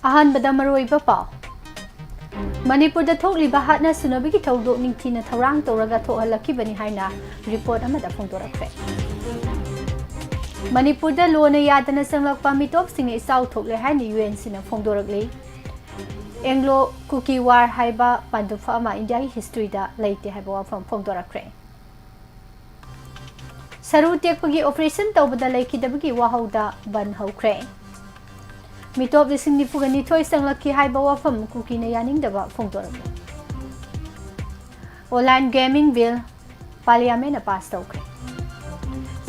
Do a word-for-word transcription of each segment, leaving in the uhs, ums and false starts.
ꯑꯍꯥꯟꯕꯗ ꯃꯔꯨꯑꯣꯏꯕ ꯄꯥꯎ꯫ ꯃꯅꯤꯄꯨꯔꯗ ꯊꯣꯛꯂꯤꯕ ꯍꯥꯠꯅ ꯁꯨꯅꯕꯒꯤ ꯊꯧꯗꯣꯛ ꯅꯤꯡꯊꯤꯅ ꯊꯧꯔꯥꯡ ꯇꯧꯔꯒ ꯊꯣꯛꯍꯜꯂꯛꯈꯤꯕꯅꯤ ꯍꯥꯏꯅ ꯔꯤꯄꯣꯔꯠ ꯑꯃꯗ ꯐꯣꯡꯗꯣꯔꯛꯈ꯭ꯔꯦ꯫ ꯃꯅꯤꯄꯨꯔꯗ ꯂꯣꯅ ꯌꯥꯗꯅ ꯆꯪꯂꯛꯄ ꯃꯤꯇꯣꯞꯁꯤꯡꯅ ꯏꯆꯥꯎ ꯊꯣꯛꯂꯦ ꯍꯥꯏꯅ ꯌꯨ ꯑꯦꯟ ꯁꯤꯅ ꯐꯣꯡꯗꯣꯔꯛꯂꯤ꯫ ꯑꯦꯡꯒ꯭ꯂꯣ ꯀꯨꯀꯤ ꯋꯥꯔ ꯍꯥꯏꯕ ꯄꯥꯟꯗꯨꯐ ꯑꯃ ꯏꯟꯗꯤꯌꯥꯒꯤ ꯍꯤꯁꯇ꯭ꯔꯤꯗ ꯂꯩꯇꯦ ꯍꯥꯏꯕ ꯋꯥꯐꯝ ꯐꯣꯡꯗꯣꯔꯛꯈ꯭ꯔꯦ꯫ ꯁꯔꯨ ꯇꯦꯛꯄꯒꯤ ꯑꯣꯄꯔꯦꯁꯟ ꯇꯧꯕꯗ ꯂꯩꯈꯤꯗꯕꯒꯤ ꯋꯥꯍꯧꯗ ꯕꯟ ꯍꯧꯈ꯭ꯔꯦ꯫ ꯃꯤꯇꯣꯞ ꯂꯤꯁꯤꯡ ꯅꯤꯐꯨꯒ ꯅꯤꯊꯣꯏ ꯆꯪꯂꯛꯈꯤ ꯍꯥꯏꯕ ꯋꯥꯐꯝ ꯀꯨꯀꯤꯅ ꯌꯥꯅꯤꯡꯗꯕ ꯐꯣꯡꯗꯣꯔꯛꯂꯤ꯫ ꯑꯣꯟꯂꯥꯏꯟ ꯒꯦꯃꯤꯡ ꯕꯤꯜ ꯄꯥꯔꯂꯤꯌꯥꯃꯦꯟꯅ ꯄꯥꯁ ꯇꯧꯈ꯭ꯔꯦ꯫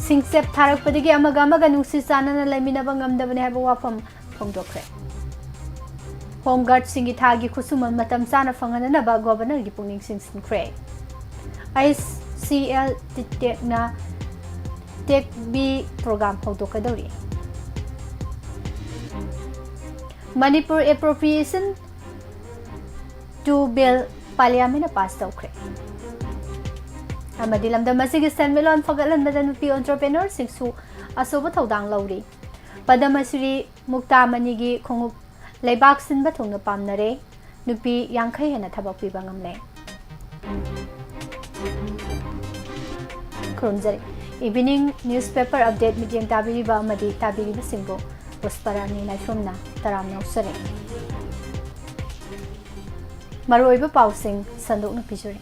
ꯁꯤꯡꯆꯞ ꯊꯥꯔꯛꯄꯗꯒꯤ ꯑꯃꯒ ꯑꯃꯒ ꯅꯨꯡꯁꯤ ꯆꯥꯟꯅꯅ ꯂꯩꯃꯤꯟꯅꯕ ꯉꯝꯗꯕꯅꯤ ꯍꯥꯏꯕ ꯋꯥꯐꯝ ꯐꯣꯡꯗꯣꯛꯈ꯭ꯔꯦ꯫ ꯍꯣꯝ ꯒꯥꯔꯗꯁꯤꯡꯒꯤ ꯊꯥꯒꯤ ꯈꯨꯠꯁꯨꯃꯟ ꯃꯇꯝ ꯆꯥꯅ ꯐꯪꯍꯟꯅꯅꯕ ꯒꯣꯚꯔꯅꯔꯒꯤ ꯄꯨꯛꯅꯤꯡ ꯆꯤꯡꯁꯤꯟꯈ꯭ꯔꯦ꯫ ꯑꯩꯆ ꯁꯤ ꯑꯦꯜ ꯇꯤꯇꯦꯛꯅ ꯇꯦꯛ ꯕꯤ ꯄ꯭ꯔꯣꯒ꯭ꯔꯥꯝ ꯍꯧꯗꯣꯛꯀꯗꯧꯔꯤ꯫ ꯃꯅꯤꯄꯨꯔ ꯑꯦꯄ꯭ꯔꯣꯄ꯭ꯔꯤꯌꯦꯁꯟ ꯇꯨ ꯕꯤꯜ ꯄꯥꯔꯂꯤꯌꯥꯃꯦꯟꯅ ꯄꯥꯁ ꯇꯧꯈ꯭ꯔꯦ꯫ ꯑꯃꯗꯤ ꯂꯝꯗꯝ ꯑꯁꯤꯒꯤ ꯁꯦꯟꯃꯤꯠꯂꯣꯟ ꯐꯒꯠꯍꯟꯕꯗ ꯅꯨꯄꯤ ꯑꯣꯟꯇꯔꯄ꯭ꯔꯦꯅꯔꯁꯤꯡꯁꯨ ꯑꯆꯧꯕ ꯊꯧꯗꯥꯡ ꯂꯧꯔꯤ꯫ ꯄꯗꯃ ꯁ꯭ꯔꯤ ꯃꯨꯛꯇꯥ ꯃꯅꯤꯒꯤ ꯈꯣꯡꯎꯞ ꯂꯩꯕꯥꯛ ꯁꯤꯟꯕ ꯊꯨꯡꯅ ꯄꯥꯝꯅꯔꯦ꯫ ꯅꯨꯄꯤ ꯌꯥꯡꯈꯩ ꯍꯦꯟꯅ ꯊꯕꯛ ꯄꯤꯕ ꯉꯝꯂꯦ꯫ ꯈꯨꯔꯨꯝꯖꯔꯤ꯫ Evening newspaper update ꯃꯤꯠꯌꯦꯡ ꯇꯥꯕꯤꯔꯤꯕ ꯑꯃꯗꯤ ꯇꯥꯕꯤꯔꯤꯕꯁꯤꯡꯕꯨ ꯄꯨꯁꯄꯔꯥꯅꯤ ꯂꯥꯏꯁ꯭ꯔꯝꯅ ꯇꯔꯥꯝꯅ ꯑꯣꯛꯆꯔꯤ꯫ ꯃꯔꯨꯑꯣꯏꯕ ꯄꯥꯎꯁꯤꯡ ꯁꯟꯗꯣꯛꯅ ꯄꯤꯖꯔꯤ꯫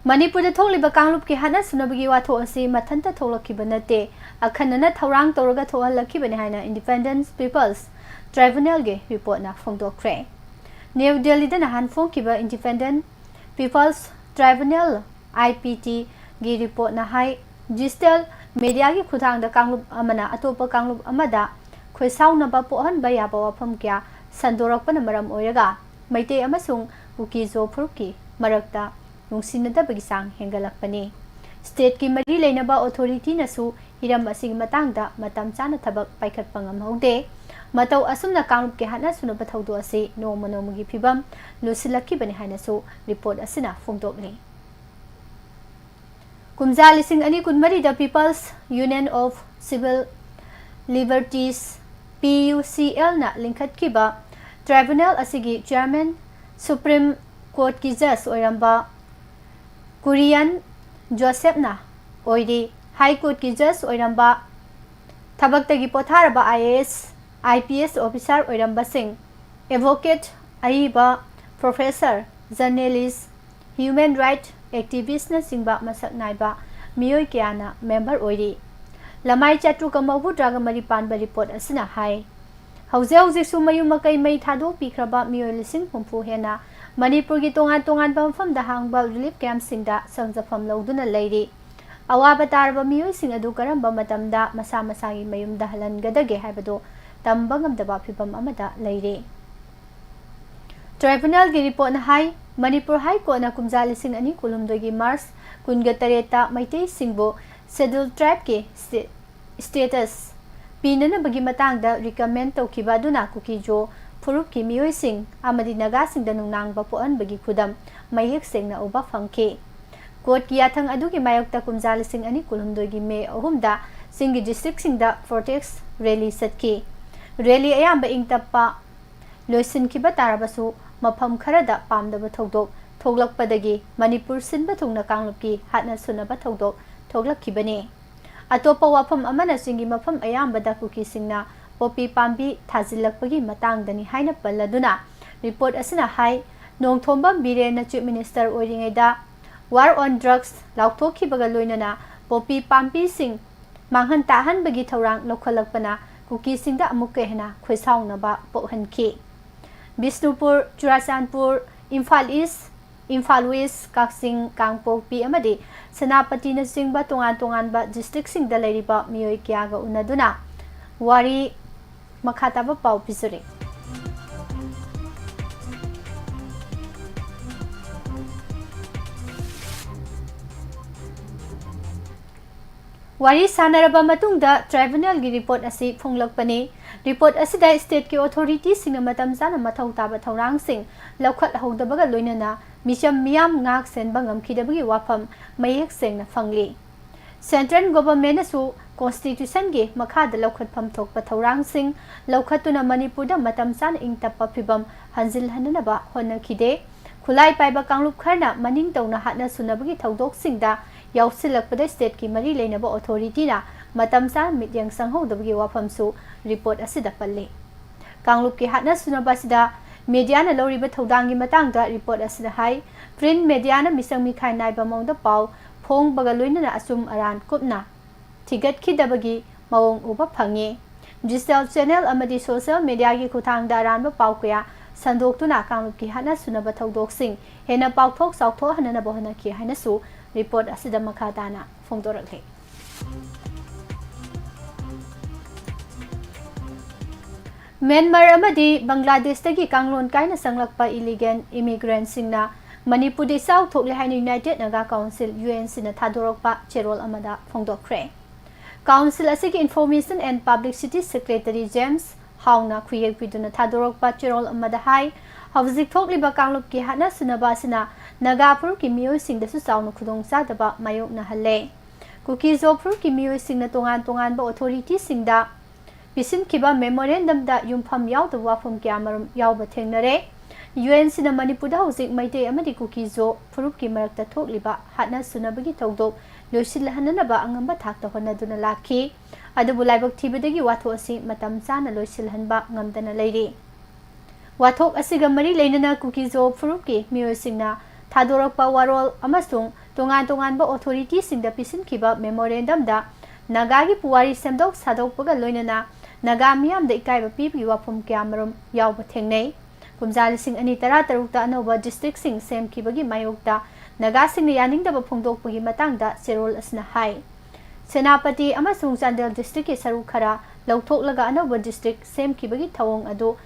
ꯃꯅꯤꯄꯨꯔꯗ ꯊꯣꯛꯂꯤꯕ ꯀꯥꯡꯂꯨꯞꯀꯤ ꯍꯥꯠꯅ ꯁꯨꯅꯕꯒꯤ ꯋꯥꯊꯣꯛ ꯑꯁꯤ ꯃꯊꯟꯇ ꯊꯣꯛꯂꯛꯈꯤꯕ ꯅꯠꯇꯦ, ꯑꯈꯟꯅꯅ ꯊꯧꯔꯥꯡ ꯇꯧꯔꯒ ꯊꯣꯛꯍꯜꯂꯛꯈꯤꯕꯅꯤ ꯍꯥꯏꯅ Independent People's Tribunalꯒꯤ ꯔꯤꯄꯣꯔꯠꯅ ꯐꯣꯡꯗꯣꯛꯈ꯭ꯔꯦ꯫ ꯅ꯭ꯌꯨ ꯗꯦꯜꯂꯤꯗ ꯅꯍꯥꯟ ꯐꯣꯡꯈꯤꯕ Independent People's Tribunal, I P T, ꯒꯤ ꯔꯤꯄꯣꯔꯠꯅ ꯍꯥꯏ, ꯗꯤꯖꯤꯇꯦꯜ ꯃꯦꯗꯤꯌꯥꯒꯤ ꯈꯨꯠꯊꯥꯡꯗ ꯀꯥꯡꯂꯨꯞ ꯑꯃꯅ ꯑꯇꯣꯞꯄ ꯀꯥꯡꯂꯨꯞ ꯑꯃꯗ ꯈꯣꯏꯁꯥꯎꯅꯕ ꯄꯣꯛꯍꯟꯕ ꯌꯥꯕ ꯋꯥꯐꯝ ꯀꯌꯥ ꯁꯟꯗꯣꯔꯛꯄꯅ ꯃꯔꯝ ꯑꯣꯏꯔꯒ ꯃꯩꯇꯩ ꯑꯃꯁꯨꯡ ꯀꯨꯀꯤ ꯖꯣ ꯐꯨꯔꯨꯞꯀꯤ ꯃꯔꯛꯇ ꯅꯨꯡꯁꯤꯅꯗꯕꯒꯤ ꯆꯥꯡ ꯍꯦꯟꯒꯠꯂꯛꯄꯅꯤ꯫ ꯁ꯭ꯇꯦꯠꯀꯤ ꯃꯔꯤ ꯂꯩꯅꯕ ꯑꯣꯊꯣꯔꯤꯇꯤꯅꯁꯨ ꯍꯤꯔꯝ ꯑꯁꯤꯒꯤ ꯃꯇꯥꯡꯗ ꯃꯇꯝ ꯆꯥꯅ ꯊꯕꯛ ꯄꯥꯏꯈꯠꯄ ꯉꯝꯍꯧꯗꯦ꯫ ꯃꯇꯧ ꯑꯁꯨꯝꯅ ꯀꯥꯡꯂꯨꯞꯀꯤ ꯍꯥꯠꯅ ꯁꯨꯅꯕ ꯊꯧꯗꯣꯛ ꯑꯁꯤ ꯅꯣꯡꯃ ꯅꯣꯡꯃꯒꯤ ꯐꯤꯕꯝ ꯂꯨꯁꯤꯜꯂꯛꯈꯤꯕꯅꯤ ꯍꯥꯏꯅꯁꯨ ꯔꯤꯄꯣꯔꯠ ꯑꯁꯤꯅ ꯐꯣꯡꯗꯣꯛꯂꯤ꯫ ꯀꯨꯝꯖꯥ ꯂꯤꯁꯤꯡ ꯑꯅꯤ ꯀꯨꯟꯃꯔꯤꯗ People's Union of Civil Liberties, P U C ꯑꯦꯜꯅ ꯂꯤꯡꯈꯠꯈꯤꯕ ꯇ꯭ꯔꯥꯏꯕꯨꯅꯦꯜ ꯑꯁꯤꯒꯤ ꯆꯤꯌꯔꯃꯦꯟ ꯁꯨꯄ꯭ꯔꯤꯝ ꯀꯣꯔꯠꯀꯤ ꯖꯖ ꯑꯣꯏꯔꯝꯕ ꯀꯨꯔꯤꯌꯟ ꯖꯣꯁꯦꯞꯅ ꯑꯣꯏꯔꯤ꯫ ꯍꯥꯏ ꯀꯣꯔꯠꯀꯤ ꯖꯖ ꯑꯣꯏꯔꯝꯕ, ꯊꯕꯛꯇꯒꯤ ꯄꯣꯊꯥꯔꯕ I A S, I P S officer ꯑꯣꯏꯔꯝꯕꯁꯤꯡ, ꯑꯦꯗꯚꯣꯀꯦꯠ, ꯑꯏꯕ, ꯄ꯭ꯔꯣꯐꯦꯁꯔ, ꯖꯔꯅꯦꯂꯤꯁ, ꯍ꯭ꯌꯨꯃꯦꯟ ꯔꯥꯏꯠ ꯑꯦꯛꯇꯤꯚꯤꯁꯅꯆꯤꯡꯕ ꯃꯁꯛ ꯅꯥꯏꯕ ꯃꯤꯑꯣꯏ ꯀꯌꯥꯅ ꯃꯦꯝꯕꯔ ꯑꯣꯏꯔꯤ꯫ ꯂꯃꯥꯏ ꯆꯥꯇ꯭ꯔꯨꯛꯀ ꯃꯧꯗ꯭ꯔꯥꯒ ꯃꯔꯤ ꯄꯥꯟꯕ ꯔꯤꯄꯣꯔꯠ ꯑꯁꯤꯅ ꯍꯥꯏ꯫ ꯍꯧꯖꯤꯛ ꯍꯧꯖꯤꯛꯁꯨ ꯃꯌꯨꯝ ꯃꯀꯩ ꯃꯩ ꯊꯥꯗꯣꯛꯄꯤꯈ꯭ꯔꯕ ꯃꯤꯑꯣꯏ ꯂꯤꯁꯤꯡ ꯍꯨꯝꯐꯨ ꯍꯦꯟꯅ ꯃꯅꯤꯄꯨꯔꯒꯤ ꯇꯣꯉꯥꯟ ꯇꯣꯉꯥꯟꯕ ꯃꯐꯝꯗ ꯍꯥꯡꯕ ꯔꯤꯂꯤꯐ ꯀꯦꯝꯞꯁꯤꯡꯗ ꯁꯪꯖꯐꯝ ꯂꯧꯗꯨꯅ ꯂꯩꯔꯤ꯫ ꯑꯋꯥꯕ ꯇꯥꯔꯕ ꯃꯤꯑꯣꯏꯁꯤꯡ ꯑꯗꯨ ꯀꯔꯝꯕ ꯃꯇꯝꯗ ꯃꯁꯥ ꯃꯁꯥꯒꯤ ꯃꯌꯨꯝꯗ ꯍꯜꯍꯟꯒꯗꯒꯦ ꯍꯥꯏꯕꯗꯨ ꯇꯝꯕ ꯉꯝꯗꯕ ꯐꯤꯚꯝ ꯑꯃꯗ ꯂꯩꯔꯤ꯫ ꯇ꯭ꯔꯥꯏꯕꯨꯅꯦꯜꯒꯤ ꯔꯤꯄꯣꯔꯠꯅ ꯍꯥꯏ, ꯃꯅꯤꯄꯨꯔ ꯍꯥꯏ ꯀꯣꯔꯠꯅ ꯀꯨꯝꯖꯥ ꯂꯤꯁꯤꯡ ꯑꯅꯤ ꯀꯨꯟꯍꯨꯝꯗꯣꯏꯒꯤ ꯃꯥꯔꯆ ꯀꯨꯟꯒ ꯇꯔꯦꯠꯇ ꯃꯩꯇꯩꯁꯤꯡꯕꯨ ꯁꯦꯗ꯭ꯌꯨꯜ ꯇ꯭ꯔꯥꯏꯕꯀꯤ ꯁ꯭ꯇꯦ-, ꯁ꯭ꯇꯦꯇꯁ ꯄꯤꯅꯅꯕꯒꯤ ꯃꯇꯥꯡꯗ ꯔꯤꯀꯃꯦꯟ ꯇꯧꯈꯤꯕ ꯑꯗꯨꯅ ꯀꯨꯀꯤꯖꯣ ꯐꯨꯔꯨꯞꯀꯤ ꯃꯤꯑꯣꯏꯁꯤꯡ ꯑꯃꯗꯤ ꯅꯥꯒꯥꯁꯤꯡꯗ ꯅꯨꯡꯅꯥꯡꯕ ꯄꯣꯛꯍꯟꯕꯒꯤ ꯈꯨꯗꯝ ꯃꯌꯦꯛ ꯁꯦꯡꯅ ꯎꯕ ꯐꯪꯈꯤ꯫ ꯀꯣꯔꯠꯀꯤ ꯌꯥꯊꯪ ꯑꯗꯨꯒꯤ ꯃꯥꯌꯣꯛꯇ ꯀꯨꯝꯖꯥ ꯂꯤꯁꯤꯡ ꯑꯅꯤ ꯀꯨꯟꯍꯨꯝꯗꯣꯏꯒꯤ ꯃꯦ ꯑꯍꯨꯝꯗ ꯆꯤꯡꯒꯤ ꯗꯤꯁꯇ꯭ꯔꯤꯛꯁꯤꯡꯗ ꯄ꯭ꯔꯣꯇꯦꯁ ꯔꯦꯂꯤ ꯆꯠꯈꯤ꯫ ꯔꯦꯂꯤ ꯑꯌꯥꯝꯕ ꯏꯪ ꯇꯞꯄ ꯂꯣꯏꯁꯤꯟꯈꯤꯕ ꯇꯥꯔꯕꯁꯨ, ꯃꯐꯝ ꯈꯔꯗ ꯄꯥꯝꯗꯕ ꯊꯧꯗꯣꯛ ꯊꯣꯛꯂꯛꯄꯗꯒꯤ ꯃꯅꯤꯄꯨꯔ ꯁꯤꯟꯕ ꯊꯨꯡꯅ ꯀꯥꯡꯂꯨꯞꯀꯤ ꯍꯥꯠꯅ ꯁꯨꯅꯕ ꯊꯧꯗꯣꯛ ꯊꯣꯛꯂꯛꯈꯤꯕꯅꯤ꯫ ꯑꯇꯣꯞꯄ ꯋꯥꯐꯝ ꯑꯃꯅ, ꯆꯤꯡꯒꯤ ꯃꯐꯝ ꯑꯌꯥꯝꯕꯗ ꯀꯨꯀꯤꯁꯤꯡꯅ ꯄꯣꯄꯤ ꯄꯥꯝꯕꯤ ꯊꯥꯖꯤꯜꯂꯛꯄꯒꯤ ꯃꯇꯥꯡꯗꯅꯤ ꯍꯥꯏꯅ ꯄꯜꯂꯗꯨꯅ, ꯔꯤꯄꯣꯔꯠ ꯑꯁꯤꯅ ꯍꯥꯏ, ꯅꯣꯡꯊꯣꯝꯕꯝ ꯕꯤꯔꯦꯟꯅ ꯆꯤꯐ ꯃꯤꯅꯤꯁꯇꯔ ꯑꯣꯏꯔꯤꯉꯩꯗ ꯋꯥꯔ ꯑꯣꯟ ꯗ꯭ꯔꯒꯁ ꯂꯥꯎꯊꯣꯛꯈꯤꯕꯒ ꯂꯣꯏꯅꯅ ꯄꯣꯄꯤ ꯄꯥꯝꯕꯤꯁꯤꯡ ꯃꯥꯡꯍꯟ ꯇꯥꯛꯍꯟꯕꯒꯤ ꯊꯧꯔꯥꯡ ꯂꯧꯈꯠꯂꯛꯄꯅ ꯀꯨꯀꯤꯁꯤꯡꯗ ꯑꯃꯨꯛꯀ ꯍꯦꯟꯅ ꯈꯣꯏꯁꯥꯎꯅꯕ ꯄꯣꯛꯍꯟꯈꯤ꯫ ꯕꯤꯁꯅꯨꯄꯨꯔ, ꯆꯨꯔꯥꯆꯥꯟꯄꯨꯔ, ꯏꯝꯐꯥꯜ ꯏꯁ, ꯏꯝꯐꯥꯜ ꯋꯦꯁ, ꯀꯛꯆꯤꯡ, ꯀꯥꯡꯄꯣꯛꯄꯤ ꯑꯃꯗꯤ ꯁꯦꯅꯥꯄꯇꯤꯅꯆꯤꯡꯕ ꯇꯣꯉꯥꯟ ꯇꯣꯉꯥꯟꯕ ꯗꯤꯁꯇ꯭ꯔꯤꯛꯁꯤꯡꯗ ꯂꯩꯔꯤꯕ ꯃꯤꯑꯣꯏ ꯀꯌꯥꯒ ꯎꯅꯗꯨꯅ ꯋꯥꯔꯤ ꯃꯈꯥ ꯇꯥꯕ ꯄꯥꯎ ꯄꯤꯖꯔꯤ꯫ ꯋꯥꯔꯤ ꯁꯥꯟꯅꯔꯕ ꯃꯇꯨꯡꯗ ꯇ꯭ꯔꯥꯏꯕꯨꯅꯦꯜꯒꯤ ꯔꯤꯄꯣꯔꯠ ꯑꯁꯤ ꯐꯣꯡꯂꯛꯄꯅꯤ꯫ ꯔꯤꯄꯣꯔꯠ ꯑꯁꯤꯗ ꯁ꯭ꯇꯦꯠꯀꯤ ꯑꯣꯊꯣꯔꯤꯇꯤꯁꯤꯡꯅ ꯃꯇꯝ ꯆꯥꯅ ꯃꯊꯧ ꯇꯥꯕ ꯊꯧꯔꯥꯡꯁꯤꯡ ꯂꯧꯈꯠꯍꯧꯗꯕꯒ ꯂꯣꯏꯅꯅ ꯃꯤꯆꯝ ꯃꯤꯌꯥꯝ ꯉꯥꯛ ꯁꯦꯟꯕ ꯉꯝꯈꯤꯗꯕꯒꯤ ꯋꯥꯐꯝ ꯃꯌꯦꯛ ꯁꯦꯡꯅ ꯐꯪꯂꯤ꯫ Central Government ꯅꯁꯨ Constitution ꯒꯤ ꯃꯈꯥꯗ ꯂꯧꯈꯠꯐꯝ ꯊꯣꯛꯄ ꯊꯧꯔꯥꯡꯁꯤꯡ ꯂꯧꯈꯠꯇꯨꯅ ꯃꯅꯤꯄꯨꯔꯗ ꯃꯇꯝ ꯆꯥꯅ ꯏꯪ ꯇꯞꯄ ꯐꯤꯕꯝ ꯍꯟꯖꯤꯜꯍꯟꯅꯅꯕ ꯍꯣꯠꯅꯈꯤꯗꯦ꯫ ꯈꯨꯠꯂꯥꯏ ꯄꯥꯏꯕ ꯀꯥꯡꯂꯨꯞ ꯈꯔꯅ ꯃꯅꯤꯡ ꯇꯧꯅ ꯍꯥꯠꯅ ꯁꯨꯅꯕꯒꯤ ꯊꯧꯗꯣꯛꯁꯤꯡꯗ ꯌꯥꯎꯁꯤꯜꯂꯛꯄꯗ state ꯀꯤ ꯃꯔꯤ ꯂꯩꯅꯕ authority ꯅ ꯃꯇꯝ ꯆꯥꯅ ꯃꯤꯠꯌꯦꯡ ꯆꯪꯍꯧꯗꯕꯒꯤ ꯋꯥꯐꯝꯁꯨ report ꯑꯁꯤꯗ ꯄꯜꯂꯤ꯫ ꯀꯥꯡꯂꯨꯞꯀꯤ ꯍꯥꯠꯅ ꯁꯨꯅꯕ ꯑꯁꯤꯗ media ꯅ ꯂꯧꯔꯤꯕ ꯊꯧꯗꯥꯡꯒꯤ ꯃꯇꯥꯡꯗ report ꯑꯁꯤꯗ ꯍꯥꯏ, print media ꯅ ꯃꯤꯆꯪ ꯃꯤꯈꯥꯏ ꯅꯥꯏꯕ ꯃꯑꯣꯡꯗ ꯄꯥꯎ ꯐꯣꯡꯕꯒ ꯂꯣꯏꯅꯅ ꯑꯆꯨꯝ ꯑꯔꯥꯟ ꯀꯨꯞꯅ ꯊꯤꯒꯠꯈꯤꯗꯕꯒꯤ ꯃꯑꯣꯡ ꯎꯕ ꯐꯪꯉꯤ꯫ Digital channel ꯑꯃꯗꯤ social media ꯒꯤ ꯈꯨꯠꯊꯥꯡꯗ ꯑꯔꯥꯟꯕ ꯄꯥꯎ ꯀꯌꯥ ꯁꯟꯗꯣꯛꯇꯨꯅ ꯀꯥꯡꯂꯨꯞꯀꯤ ꯍꯥꯠꯅ ꯁꯨꯅꯕ ꯊꯧꯗꯣꯛꯁꯤꯡ ꯍꯦꯟꯅ ꯄꯥꯛꯊꯣꯛ ꯆꯥꯎꯊꯣꯛꯍꯟꯅꯅꯕ ꯍꯣꯠꯅꯈꯤ ꯍꯥꯏꯅꯁꯨ report ꯑꯁꯤꯗ ꯃꯈꯥ ꯇꯥꯅ ꯐꯣꯡꯗꯣꯔꯛꯂꯤ꯫ ꯃ꯭ꯌꯥꯟꯃꯥꯔ ꯑꯃꯗꯤ ꯕꯪꯒ꯭ꯂꯥꯗꯦꯁꯇꯒꯤ ꯀꯥꯡꯂꯣꯟ ꯀꯥꯏꯅ ꯆꯪꯂꯛꯄ illegal immigrant ꯁꯤꯡꯅ ꯃꯅꯤꯄꯨꯔꯗ ꯏꯆꯥꯎ ꯊꯣꯛꯂꯦ ꯍꯥꯏꯅ United Naga Council, U N C ꯅ ꯊꯥꯗꯣꯔꯛꯄ ꯆꯦꯔꯣꯜ ꯑꯃꯗ ꯐꯣꯡꯗꯣꯛꯈ꯭ꯔꯦ꯫ Council ꯑꯁꯤꯒꯤ Information and Publicity Secretary James Hau ꯅ ꯈꯨꯌꯦꯛ ꯄꯤꯗꯨꯅ ꯊꯥꯗꯣꯔꯛꯄ ꯆꯦꯔꯣꯜ ꯑꯃꯗ ꯍꯥꯏ, ꯍꯧꯖꯤꯛ ꯊꯣꯛꯂꯤꯕ ꯀꯥꯡꯂꯨꯞꯀꯤ ꯍꯥꯠꯅ ꯁꯨꯅꯕ ꯑꯁꯤꯅ ꯅꯥꯒꯥ ꯐꯨꯔꯨꯞꯀꯤ ꯃꯤꯑꯣꯏꯁꯤꯡꯗꯁꯨ ꯆꯥꯎꯅ ꯈꯨꯗꯣꯡꯆꯥꯗꯕ ꯃꯥꯌꯣꯛꯅꯍꯜꯂꯦ꯫ ꯀꯨꯀꯤ-ꯖꯣ ꯐꯨꯔꯨꯞꯀꯤ ꯃꯤꯑꯣꯏꯁꯤꯡꯅ ꯇꯣꯉꯥꯟ ꯇꯣꯉꯥꯟꯕ authority ꯁꯤꯡꯗ ꯄꯤꯁꯤꯟꯈꯤꯕ memorandum ꯗ ꯌꯨꯝꯐꯝ ꯌꯥꯎꯗꯕ ꯋꯥꯐꯝ ꯀꯌꯥꯃꯔꯨꯝ ꯌꯥꯎꯕ ꯊꯦꯡꯅꯔꯦ꯫ U N C ꯅ ꯃꯅꯤꯄꯨꯔꯗ ꯍꯧꯖꯤꯛ ꯃꯩꯇꯩ ꯑꯃꯗꯤ ꯀꯨꯀꯤ-ꯖꯣ ꯐꯨꯔꯨꯞꯀꯤ ꯃꯔꯛꯇ ꯊꯣꯛꯂꯤꯕ ꯍꯥꯠꯅ ꯁꯨꯅꯕꯒꯤ ꯊꯧꯗꯣꯛ ꯂꯣꯏꯁꯤꯜꯍꯟꯅꯅꯕ ꯑꯉꯝꯕ ꯊꯥꯛꯇ ꯍꯣꯠꯅꯗꯨꯅ ꯂꯥꯛꯈꯤ꯫ ꯑꯗꯨꯕꯨ ꯂꯥꯏꯕꯛ ꯊꯤꯕꯗꯒꯤ ꯋꯥꯊꯣꯛ ꯑꯁꯤ ꯃꯇꯝ ꯆꯥꯅ ꯂꯣꯏꯁꯤꯜꯍꯟꯕ ꯉꯝꯗꯅ ꯂꯩꯔꯤ꯫ ꯋꯥꯊꯣꯛ ꯑꯁꯤꯒ ꯃꯔꯤ ꯂꯩꯅꯅ ꯀꯨꯀꯤ-ꯖꯣ ꯐꯨꯔꯨꯞꯀꯤ ꯃꯤꯑꯣꯏꯁꯤꯡꯅ ꯊꯥꯗꯣꯔꯛꯄ ꯋꯥꯔꯣꯜ ꯑꯃꯁꯨꯡ ꯇꯣꯉꯥꯟ ꯇꯣꯉꯥꯟꯕ authority ꯁꯤꯡꯗ ꯄꯤꯁꯤꯟꯈꯤꯕ memorandum ꯗ ꯅꯥꯒꯥꯒꯤ ꯄꯨꯋꯥꯔꯤ ꯁꯦꯝꯗꯣꯛ ꯁꯥꯗꯣꯛꯄꯒ ꯂꯣꯏꯅꯅ ꯅꯥꯒꯥ ꯃꯤꯌꯥꯝꯗ ꯏꯀꯥꯏꯕ ꯄꯤꯕꯒꯤ ꯋꯥꯐꯝ ꯀꯌꯥꯃꯔꯨꯝ ꯌꯥꯎꯕ ꯊꯦꯡꯅꯩ꯫ ꯀꯨꯝꯖꯥ ꯂꯤꯁꯤꯡ ꯑꯅꯤ ꯇꯔꯥ ꯇꯔꯨꯛꯇ ꯑꯅꯧꯕ district ꯁꯤꯡ ꯁꯦꯝꯈꯤꯕꯒꯤ ꯃꯥꯌꯣꯛꯇ ꯅꯥꯒꯥꯁꯤꯡꯅ ꯌꯥꯅꯤꯡꯗꯕ ꯐꯣꯡꯗꯣꯛꯄꯒꯤ ꯃꯇꯥꯡꯗ ꯆꯦꯔꯣꯜ ꯑꯁꯤꯅ ꯍꯥꯏ꯫ ꯁꯦꯅꯥꯄꯇꯤ ꯑꯃꯁꯨꯡ ꯆꯥꯟꯗꯦꯜ district ꯀꯤ ꯁꯔꯨꯛ ꯈꯔ ꯂꯧꯊꯣꯛꯂꯒ ꯑꯅꯧꯕ district ꯁꯦꯝꯈꯤꯕꯒꯤ ꯊꯧꯑꯣꯡ ꯑꯗꯨ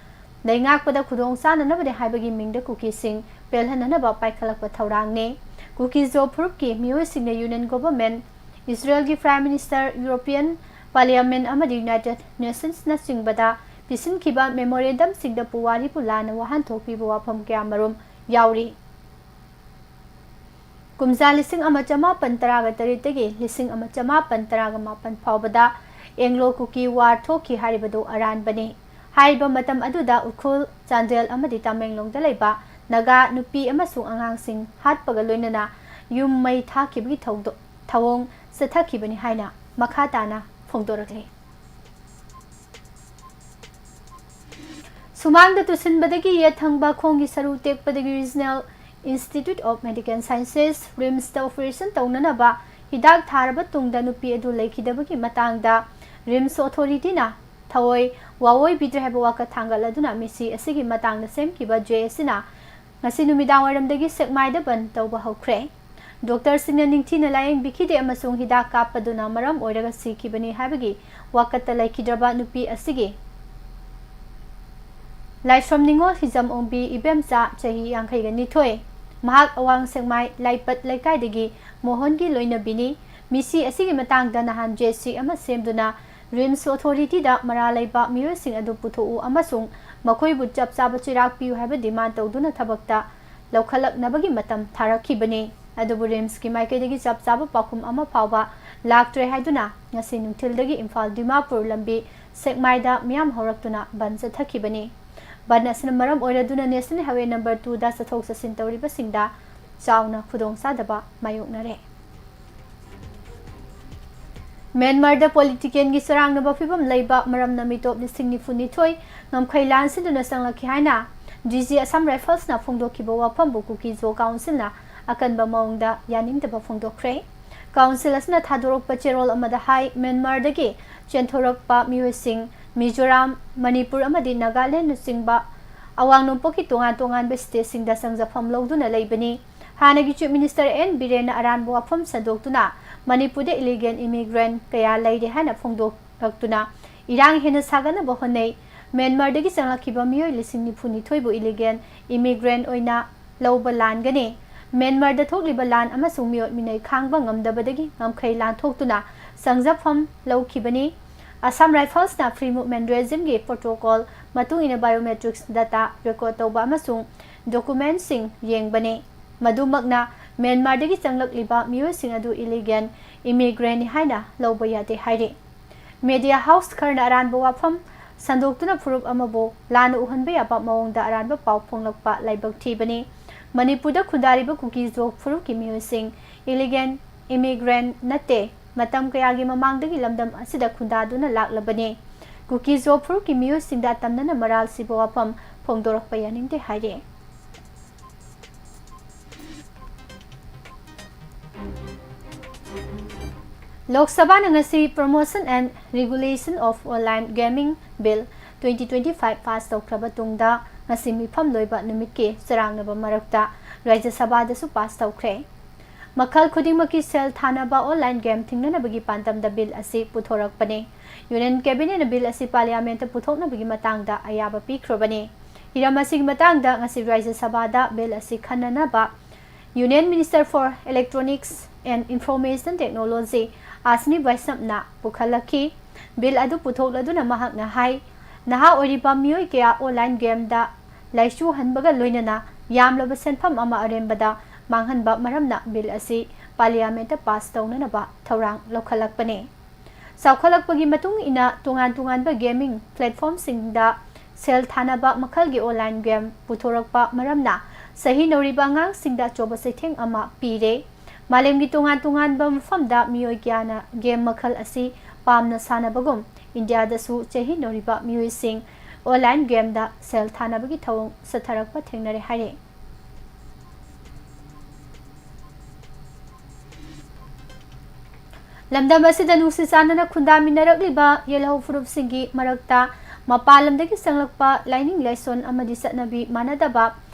ꯂꯩꯉꯥꯛꯄꯗ ꯈꯨꯗꯣꯡ ꯆꯥꯅꯅꯕꯅꯤ ꯍꯥꯏꯕꯒꯤ ꯃꯤꯡꯗ ꯀꯨꯀꯤꯁꯤꯡ ꯄꯦꯜꯍꯟꯅꯅꯕ ꯄꯥꯏꯈꯠꯂꯛꯄ ꯊꯧꯔꯥꯡꯅꯤ꯫ ꯀꯨꯀꯤ-ꯖꯣ ꯐꯨꯔꯨꯞꯀꯤ ꯃꯤꯑꯣꯏꯁꯤꯡꯅ Union Government, ꯏꯁꯔꯦꯜꯒꯤ Prime Minister, European Parliament ꯑꯃꯗꯤ United Nations ꯅꯆꯤꯡꯕꯗ ꯄꯤꯁꯤꯟꯈꯤꯕ memorandum ꯁꯤꯡꯗ ꯄꯨꯋꯥꯔꯤꯕꯨ ꯂꯥꯟꯅ ꯋꯥꯍꯟꯊꯣꯛ ꯄꯤꯕ ꯋꯥꯐꯝ ꯀꯌꯥꯃꯔꯨꯝ ꯌꯥꯎꯔꯤ꯫ ꯀꯨꯝꯖꯥ ꯂꯤꯁꯤꯡ ꯑꯃ ꯆꯃꯥꯄꯟ ꯇꯔꯥꯒ ꯇꯔꯦꯠꯇꯒꯤ ꯂꯤꯁꯤꯡ ꯑꯃ ꯆꯃꯥꯄꯟ ꯇꯔꯥꯒ ꯃꯥꯄꯟ ꯐꯥꯎꯕꯗ ꯑꯦꯡꯂꯣ ꯀꯨꯀꯤ ꯋꯥꯔ ꯊꯣꯛꯈꯤ ꯍꯥꯏꯔꯤꯕꯗꯨ ꯑꯔꯥꯟꯕꯅꯤ꯫ ꯍꯥꯏꯔꯤꯕ ꯃꯇꯝ ꯑꯗꯨꯗ ꯎꯈ꯭ꯔꯨꯜ, ꯆꯥꯟꯗꯦꯜ ꯑꯃꯗꯤ ꯇꯃꯦꯡꯂꯣꯡꯗ ꯂꯩꯕ ꯅꯥꯒꯥ ꯅꯨꯄꯤ ꯑꯃꯁꯨꯡ ꯑꯉꯥꯡꯁꯤꯡ ꯍꯥꯠꯄꯒ ꯂꯣꯏꯅꯅ ꯌꯨꯝ ꯃꯩ ꯊꯥꯈꯤꯕꯒꯤ ꯊꯧꯗꯣ-, ꯊꯧꯑꯣꯡ ꯆꯠꯊꯈꯤꯕꯅꯤ ꯍꯥꯏꯅ ꯃꯈꯥ ꯇꯥꯅ ꯐꯣꯡꯗꯣꯔꯛꯂꯤ꯫ ꯁꯨꯃꯥꯡꯗ ꯇꯨꯁꯤꯟꯕꯗꯒꯤ ꯌꯦꯠ ꯊꯪꯕ ꯈꯣꯡꯒꯤ ꯁꯔꯨ ꯇꯦꯛꯄꯗꯒꯤ Regional Institute of Medical Sciences, ꯔꯤꯝꯁꯇ operation ꯇꯧꯅꯅꯕ ꯍꯤꯗꯥꯛ ꯊꯥꯔꯕ ꯇꯨꯡꯗ ꯅꯨꯄꯤ ꯑꯗꯨ ꯂꯩꯈꯤꯗꯕꯒꯤ ꯃꯇꯥꯡꯗ ꯔꯤꯝꯁ authorityꯅ ꯊꯑꯣꯏ ꯋꯥꯑꯣꯏꯕꯤꯗ꯭ꯔꯦ ꯍꯥꯏꯕ ꯋꯥꯀꯠ ꯊꯥꯡꯒꯠꯂꯗꯨꯅ ꯃꯤꯁꯤ ꯑꯁꯤꯒꯤ ꯃꯇꯥꯡꯗ ꯁꯦꯝꯈꯤꯕ JACꯅ ꯉꯁꯤ ꯅꯨꯃꯤꯗꯥꯡ ꯋꯥꯏꯔꯝꯗꯒꯤ ꯁꯦꯛꯃꯥꯏꯗ ꯕꯟ ꯇꯧꯕ ꯍꯧꯈ꯭ꯔꯦ꯫ ꯗꯣꯛꯇꯔꯁꯤꯡꯅ ꯅꯤꯡꯊꯤꯅ ꯂꯥꯌꯦꯡꯕꯤꯈꯤꯗꯦ ꯑꯃꯁꯨꯡ ꯍꯤꯗꯥꯛ ꯀꯥꯞꯄꯗꯨꯅ ꯃꯔꯝ ꯑꯣꯏꯔꯒ ꯁꯤꯈꯤꯕꯅꯤ ꯍꯥꯏꯕꯒꯤ ꯋꯥꯀꯠꯇ ꯂꯩꯈꯤꯗ꯭ꯔꯕ ꯅꯨꯄꯤ ꯑꯁꯤꯒꯤ ꯂꯥꯏꯁ꯭ꯔꯝ ꯅꯤꯉꯣꯜ ꯍꯤꯖꯝ ꯑꯣꯡꯕꯤ ꯏꯕꯦꯝꯆꯥ, ꯆꯍꯤ ꯌꯥꯡꯈꯩꯒ ꯅꯤꯊꯣꯏ, ꯃꯍꯥꯛ ꯑꯋꯥꯡ ꯁꯦꯛꯃꯥꯏ ꯂꯥꯏꯄꯠ ꯂꯩꯀꯥꯏꯗꯒꯤ ꯃꯣꯍꯟꯒꯤ ꯂꯣꯏꯅꯕꯤꯅꯤ꯫ ꯃꯤꯁꯤ ꯑꯁꯤꯒꯤ ꯃꯇꯥꯡꯗ ꯅꯍꯥꯟ JAC ꯑꯃ ꯁꯦꯝꯗꯨꯅ ꯔꯤꯝꯁ authorityꯗ ꯃꯔꯥꯜ ꯂꯩꯕ ꯃꯤꯑꯣꯏꯁꯤꯡ ꯑꯗꯨ ꯄꯨꯊꯣꯛꯎ ꯑꯃꯁꯨꯡ ꯃꯈꯣꯏꯕꯨ ꯆꯞ ꯆꯥꯕ ꯆꯩꯔꯥꯛ ꯄꯤꯌꯨ ꯍꯥꯏꯕ demand ꯇꯧꯗꯨꯅ ꯊꯕꯛꯇ ꯂꯧꯈꯠꯂꯛꯅꯕꯒꯤ ꯃꯇꯝ ꯊꯥꯔꯛꯈꯤꯕꯅꯤ꯫ ꯑꯗꯨꯕꯨ ꯔꯤꯝꯁꯀꯤ ꯃꯥꯏꯀꯩꯗꯒꯤ ꯆꯞ ꯆꯥꯕ ꯄꯥꯎꯈꯨꯝ ꯑꯃ ꯐꯥꯎꯕ ꯂꯥꯛꯇ꯭ꯔꯦ ꯍꯥꯏꯗꯨꯅ ꯉꯁꯤ ꯅꯨꯡꯊꯤꯜꯗꯒꯤ ꯏꯝꯐꯥꯜ ꯗꯤꯃꯥꯄꯨꯔ ꯂꯝꯕꯤ ꯁꯦꯛꯃꯥꯏꯗ ꯃꯤꯌꯥꯝ ꯍꯧꯔꯛꯇꯨꯅ ꯕꯟ ꯆꯠꯊꯈꯤꯕꯅꯤ꯫ ꯕꯟ ꯑꯁꯤꯅ ꯃꯔꯝ ꯑꯣꯏꯔꯗꯨꯅ National Highway number twoꯗ ꯆꯠꯊꯣꯛ ꯆꯠꯁꯤꯟ ꯇꯧꯔꯤꯕꯁꯤꯡꯗ ꯆꯥꯎꯅ ꯈꯨꯗꯣꯡꯆꯥꯗꯕ ꯃꯥꯌꯣꯛꯅꯔꯦ꯫ ꯃ꯭ꯌꯥꯟꯃꯥꯔꯗ politicalꯒꯤ ꯆꯔꯥꯡꯅꯕ ꯐꯤꯚꯝ ꯂꯩꯕ ꯃꯔꯝꯅ ꯃꯤꯇꯣꯞ ꯂꯤꯁꯤꯡ ꯅꯤꯐꯨ ꯅꯤꯊꯣꯏ ꯉꯝꯈꯩ ꯂꯥꯟꯁꯤꯟꯗꯨꯅ ꯆꯪꯂꯛꯈꯤ ꯍꯥꯏꯅ DG Assam Riflesꯅ ꯐꯣꯡꯗꯣꯛꯈꯤꯕ ꯋꯥꯐꯝꯕꯨ ꯀꯨꯀꯤ-ꯖꯣ councilꯅ ꯑꯀꯟꯕ ꯃꯑꯣꯡꯗ ꯌꯥꯅꯤꯡꯗꯕ ꯐꯣꯡꯗꯣꯛꯈ꯭ꯔꯦ꯫ Council ꯑꯁꯤꯅ ꯊꯥꯗꯣꯔꯛꯄ ꯆꯦꯔꯣꯜ ꯑꯃꯗ ꯍꯥꯏ, ꯃ꯭ꯌꯥꯟꯃꯥꯔꯗꯒꯤ ꯆꯦꯟꯊꯣꯔꯛꯄ ꯃꯤꯑꯣꯏꯁꯤꯡ ꯃꯤꯖꯣꯔꯥꯝ, ꯃꯅꯤꯄꯨꯔ ꯑꯃꯗꯤ ꯅꯥꯒꯥꯂꯦꯟꯗꯅꯆꯤꯡꯕ ꯑꯋꯥꯡ ꯅꯣꯡꯄꯣꯛꯀꯤ ꯇꯣꯉꯥꯟ ꯇꯣꯉꯥꯟꯕ stateꯁꯤꯡꯗ ꯆꯪꯖꯐꯝ ꯂꯧꯗꯨꯅ ꯂꯩꯕꯅꯤ꯫ ꯍꯥꯟꯅꯒꯤ Chief Minister ꯑꯦꯟ ꯕꯤꯔꯦꯟꯅ ꯑꯔꯥꯟꯕ ꯋꯥꯐꯝ ꯁꯟꯗꯣꯛꯇꯨꯅ ꯃꯅꯤꯄꯨꯔꯗ illegal immigrant ꯀꯌꯥ ꯂꯩꯔꯦ ꯍꯥꯏꯅ ꯐꯣꯡꯗꯣꯛꯂꯛꯇꯨꯅ ꯏꯔꯥꯡ ꯍꯦꯟꯅ ꯁꯥꯒꯠꯅꯕ ꯍꯣꯠꯅꯩ꯫ ꯃ꯭ꯌꯥꯟꯃꯥꯔꯗꯒꯤ ꯆꯪꯂꯛꯈꯤꯕ ꯃꯤꯑꯣꯏ ꯂꯤꯁꯤꯡ ꯅꯤꯐꯨ ꯅꯤꯊꯣꯏꯕꯨ illegal immigrant ꯑꯣꯏꯅ ꯂꯧꯕ ꯂꯥꯟꯒꯅꯤ꯫ ꯃ꯭ꯌꯥꯟꯃꯥꯔꯗ ꯊꯣꯛꯂꯤꯕ ꯂꯥꯟ ꯑꯃꯁꯨꯡ ꯃꯤꯑꯣꯠ ꯃꯤꯅꯩ ꯈꯥꯡꯕ ꯉꯝꯗꯕꯗꯒꯤ ꯉꯝꯈꯩ ꯂꯥꯟꯊꯣꯛꯇꯨꯅ ꯆꯪꯖꯐꯝ ꯂꯧꯈꯤꯕꯅꯤ꯫ Assam Riflesꯅ Free Movement Regimeꯒꯤ protocol ꯃꯇꯨꯡ ꯏꯟꯅ biometrics data record ꯇꯧꯕ ꯑꯃꯁꯨꯡ documentꯁꯤꯡ ꯌꯦꯡꯕꯅꯤ꯫ ꯃꯗꯨꯃꯛꯅ ꯃ꯭ꯌꯥꯟꯃꯥꯔꯗꯒꯤ ꯆꯪꯂꯛꯂꯤꯕ ꯃꯤꯑꯣꯏꯁꯤꯡ ꯑꯗꯨ ꯏꯂꯤꯒꯦꯜ ꯏꯃꯤꯒ꯭ꯔꯦꯟꯅꯤ ꯍꯥꯏꯅ ꯂꯧꯕ ꯌꯥꯗꯦ ꯍꯥꯏꯔꯤ꯫ ꯃꯦꯗꯤꯌꯥ ꯍꯥꯎꯁ ꯈꯔꯅ ꯑꯔꯥꯟꯕ ꯋꯥꯐꯝ ꯁꯟꯗꯣꯛꯇꯨꯅ ꯐꯨꯔꯨꯞ ꯑꯃꯕꯨ ꯂꯥꯟꯅ ꯎꯍꯟꯕ ꯌꯥꯕ ꯃꯑꯣꯡꯗ ꯑꯔꯥꯟꯕ ꯄꯥꯎ ꯐꯣꯡꯂꯛꯄ ꯂꯥꯏꯕꯛ ꯊꯤꯕꯅꯤ꯫ ꯃꯅꯤꯄꯨꯔꯗ ꯈꯨꯟꯗꯥꯔꯤꯕ ꯀꯨꯀꯤ ꯖꯣ ꯐꯨꯔꯨꯞꯀꯤ ꯃꯤꯑꯣꯏꯁꯤꯡ ꯏꯂꯤꯒꯦꯜ ꯏꯃꯤꯒ꯭ꯔꯦꯟ ꯅꯠꯇꯦ꯫ ꯃꯇꯝ ꯀꯌꯥꯒꯤ ꯃꯃꯥꯡꯗꯒꯤ ꯂꯝꯗꯝ ꯑꯁꯤꯗ ꯈꯨꯟꯗꯥꯗꯨꯅ ꯂꯥꯛꯂꯕꯅꯤ꯫ ꯀꯨꯀꯤ ꯖꯣ ꯐꯨꯔꯨꯞꯀꯤ ꯃꯤꯑꯣꯏꯁꯤꯡꯗ ꯑꯇꯝꯅꯅ ꯃꯔꯥꯜ ꯁꯤꯕ ꯋꯥꯐꯝ ꯐꯣꯡꯗꯣꯔꯛꯄ ꯌꯥꯅꯤꯡꯗꯦ ꯍꯥꯏꯔꯤ꯫ ꯂꯣꯛ ꯁꯚꯥꯅ ꯉꯁꯤ Promotion and Regulation of Online Gaming Bill twenty twenty-five pass ꯇꯧꯈ꯭ꯔꯕ ꯇꯨꯡꯗ ꯉꯁꯤ ꯃꯤꯐꯝ ꯂꯣꯏꯕ ꯅꯨꯃꯤꯠꯀꯤ ꯆꯔꯥꯡꯅꯕ ꯃꯔꯛꯇ ꯔꯥꯖ꯭ꯌ ꯁꯚꯥꯗꯁꯨ ꯄꯥꯁ ꯇꯧꯈ꯭ꯔꯦ꯫ ꯃꯈꯜ ꯈꯨꯗꯤꯡꯃꯛꯀꯤ ꯁꯦꯜ ꯊꯥꯅꯕ ꯑꯣꯟꯂꯥꯏꯟ ꯒꯦꯝ ꯊꯤꯡꯅꯅꯕꯒꯤ ꯄꯥꯟꯗꯝꯗ ꯕꯤꯜ ꯑꯁꯤ ꯄꯨꯊꯣꯔꯛꯄꯅꯤ꯫ ꯌꯨꯅꯤꯌꯟ ꯀꯦꯕꯤꯅꯦꯠꯅ ꯕꯤꯜ ꯑꯁꯤ ꯄꯥꯔꯂꯤꯌꯥꯃꯦꯟꯠꯇ ꯄꯨꯊꯣꯛꯅꯕꯒꯤ ꯃꯇꯥꯡꯗ ꯑꯌꯥꯕ ꯄꯤꯈ꯭ꯔꯕꯅꯤ꯫ ꯍꯤꯔꯝ ꯑꯁꯤꯒꯤ ꯃꯇꯥꯡꯗ ꯉꯁꯤ ꯔꯥꯖ꯭ꯌ ꯁꯚꯥꯗ ꯕꯤꯜ ꯑꯁꯤ ꯈꯟꯅꯅꯕ Union Minister for Electronics and Information Technology ꯑꯁ꯭ꯅꯤ ꯕꯩꯁꯅꯞꯅ ꯄꯨꯈꯠꯂꯛꯈꯤ꯫ ꯕꯤꯜ ꯑꯗꯨ ꯄꯨꯊꯣꯛꯂꯗꯨꯅ ꯃꯍꯥꯛꯅ ꯍꯥꯏ, ꯅꯍꯥ ꯑꯣꯏꯔꯤꯕ ꯃꯤꯑꯣꯏ ꯀꯌꯥ ꯑꯣꯟꯂꯥꯏꯟ ꯒꯦꯝꯗ ꯂꯥꯏꯆꯨꯍꯟꯕꯒ ꯂꯣꯏꯅꯅ ꯌꯥꯝꯂꯕ ꯁꯦꯟꯐꯝ ꯑꯃ ꯑꯔꯦꯝꯕꯗ ꯃꯥꯡꯍꯟꯕ ꯃꯔꯝꯅ ꯕꯤꯜ ꯑꯁꯤ ꯄꯥꯔꯂꯤꯌꯥꯃꯦꯟꯠꯇ ꯄꯥꯁ ꯇꯧꯅꯅꯕ ꯊꯧꯔꯥꯡ ꯂꯧꯈꯠꯂꯛꯄꯅꯤ꯫ ꯆꯥꯎꯈꯠꯂꯛꯄꯒꯤ ꯃꯇꯨꯡ ꯏꯟꯅ ꯇꯣꯉꯥꯟ ꯇꯣꯉꯥꯟꯕ ꯒꯦꯃꯤꯡ ꯄ꯭ꯂꯦꯠꯐꯣꯝꯁꯤꯡꯗ ꯁꯦꯜ ꯊꯥꯅꯕ ꯃꯈꯜꯒꯤ ꯑꯣꯟꯂꯥꯏꯟ ꯒꯦꯝ ꯄꯨꯊꯣꯔꯛꯄ ꯃꯔꯝꯅ ꯆꯍꯤ ꯅꯧꯔꯤꯕ ꯑꯉꯥꯡꯁꯤꯡꯗ ꯑꯆꯧꯕ ꯆꯩꯊꯦꯡ ꯑꯃ ꯄꯤꯔꯦ꯫ ꯃꯥꯂꯦꯝꯒꯤ ꯇꯣꯉꯥꯟ ꯇꯣꯉꯥꯟꯕ ꯃꯐꯝꯗ ꯃꯤꯑꯣꯏ ꯀꯌꯥꯅ ꯒꯦꯝ ꯃꯈꯜ ꯑꯁꯤ ꯄꯥꯝꯅ ꯁꯥꯟꯅꯕꯒꯨꯝ, ꯏꯟꯗꯤꯌꯥꯗꯁꯨ ꯆꯍꯤ ꯅꯧꯔꯤꯕ ꯃꯤꯑꯣꯏꯁꯤꯡ ꯑꯣꯟꯂꯥꯏꯟ ꯒꯦꯝꯗ ꯁꯦꯜ ꯊꯥꯅꯕꯒꯤ ꯊꯧꯑꯣꯡ ꯆꯠꯊꯔꯛꯄ ꯊꯦꯡꯅꯔꯦ ꯍꯥꯏꯔꯤ꯫ ꯂꯝꯗꯝ ꯑꯁꯤꯗ ꯅꯨꯡꯁꯤ ꯆꯥꯟꯅꯅ ꯈꯨꯟꯗꯥꯃꯤꯟꯅꯔꯛꯂꯤꯕ ꯌꯦꯜꯍꯧ ꯐꯨꯔꯨꯞꯁꯤꯡꯒꯤ ꯃꯔꯛꯇ ꯃꯄꯥꯟ ꯂꯝꯗꯒꯤ ꯆꯪꯂꯛꯄ ꯂꯥꯏꯅꯤꯡ ꯂꯥꯏꯁꯣꯟ ꯑꯃꯗꯤ ꯆꯠꯅꯕꯤ ꯃꯥꯟꯅꯗꯕ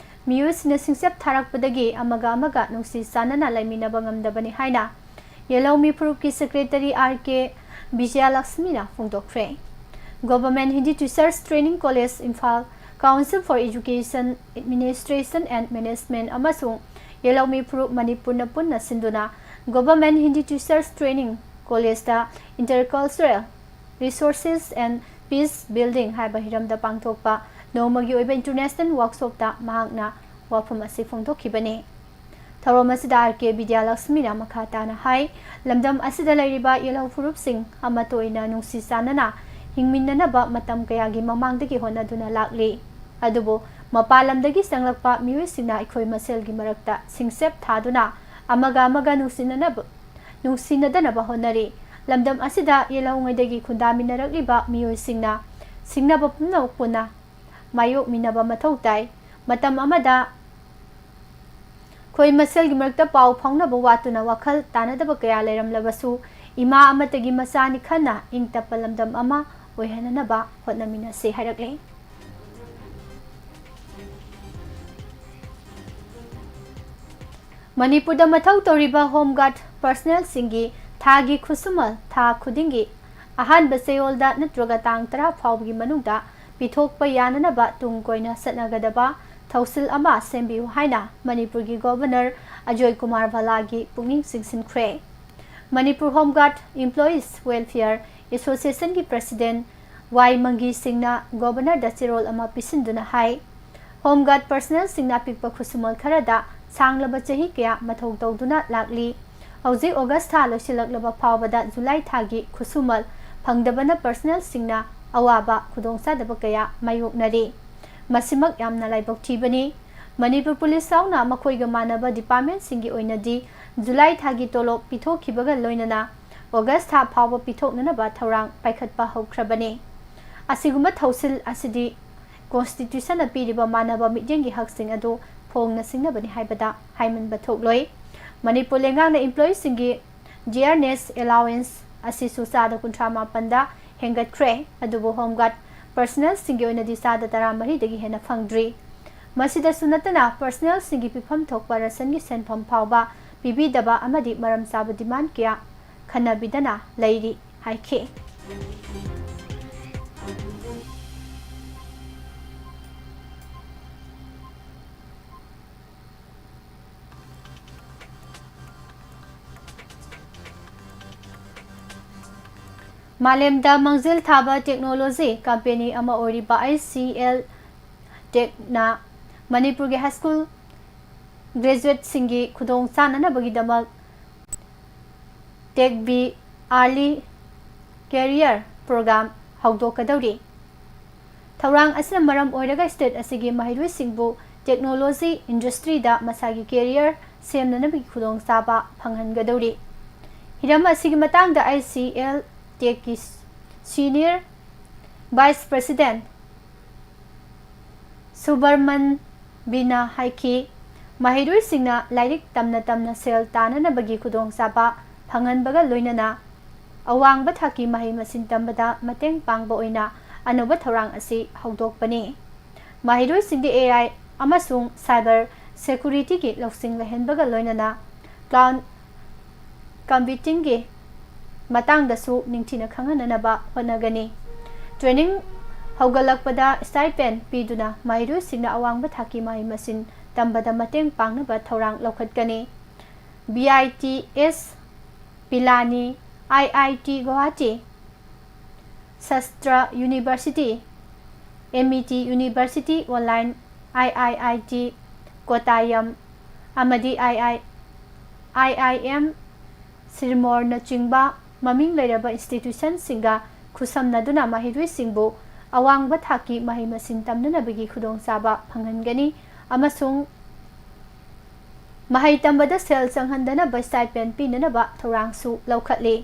ꯃꯤꯑꯣꯏꯁꯤꯡꯅ ꯁꯤꯡꯆꯞ ꯊꯥꯔꯛꯄꯗꯒꯤ ꯑꯃꯒ ꯑꯃꯒ ꯅꯨꯡꯁꯤ ꯆꯥꯟꯅꯅ ꯂꯩꯃꯤꯟꯅꯕ ꯉꯝꯗꯕꯅꯤ ꯍꯥꯏꯅ ꯌꯦꯜꯍꯧꯃꯤ ꯐꯨꯔꯨꯞꯀꯤ secretary R K ꯕꯤꯖꯌꯂꯛꯁꯃꯤꯅ ꯐꯣꯡꯗꯣꯛꯈ꯭ꯔꯦ꯫ Government Hindi Teachers Training College, Imphal, Council for Education, Administration and Management ꯑꯃꯁꯨꯡ ꯌꯦꯜꯍꯧꯃꯤ ꯐꯨꯔꯨꯞ ꯃꯅꯤꯄꯨꯔꯅ ꯄꯨꯟꯅ ꯁꯤꯟꯗꯨꯅ Government Hindi Teachers Training Collegeꯇ Intercultural Resources and Peace Building ꯍꯥꯏꯕ ꯍꯤꯔꯝꯗ ꯄꯥꯡꯊꯣꯛꯄ ꯅꯣꯡꯃꯒꯤ ꯑꯣꯏꯕ international workshopꯇ ꯃꯍꯥꯛꯅ ꯋꯥꯐꯝ ꯑꯁꯤ ꯐꯣꯡꯗꯣꯛꯈꯤꯕꯅꯤ꯫ ꯊꯧꯔꯝ ꯑꯁꯤꯗ ꯑꯥꯔ ꯀꯦ ꯕꯤꯗ꯭ꯌꯥꯂꯛꯁꯃꯤꯅ ꯃꯈꯥ ꯇꯥꯅ ꯍꯥꯏ, ꯂꯝꯗꯝ ꯑꯁꯤꯗ ꯂꯩꯔꯤꯕ ꯌꯦꯜꯍꯧ ꯐꯨꯔꯨꯞꯁꯤꯡ ꯑꯃꯠꯇ ꯑꯣꯏꯅ ꯅꯨꯡꯁꯤ ꯆꯥꯟꯅꯅ ꯍꯤꯡꯃꯤꯟꯅꯅꯕ ꯃꯇꯝ ꯀꯌꯥꯒꯤ ꯃꯃꯥꯡꯗꯒꯤ ꯍꯣꯠꯅꯗꯨꯅ ꯂꯥꯛꯂꯤ꯫ ꯑꯗꯨꯕꯨ ꯃꯄꯥꯟ ꯂꯝꯗꯒꯤ ꯆꯪꯂꯛꯄ ꯃꯤꯑꯣꯏꯁꯤꯡꯅ ꯑꯩꯈꯣꯏ ꯃꯁꯦꯜꯒꯤ ꯃꯔꯛꯇ ꯁꯤꯡꯆꯞ ꯊꯥꯗꯨꯅ ꯑꯃꯒ ꯑꯃꯒ ꯅꯨꯡꯁꯤꯅꯅꯕ, ꯅꯨꯡꯁꯤꯅꯗꯅꯕ ꯍꯣꯠꯅꯔꯤ꯫ ꯂꯝꯗꯝ ꯑꯁꯤꯗ ꯌꯦꯜꯍꯧꯉꯩꯗꯒꯤ ꯈꯨꯟꯗꯥꯃꯤꯟꯅꯔꯛꯂꯤꯕ ꯃꯤꯑꯣꯏꯁꯤꯡꯅ ꯁꯤꯡꯅꯕ ꯄꯨꯝꯅꯃꯛ ꯄꯨꯟꯅ ꯃꯥꯌꯣꯛꯃꯤꯟꯅꯕ ꯃꯊꯧ ꯇꯥꯏ꯫ ꯃꯇꯝ ꯑꯃꯗ ꯑꯩꯈꯣꯏ ꯃꯁꯦꯜꯒꯤ ꯃꯔꯛꯇ ꯄꯥꯎ ꯐꯥꯎꯅꯕ ꯋꯥꯠꯇꯨꯅ ꯋꯥꯈꯜ ꯇꯥꯅꯗꯕ ꯀꯌꯥ ꯂꯩꯔꯝꯂꯕꯁꯨ, ꯏꯃꯥ ꯑꯃꯠꯇꯒꯤ ꯃꯆꯥꯅꯤ ꯈꯟꯅ ꯏꯪ ꯇꯞꯄ ꯂꯝꯗꯝ ꯑꯃ ꯑꯣꯏꯍꯟꯅꯅꯕ ꯍꯣꯠꯅꯃꯤꯟꯅꯁꯤ ꯍꯥꯏꯔꯛꯂꯦ꯫ ꯃꯅꯤꯄꯨꯔꯗ ꯃꯊꯧ ꯇꯧꯔꯤꯕ ꯍꯣꯝ ꯒꯥꯔꯗ ꯄꯔꯁꯅꯦꯜꯁꯤꯡꯒꯤ ꯊꯥꯒꯤ ꯈꯨꯠꯁꯨꯃꯜ ꯊꯥ ꯈꯨꯗꯤꯡꯒꯤ ꯑꯍꯥꯟꯕ ꯆꯌꯣꯜꯗ ꯅꯠꯇ꯭ꯔꯒ ꯇꯥꯡ ꯇꯔꯥ ꯐꯥꯎꯕꯒꯤ ꯃꯅꯨꯡꯗ ꯄꯤꯊꯣꯛꯄ ꯌꯥꯅꯅꯕ ꯇꯨꯡ ꯀꯣꯏꯅ ꯆꯠꯅꯒꯗꯕ ꯊꯧꯁꯤꯜ ꯑꯃ ꯁꯦꯝꯕꯤꯌꯨ ꯍꯥꯏꯅ ꯃꯅꯤꯄꯨꯔꯒꯤ ꯒꯣꯚꯔꯅꯔ ꯑꯖꯣꯏ ꯀꯨꯃꯥꯔ ꯚꯜꯂꯥꯒꯤ ꯄꯨꯛꯅꯤꯡ ꯆꯤꯡꯁꯤꯟꯈ꯭ꯔꯦ꯫ Manipur home guard employees welfare ꯑꯦꯁꯣꯁꯤꯌꯦꯁꯟꯒꯤ ꯄ꯭ꯔꯁꯤꯗꯦꯟ ꯋꯥꯏ ꯃꯪꯒꯤ ꯁꯤꯡꯅ ꯒꯣꯚꯔꯅꯔꯗ ꯆꯦꯔꯣꯜ ꯑꯃ ꯄꯤꯁꯤꯟꯗꯨꯅ ꯍꯥꯏ, ꯍꯣꯝ ꯒꯥꯔꯗ ꯄꯔꯁꯅꯦꯜꯁꯤꯡꯅ ꯑꯄꯤꯛꯄ ꯈꯨꯠꯁꯨꯃꯜ ꯈꯔꯗ ꯁꯥꯡꯂꯕ ꯆꯍꯤ ꯀꯌꯥ ꯃꯊꯧ ꯇꯧꯗꯨꯅ ꯂꯥꯛꯂꯤ꯫ ꯍꯧꯖꯤꯛ ꯑꯣꯒꯁ ꯊꯥ ꯂꯣꯏꯁꯤꯜꯂꯛꯂꯕ ꯐꯥꯎꯕꯗ ꯖꯨꯂꯥꯏ ꯊꯥꯒꯤ ꯈꯨꯠꯁꯨꯃꯜ ꯐꯪꯗꯕꯅ ꯄꯔꯁꯅꯦꯜꯁꯤꯡꯅ ꯑꯋꯥꯕ ꯈꯨꯗꯣꯡꯆꯥꯗꯕ ꯀꯌꯥ ꯃꯥꯌꯣꯛꯅꯔꯤ꯫ ꯃꯁꯤꯃꯛ ꯌꯥꯝꯅ ꯂꯥꯏꯕꯛ ꯊꯤꯕꯅꯤ꯫ ꯃꯅꯤꯄꯨꯔ ꯄꯨꯂꯤꯁ ꯌꯥꯎꯅ ꯃꯈꯣꯏꯒ ꯃꯥꯟꯅꯕ ꯗꯤꯄꯥꯔꯠꯃꯦꯟꯁꯤꯡꯒꯤ ꯑꯣꯏꯅꯗꯤ ꯖꯨꯂꯥꯏ ꯊꯥꯒꯤ ꯇꯣꯂꯣꯞ ꯄꯤꯊꯣꯛꯈꯤꯕꯒ ꯂꯣꯏꯅꯅ ꯑꯣꯒꯁ ꯊꯥ ꯐꯥꯎꯕ ꯄꯤꯊꯣꯛꯅꯅꯕ ꯊꯧꯔꯥꯡ ꯄꯥꯏꯈꯠꯄ ꯍꯧꯈ꯭ꯔꯕꯅꯤ꯫ ꯑꯁꯤꯒꯨꯝꯕ ꯊꯧꯁꯤꯜ ꯑꯁꯤꯗꯤ ꯀꯣꯟꯁꯇꯤꯇ꯭ꯌꯨꯁꯟꯅ ꯄꯤꯔꯤꯕ ꯃꯥꯟꯅꯕ ꯃꯤꯠꯌꯦꯡꯒꯤ ꯍꯛꯁꯤꯡ ꯑꯗꯨ ꯐꯣꯡꯅ ꯁꯤꯡꯅꯕꯅꯤ ꯍꯥꯏꯕꯗ ꯍꯥꯏꯃꯟꯕ ꯊꯣꯛꯂꯣꯏ꯫ ꯃꯅꯤꯄꯨꯔ ꯂꯩꯉꯥꯛꯅ ꯏꯝꯄ꯭ꯂꯣꯌꯤꯁꯤꯡꯒꯤ ꯗꯤꯌꯔꯅꯦꯁ ꯑꯦꯂꯥꯎꯋꯦꯟꯁ ꯑꯁꯤꯁꯨ ꯆꯥꯗ ꯀꯨꯟꯊ꯭ꯔꯥ ꯃꯥꯄꯟꯗ ꯍꯦꯟꯒꯠꯈ꯭ꯔꯦ, ꯑꯗꯨꯕꯨ ꯍꯣꯝ ꯒꯥꯔꯗ ꯄꯔꯁꯅꯦꯜꯁꯤꯡꯒꯤ ꯑꯣꯏꯅꯗꯤ ꯆꯥꯗ ꯇꯔꯥꯃꯔꯤꯗꯒꯤ ꯍꯦꯟꯅ ꯐꯪꯗ꯭ꯔꯤ꯫ ꯃꯁꯤꯗꯁꯨ ꯅꯠꯇꯅ, ꯄꯔꯁꯅꯦꯜꯁꯤꯡꯒꯤ ꯄꯤꯐꯝ ꯊꯣꯛꯄ ꯔꯦꯁꯟꯒꯤ ꯁꯦꯟꯐꯝ ꯐꯥꯎꯕ ꯄꯤꯕꯤꯗꯕ ꯑꯃꯗꯤ ꯃꯔꯝ ꯆꯥꯕ ꯗꯤꯃꯥꯟ ꯀꯌꯥ ꯈꯟꯅꯕꯤꯗꯅ ꯂꯩꯔꯤ ꯍꯥꯏꯈꯤ꯫ ꯃꯥꯂꯦꯝꯗ ꯃꯥꯡꯖꯤꯜ ꯊꯥꯕ ꯇꯦꯛꯅꯣꯂꯣꯖꯤ ꯀꯝꯄꯦꯅꯤ ꯑꯃ ꯑꯣꯏꯔꯤꯕ ꯑꯩꯆ ꯁꯤ ꯑꯦꯜ ꯇꯦꯛꯅ ꯃꯅꯤꯄꯨꯔꯒꯤ ꯍꯥꯏ ꯁ꯭ꯀꯨꯜ graduateꯁꯤꯡꯒꯤ ꯈꯨꯗꯣꯡ ꯆꯥꯅꯅꯕꯒꯤꯗꯃꯛ Tech Bee Early Career Program ꯍꯧꯗꯣꯛꯀꯗꯧꯔꯤ꯫ ꯊꯧꯔꯥꯡ ꯑꯁꯤꯅ ꯃꯔꯝ ꯑꯣꯏꯔꯒ state ꯑꯁꯤꯒꯤ ꯃꯍꯩꯔꯣꯏꯁꯤꯡꯕꯨ technology industryꯗ ꯃꯁꯥꯒꯤ career ꯁꯦꯝꯅꯅꯕꯒꯤ ꯈꯨꯗꯣꯡꯆꯥꯕ ꯐꯪꯍꯟꯒꯗꯧꯔꯤ꯫ ꯍꯤꯔꯝ ꯑꯁꯤꯒꯤ ꯃꯇꯥꯡꯗ ICL Techꯀꯤ Senior Vice President ꯁꯨꯕꯔꯃꯟ ꯕꯤꯅ ꯍꯥꯏꯈꯤ, ꯃꯍꯩꯔꯣꯏꯁꯤꯡꯅ ꯂꯥꯏꯔꯤꯛ ꯇꯝꯅ ꯇꯝꯅ ꯁꯦꯜ ꯇꯥꯅꯅꯕꯒꯤ ꯈꯨꯗꯣꯡꯆꯥꯕ ꯐꯪꯍꯟꯕꯒ ꯂꯣꯏꯅꯅ ꯑꯋꯥꯡꯕ ꯊꯥꯛꯀꯤ ꯃꯍꯩ ꯃꯁꯤꯡ ꯇꯝꯕꯗ ꯃꯇꯦꯡ ꯄꯥꯡꯕ ꯑꯣꯏꯅ ꯑꯅꯧꯕ ꯊꯧꯔꯥꯡ ꯑꯁꯤ ꯍꯧꯗꯣꯛꯄꯅꯤ꯫ ꯃꯍꯩꯔꯣꯏꯁꯤꯡꯗ AI ꯑꯃꯁꯨꯡ cyber securityꯒꯤ ꯂꯧꯁꯤꯡ ꯂꯩꯍꯟꯕꯒ ꯂꯣꯏꯅꯅ cloud computingꯒꯤ ꯃꯇꯥꯡꯗꯁꯨ ꯅꯤꯡꯊꯤꯅ ꯈꯪꯍꯟꯅꯅꯕ ꯍꯣꯠꯅꯒꯅꯤ꯫ Training ꯍꯧꯒꯠꯂꯛꯄꯗ stipend ꯄꯤꯗꯨꯅ ꯃꯍꯩꯔꯣꯏꯁꯤꯡꯅ ꯑꯋꯥꯡꯕ ꯊꯥꯛꯀꯤ ꯃꯍꯩ ꯃꯁꯤꯡ ꯇꯝꯕꯗ ꯃꯇꯦꯡ ꯄꯥꯡꯅꯕ ꯊꯧꯔꯥꯡ ꯂꯧꯈꯠꯀꯅꯤ꯫ BITS Pilani, IIT Guwahati, Shastra University, MET University Online, IIIT Kottayam ꯑꯃꯗꯤ II IIM ꯁꯤꯔꯃꯣꯔꯅꯆꯤꯡꯕ ꯃꯃꯤꯡ ꯂꯩꯔꯕ institutionꯁꯤꯡꯒ ꯈꯨꯠꯁꯝꯅꯗꯨꯅ ꯃꯍꯩꯔꯣꯏꯁꯤꯡꯕꯨ ꯑꯋꯥꯡꯕ ꯊꯥꯛꯀꯤ ꯃꯍꯩ ꯃꯁꯤꯡ ꯇꯝꯅꯅꯕꯒꯤ ꯈꯨꯗꯣꯡꯆꯥꯕ ꯐꯪꯍꯟꯒꯅꯤ ꯑꯃꯁꯨꯡ ꯃꯍꯩ ꯇꯝꯕꯗ ꯁꯦꯜ ꯆꯪꯍꯟꯗꯅꯕ stipend ꯄꯤꯅꯅꯕ ꯊꯧꯔꯥꯡꯁꯨ ꯂꯧꯈꯠꯂꯤ꯫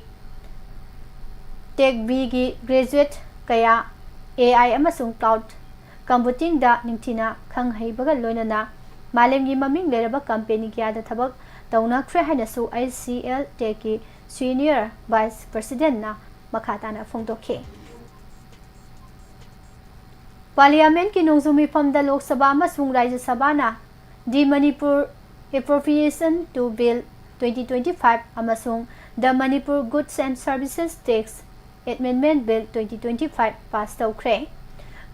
Tech Beeꯒꯤ graduate ꯀꯌꯥ AI ꯑꯃꯁꯨꯡ cloud computingꯗ ꯅꯤꯡꯊꯤꯅ ꯈꯪ ꯍꯩꯕꯒ ꯂꯣꯏꯅꯅ ꯃꯥꯂꯦꯝꯒꯤ ꯃꯃꯤꯡ ꯂꯩꯔꯕ company ꯀꯌꯥꯗ ꯊꯕꯛ ꯇꯧꯅꯈ꯭ꯔꯦ ꯍꯥꯏꯅꯁꯨ ICL Techꯀꯤ Senior Vice Presidentꯅ ꯃꯈꯥ ꯇꯥꯅ ꯐꯣꯡꯗꯣꯛꯈꯤ꯫ Parliamentꯀꯤ ꯅꯣꯡꯖꯨ ꯃꯤꯐꯝꯗ ꯂꯣꯛ ꯁꯚꯥ ꯑꯃꯁꯨꯡ ꯔꯥꯖ꯭ꯌ ꯁꯚꯥꯅ The Manipur Appropriation two Bill twenty twenty-five ꯑꯃꯁꯨꯡ The Manipur Goods and Services Tax Amendment Bill twenty twenty-five pass ꯇꯧꯈ꯭ꯔꯦ꯫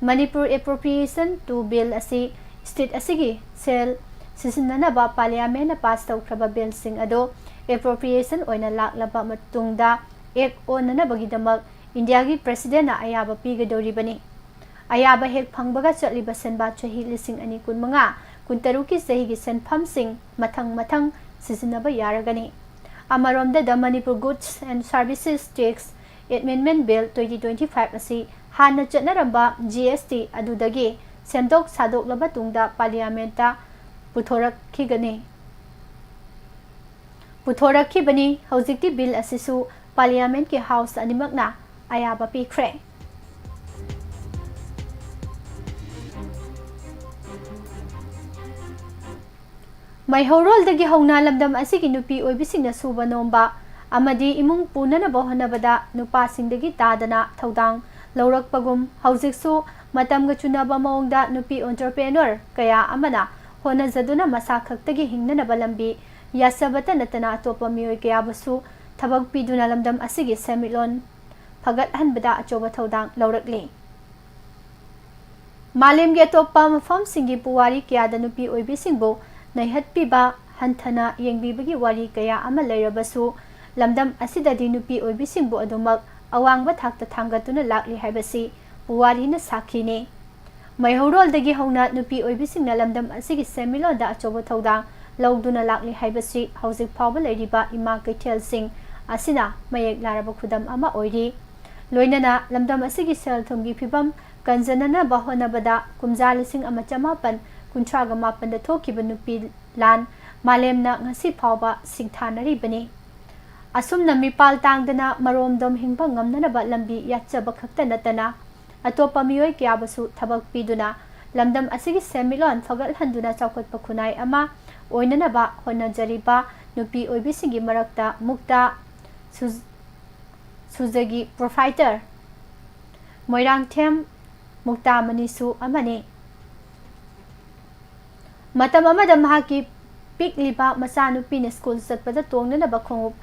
ꯃꯅꯤꯄꯨꯔ Appropriation two Bill ꯑꯁꯤ state ꯑꯁꯤꯒꯤ ꯁꯦꯜ ꯁꯤꯖꯤꯟꯅꯅꯕ Parliamentꯅ pass ꯇꯧꯈ꯭ꯔꯕ billꯁꯤꯡ ꯑꯗꯨ appropriation ꯑꯣꯏꯅ ꯂꯥꯛꯂꯕ ꯃꯇꯨꯡꯗ Act ꯑꯣꯟꯅꯅꯕꯒꯤꯗꯃꯛ ꯏꯟꯗꯤꯌꯥꯒꯤ Presidentꯅ ꯑꯌꯥꯕ ꯄꯤꯒꯗꯧꯔꯤꯕꯅꯤ꯫ ꯑꯌꯥꯕ ꯍꯦꯛ ꯐꯪꯕꯒ ꯆꯠꯂꯤꯕ ꯁꯦꯟꯕꯥ ꯆꯍꯤ ꯂꯤꯁꯤꯡ ꯑꯅꯤ ꯀꯨꯟꯃꯉꯥ ꯀꯨꯟꯇꯔꯨꯛꯀꯤ ꯆꯍꯤꯒꯤ ꯁꯦꯟꯐꯝꯁꯤꯡ ꯃꯊꯪ ꯃꯊꯪ ꯁꯤꯖꯤꯟꯅꯕ ꯌꯥꯔꯒꯅꯤ꯫ ꯑꯃꯔꯣꯝꯗ, The Manipur Goods and Services Tax Amendment Bill twenty twenty-five ꯑꯁꯤ ꯍꯥꯟꯅ ꯆꯠꯅꯔꯝꯕ G S T ꯑꯗꯨꯗꯒꯤ ꯁꯦꯝꯗꯣꯛ ꯁꯥꯗꯣꯛꯂꯕ ꯇꯨꯡꯗ Parliament ꯄꯨꯊꯣꯔꯛꯈꯤꯒꯅꯤ꯫ ꯄꯨꯊꯣꯔꯛꯈꯤꯕꯅꯤ꯫ ꯍꯧꯖꯤꯛꯇꯤ ꯕꯤꯜ ꯑꯁꯤꯁꯨ ꯄꯥꯔꯂꯤꯌꯥꯃꯦꯟꯠꯀꯤ ꯍꯥꯎꯁ ꯑꯅꯤꯃꯛꯅ ꯑꯌꯥꯕ ꯄꯤꯈ꯭ꯔꯦ꯫ ꯃꯩꯍꯧꯔꯣꯜꯗꯒꯤ ꯍꯧꯅ ꯂꯝꯗꯝ ꯑꯁꯤꯒꯤ ꯅꯨꯄꯤ ꯑꯣꯏꯕꯤꯁꯤꯡꯅ ꯁꯨꯕ ꯅꯣꯝꯕ ꯑꯃꯗꯤ ꯏꯃꯨꯡ ꯄꯨꯅꯅꯕ ꯍꯣꯠꯅꯕꯗ ꯅꯨꯄꯥꯁꯤꯡꯗꯒꯤ ꯇꯥꯗꯅ ꯊꯧꯗꯥꯡ ꯂꯧꯔꯛꯄꯒꯨꯝ, ꯍꯧꯖꯤꯛꯁꯨ ꯃꯇꯝꯒ ꯆꯨꯅꯕ ꯃꯑꯣꯡꯗ ꯅꯨꯄꯤ entrepreneur ꯀꯌꯥ ꯑꯃꯅ ꯍꯣꯠꯅꯖꯗꯨꯅ ꯃꯁꯥ ꯈꯛꯇꯒꯤ ꯍꯤꯡꯅꯅꯕ ꯂꯝꯕꯤ ꯌꯥꯠꯆꯕꯇ ꯅꯠꯇꯅ ꯑꯇꯣꯞꯄ ꯃꯤꯑꯣꯏ ꯀꯌꯥꯕꯨꯁꯨ ꯊꯕꯛ ꯄꯤꯗꯨꯅ ꯂꯝꯗꯝ ꯑꯁꯤꯒꯤ ꯁꯦꯟꯃꯤꯠꯂꯣꯟ ꯐꯒꯠꯍꯟꯕꯗ ꯑꯆꯧꯕ ꯊꯧꯗꯥꯡ ꯂꯧꯔꯛꯂꯤ꯫ ꯃꯥꯂꯦꯝꯒꯤ ꯑꯇꯣꯞꯄ ꯃꯐꯝꯁꯤꯡꯒꯤ ꯄꯨꯋꯥꯔꯤ ꯀꯌꯥꯗ ꯅꯨꯄꯤ ꯑꯣꯏꯕꯤꯁꯤꯡꯕꯨ ꯅꯩꯍꯠꯄꯤꯕ, ꯍꯟꯊꯅ ꯌꯦꯡꯕꯤꯕꯒꯤ ꯋꯥꯔꯤ ꯀꯌꯥ ꯑꯃ ꯂꯩꯔꯕꯁꯨ, ꯂꯝꯗꯝ ꯑꯁꯤꯗꯗꯤ ꯅꯨꯄꯤ ꯑꯣꯏꯕꯤꯁꯤꯡꯕꯨ ꯑꯗꯨꯃꯛ ꯑꯋꯥꯡꯕ ꯊꯥꯛꯇ ꯊꯥꯡꯒꯠꯇꯨꯅ ꯂꯥꯛꯂꯤ ꯍꯥꯏꯕꯁꯤ ꯄꯨꯋꯥꯔꯤꯅ ꯁꯥꯈꯤꯅꯤ꯫ ꯃꯩꯍꯧꯔꯣꯜꯗꯒꯤ ꯍꯧꯅ ꯅꯨꯄꯤ ꯑꯣꯏꯕꯤꯁꯤꯡꯅ ꯂꯝꯗꯝ ꯑꯁꯤꯒꯤ ꯁꯦꯟꯃꯤꯠꯂꯣꯟꯗ ꯑꯆꯧꯕ ꯊꯧꯗꯥꯡ ꯂꯧꯗꯨꯅ ꯂꯥꯛꯂꯤ ꯍꯥꯏꯕꯁꯤ ꯍꯧꯖꯤꯛ ꯐꯥꯎꯕ ꯂꯩꯔꯤꯕ ꯏꯃꯥ ꯀꯩꯊꯦꯜꯁꯤꯡ ꯑꯁꯤꯅ ꯃꯌꯦꯛ ꯂꯥꯔꯕ ꯈꯨꯗꯝ ꯑꯃ ꯑꯣꯏꯔꯤ꯫ ꯂꯣꯏꯅꯅ ꯂꯝꯗꯝ ꯑꯁꯤꯒꯤ ꯁꯦꯜ ꯊꯨꯝꯒꯤ ꯐꯤꯕꯝ ꯀꯟꯖꯅꯅꯕ ꯍꯣꯠꯅꯕꯗ ꯀꯨꯝꯖꯥ ꯂꯤꯁꯤꯡ ꯑꯃ ꯆꯃꯥꯄꯟ ꯀꯨꯟꯊ꯭ꯔꯥꯒ ꯃꯥꯄꯟꯗ ꯊꯣꯛꯈꯤꯕ ꯅꯨꯄꯤ ꯂꯥꯟ ꯃꯥꯂꯦꯝꯅ ꯉꯁꯤ ꯐꯥꯎꯕ ꯁꯤꯡꯊꯥꯅꯔꯤꯕꯅꯤ꯫ ꯑꯁꯨꯝꯅ ꯃꯤꯄꯥꯜ ꯇꯥꯡꯗꯅ ꯃꯔꯣꯝꯗꯣꯝ ꯍꯤꯡꯕ ꯉꯝꯅꯅꯕ ꯂꯝꯕꯤ ꯌꯥꯠꯆꯕ ꯈꯛꯇ ꯅꯠꯇꯅ, ꯑꯇꯣꯞꯄ ꯃꯤꯑꯣꯏ ꯀꯌꯥꯕꯨꯁꯨ ꯊꯕꯛ ꯄꯤꯗꯨꯅ ꯂꯝꯗꯝ ꯑꯁꯤꯒꯤ ꯁꯦꯟꯃꯤꯠꯂꯣꯟ ꯐꯒꯠꯍꯟꯗꯨꯅ ꯆꯥꯎꯈꯠꯄ ꯈꯨꯟꯅꯥꯏ ꯑꯃ ꯑꯣꯏꯅꯅꯕ ꯍꯣꯠꯅꯖꯔꯤꯕ ꯅꯨꯄꯤ ꯑꯣꯏꯕꯤꯁꯤꯡꯒꯤ ꯃꯔꯛꯇ ꯃꯨꯛꯇꯥ ꯁꯨ-, ꯁꯨꯖꯒꯤ proprietor ꯃꯣꯏꯔꯥꯡꯊꯦꯝ ꯃꯨꯛꯇꯥꯃꯅꯤꯁꯨ ꯑꯃꯅꯤ꯫ ꯃꯇꯝ ꯑꯃꯗ ꯃꯍꯥꯛꯀꯤ ꯄꯤꯛꯂꯤꯕ ꯃꯆꯥꯅꯨꯄꯤꯅ ꯁ꯭ꯀꯨꯜ ꯆꯠꯄꯗ ꯇꯣꯡꯅꯅꯕ ꯈꯣꯡꯎꯞ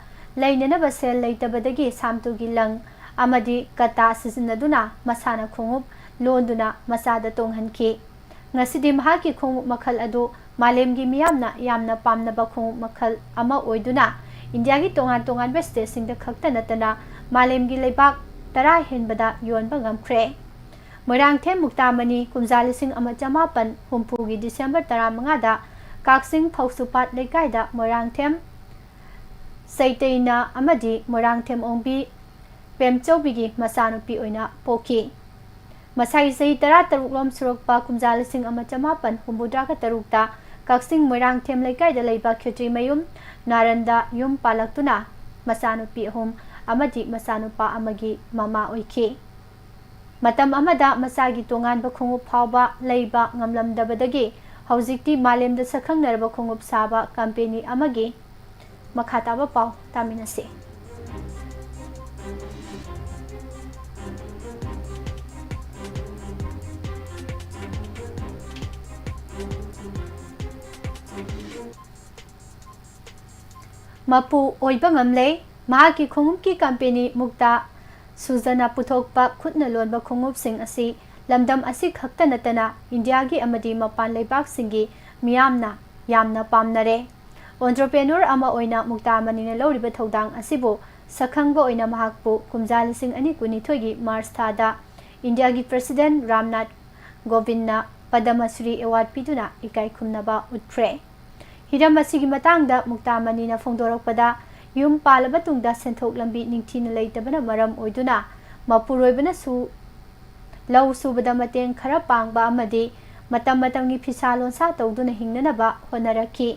ꯂꯩꯅꯅꯕ ꯁꯦꯜ ꯂꯩꯇꯕꯗꯒꯤ ꯁꯥꯝꯇꯨꯒꯤ ꯂꯪ ꯑꯃꯗꯤ ꯀꯇꯥ ꯁꯤꯖꯤꯟꯅꯗꯨꯅ ꯃꯁꯥꯅ ꯈꯣꯡꯎꯞ ꯂꯣꯟꯗꯨꯅ ꯃꯆꯥꯗ ꯇꯣꯡꯍꯟꯈꯤ꯫ ꯉꯁꯤꯗꯤ ꯃꯍꯥꯛꯀꯤ ꯈꯣꯡꯎꯞ ꯃꯈꯜ ꯑꯗꯨ ꯃꯥꯂꯦꯝꯒꯤ ꯃꯤꯌꯥꯝꯅ ꯌꯥꯝꯅ ꯄꯥꯝꯅꯕ ꯈꯣꯡꯎꯞ ꯃꯈꯜ ꯑꯃ ꯑꯣꯏꯗꯨꯅ ꯏꯟꯗꯤꯌꯥꯒꯤ ꯇꯣꯉꯥꯟ ꯇꯣꯉꯥꯟꯕ ꯁ꯭ꯇꯦꯠꯁꯤꯡꯗ ꯈꯛꯇ ꯅꯠꯇꯅ ꯃꯥꯂꯦꯝꯒꯤ ꯂꯩꯕꯥꯛ ꯇꯔꯥ ꯍꯦꯟꯕꯗ ꯌꯣꯟꯕ ꯉꯝꯈ꯭ꯔꯦ꯫ ꯃꯣꯏꯔꯥꯡꯊꯦꯝ ꯃꯨꯛꯇꯥꯃꯅꯤ, ꯀꯨꯝꯖꯥ ꯂꯤꯁꯤꯡ ꯑꯃ ꯆꯃꯥꯄꯟ ꯍꯨꯝꯐꯨꯒꯤ ꯗꯤꯁꯦꯝꯕꯔ ꯇꯔꯥꯃꯉꯥꯗ ꯀꯥꯛꯆꯤꯡ ꯐꯧꯁꯨꯄꯥꯠ ꯂꯩꯀꯥꯏꯗ ꯃꯣꯏꯔꯥꯡꯊꯦꯝ ꯁꯩꯇꯩꯅ ꯑꯃꯗꯤ ꯃꯣꯏꯔꯥꯡꯊꯦꯝ ꯑꯣꯡꯕꯤ ꯄꯦꯝꯆꯧꯕꯤꯒꯤ ꯃꯆꯥꯅꯨꯄꯤ ꯑꯣꯏꯅ ꯄꯣꯛꯈꯤ꯫ ꯃꯁꯥꯒꯤ ꯆꯍꯤ ꯇꯔꯥꯇꯔꯨꯛ ꯂꯣꯝ ꯁꯨꯔꯛꯄ ꯀꯨꯝꯖꯥ ꯂꯤꯁꯤꯡ ꯑꯃ ꯆꯃꯥꯄꯟ ꯍꯨꯝꯐꯨꯇꯔꯥꯒ ꯇꯔꯨꯛꯇ ꯀꯛꯆꯤꯡ ꯃꯣꯏꯔꯥꯡꯊꯦꯝ ꯂꯩꯀꯥꯏꯗ ꯂꯩꯕ ꯈꯦꯇ꯭ꯔꯤꯃꯌꯨꯝ ꯅꯥꯔꯟꯗ ꯌꯨꯝ ꯄꯥꯜꯂꯛꯇꯨꯅ ꯃꯆꯥꯅꯨꯄꯤ ꯑꯍꯨꯝ ꯑꯃꯗꯤ ꯃꯆꯥꯅꯨꯄꯥ ꯑꯃꯒꯤ ꯃꯃꯥ ꯑꯣꯏꯈꯤ꯫ ꯃꯇꯝ ꯑꯃꯗ ꯃꯆꯥꯒꯤ ꯇꯣꯉꯥꯟꯕ ꯈꯣꯡꯎꯞ ꯐꯥꯎꯕ ꯂꯩꯕ ꯉꯝꯂꯝꯗꯕꯗꯒꯤ ꯍꯧꯖꯤꯛꯇꯤ ꯃꯥꯂꯦꯝꯗ ꯁꯛꯈꯪꯅꯔꯕ ꯈꯣꯡꯎꯞ ꯁꯥꯕ ꯀꯝꯄꯦꯅꯤ ꯑꯃꯒꯤ ꯃꯈꯥ ꯇꯥꯕ ꯄꯥꯎ ꯇꯥꯃꯤꯟꯅꯁꯤ꯫ ꯃꯄꯨ ꯑꯣꯏꯕ ꯉꯝꯂꯦ꯫ ꯃꯍꯥꯛꯀꯤ ꯈꯣꯡꯎꯞꯀꯤ ꯀꯝꯄꯦꯅꯤ ꯃꯨꯛꯇꯥ ꯁꯨꯖꯅ ꯄꯨꯊꯣꯛꯄ ꯈꯨꯠꯅ ꯂꯣꯟꯕ ꯈꯣꯡꯎꯞꯁꯤꯡ ꯑꯁꯤ ꯂꯝꯗꯝ ꯑꯁꯤ ꯈꯛꯇ ꯅꯠꯇꯅ ꯏꯟꯗꯤꯌꯥꯒꯤ ꯑꯃꯗꯤ ꯃꯄꯥꯟ ꯂꯩꯕꯥꯛꯁꯤꯡꯒꯤ ꯃꯤꯌꯥꯝꯅ ꯌꯥꯝꯅ ꯄꯥꯝꯅꯔꯦ꯫ Entrepreneur ꯑꯃ ꯑꯣꯏꯅ ꯃꯨꯛꯇꯥ ꯃꯅꯤꯅ ꯂꯧꯔꯤꯕ ꯊꯧꯗꯥꯡ ꯑꯁꯤꯕꯨ ꯁꯛꯈꯪꯕ ꯑꯣꯏꯅ ꯃꯍꯥꯛꯄꯨ ꯀꯨꯝꯖꯥ ꯂꯤꯁꯤꯡ ꯑꯅꯤ ꯀꯨꯟꯅꯤꯊꯣꯏꯒꯤ ꯃꯥꯔꯆ ꯊꯥꯗ ꯏꯟꯗꯤꯌꯥꯒꯤ ꯄ꯭ꯔꯁꯤꯗꯦꯟ ꯔꯥꯝꯅꯥꯊ ꯀꯣꯕꯤꯟꯗꯅ ꯄꯗꯃ ꯁ꯭ꯔꯤ ꯑꯦꯋꯥꯔꯗ ꯄꯤꯗꯨꯅ ꯏꯀꯥꯏ ꯈꯨꯝꯅꯕ ꯎꯠꯈ꯭ꯔꯦ꯫ ꯍꯤꯔꯝ ꯑꯁꯤꯒꯤ ꯃꯇꯥꯡꯗ ꯃꯨꯛꯇꯥ ꯃꯅꯤꯅ ꯐꯣꯡꯗꯣꯔꯛꯄꯗ, ꯌꯨꯝ ꯄꯥꯜꯂꯕ ꯇꯨꯡꯗ ꯁꯦꯟꯊꯣꯛ ꯂꯝꯕꯤ ꯅꯤꯡꯊꯤꯅ ꯂꯩꯇꯕꯅ ꯃꯔꯝ ꯑꯣꯏꯗꯨꯅ ꯃꯄꯨꯔꯣꯏꯕꯅꯁꯨ ꯂꯧ ꯁꯨꯕꯗ ꯃꯇꯦꯡ ꯈꯔ ꯄꯥꯡꯕ ꯑꯃꯗꯤ ꯃꯇꯝ ꯃꯇꯝꯒꯤ ꯐꯤꯁꯥ ꯂꯣꯟꯁꯥ ꯇꯧꯗꯨꯅ ꯍꯤꯡꯅꯅꯕ ꯍꯣꯠꯅꯔꯛꯈꯤ꯫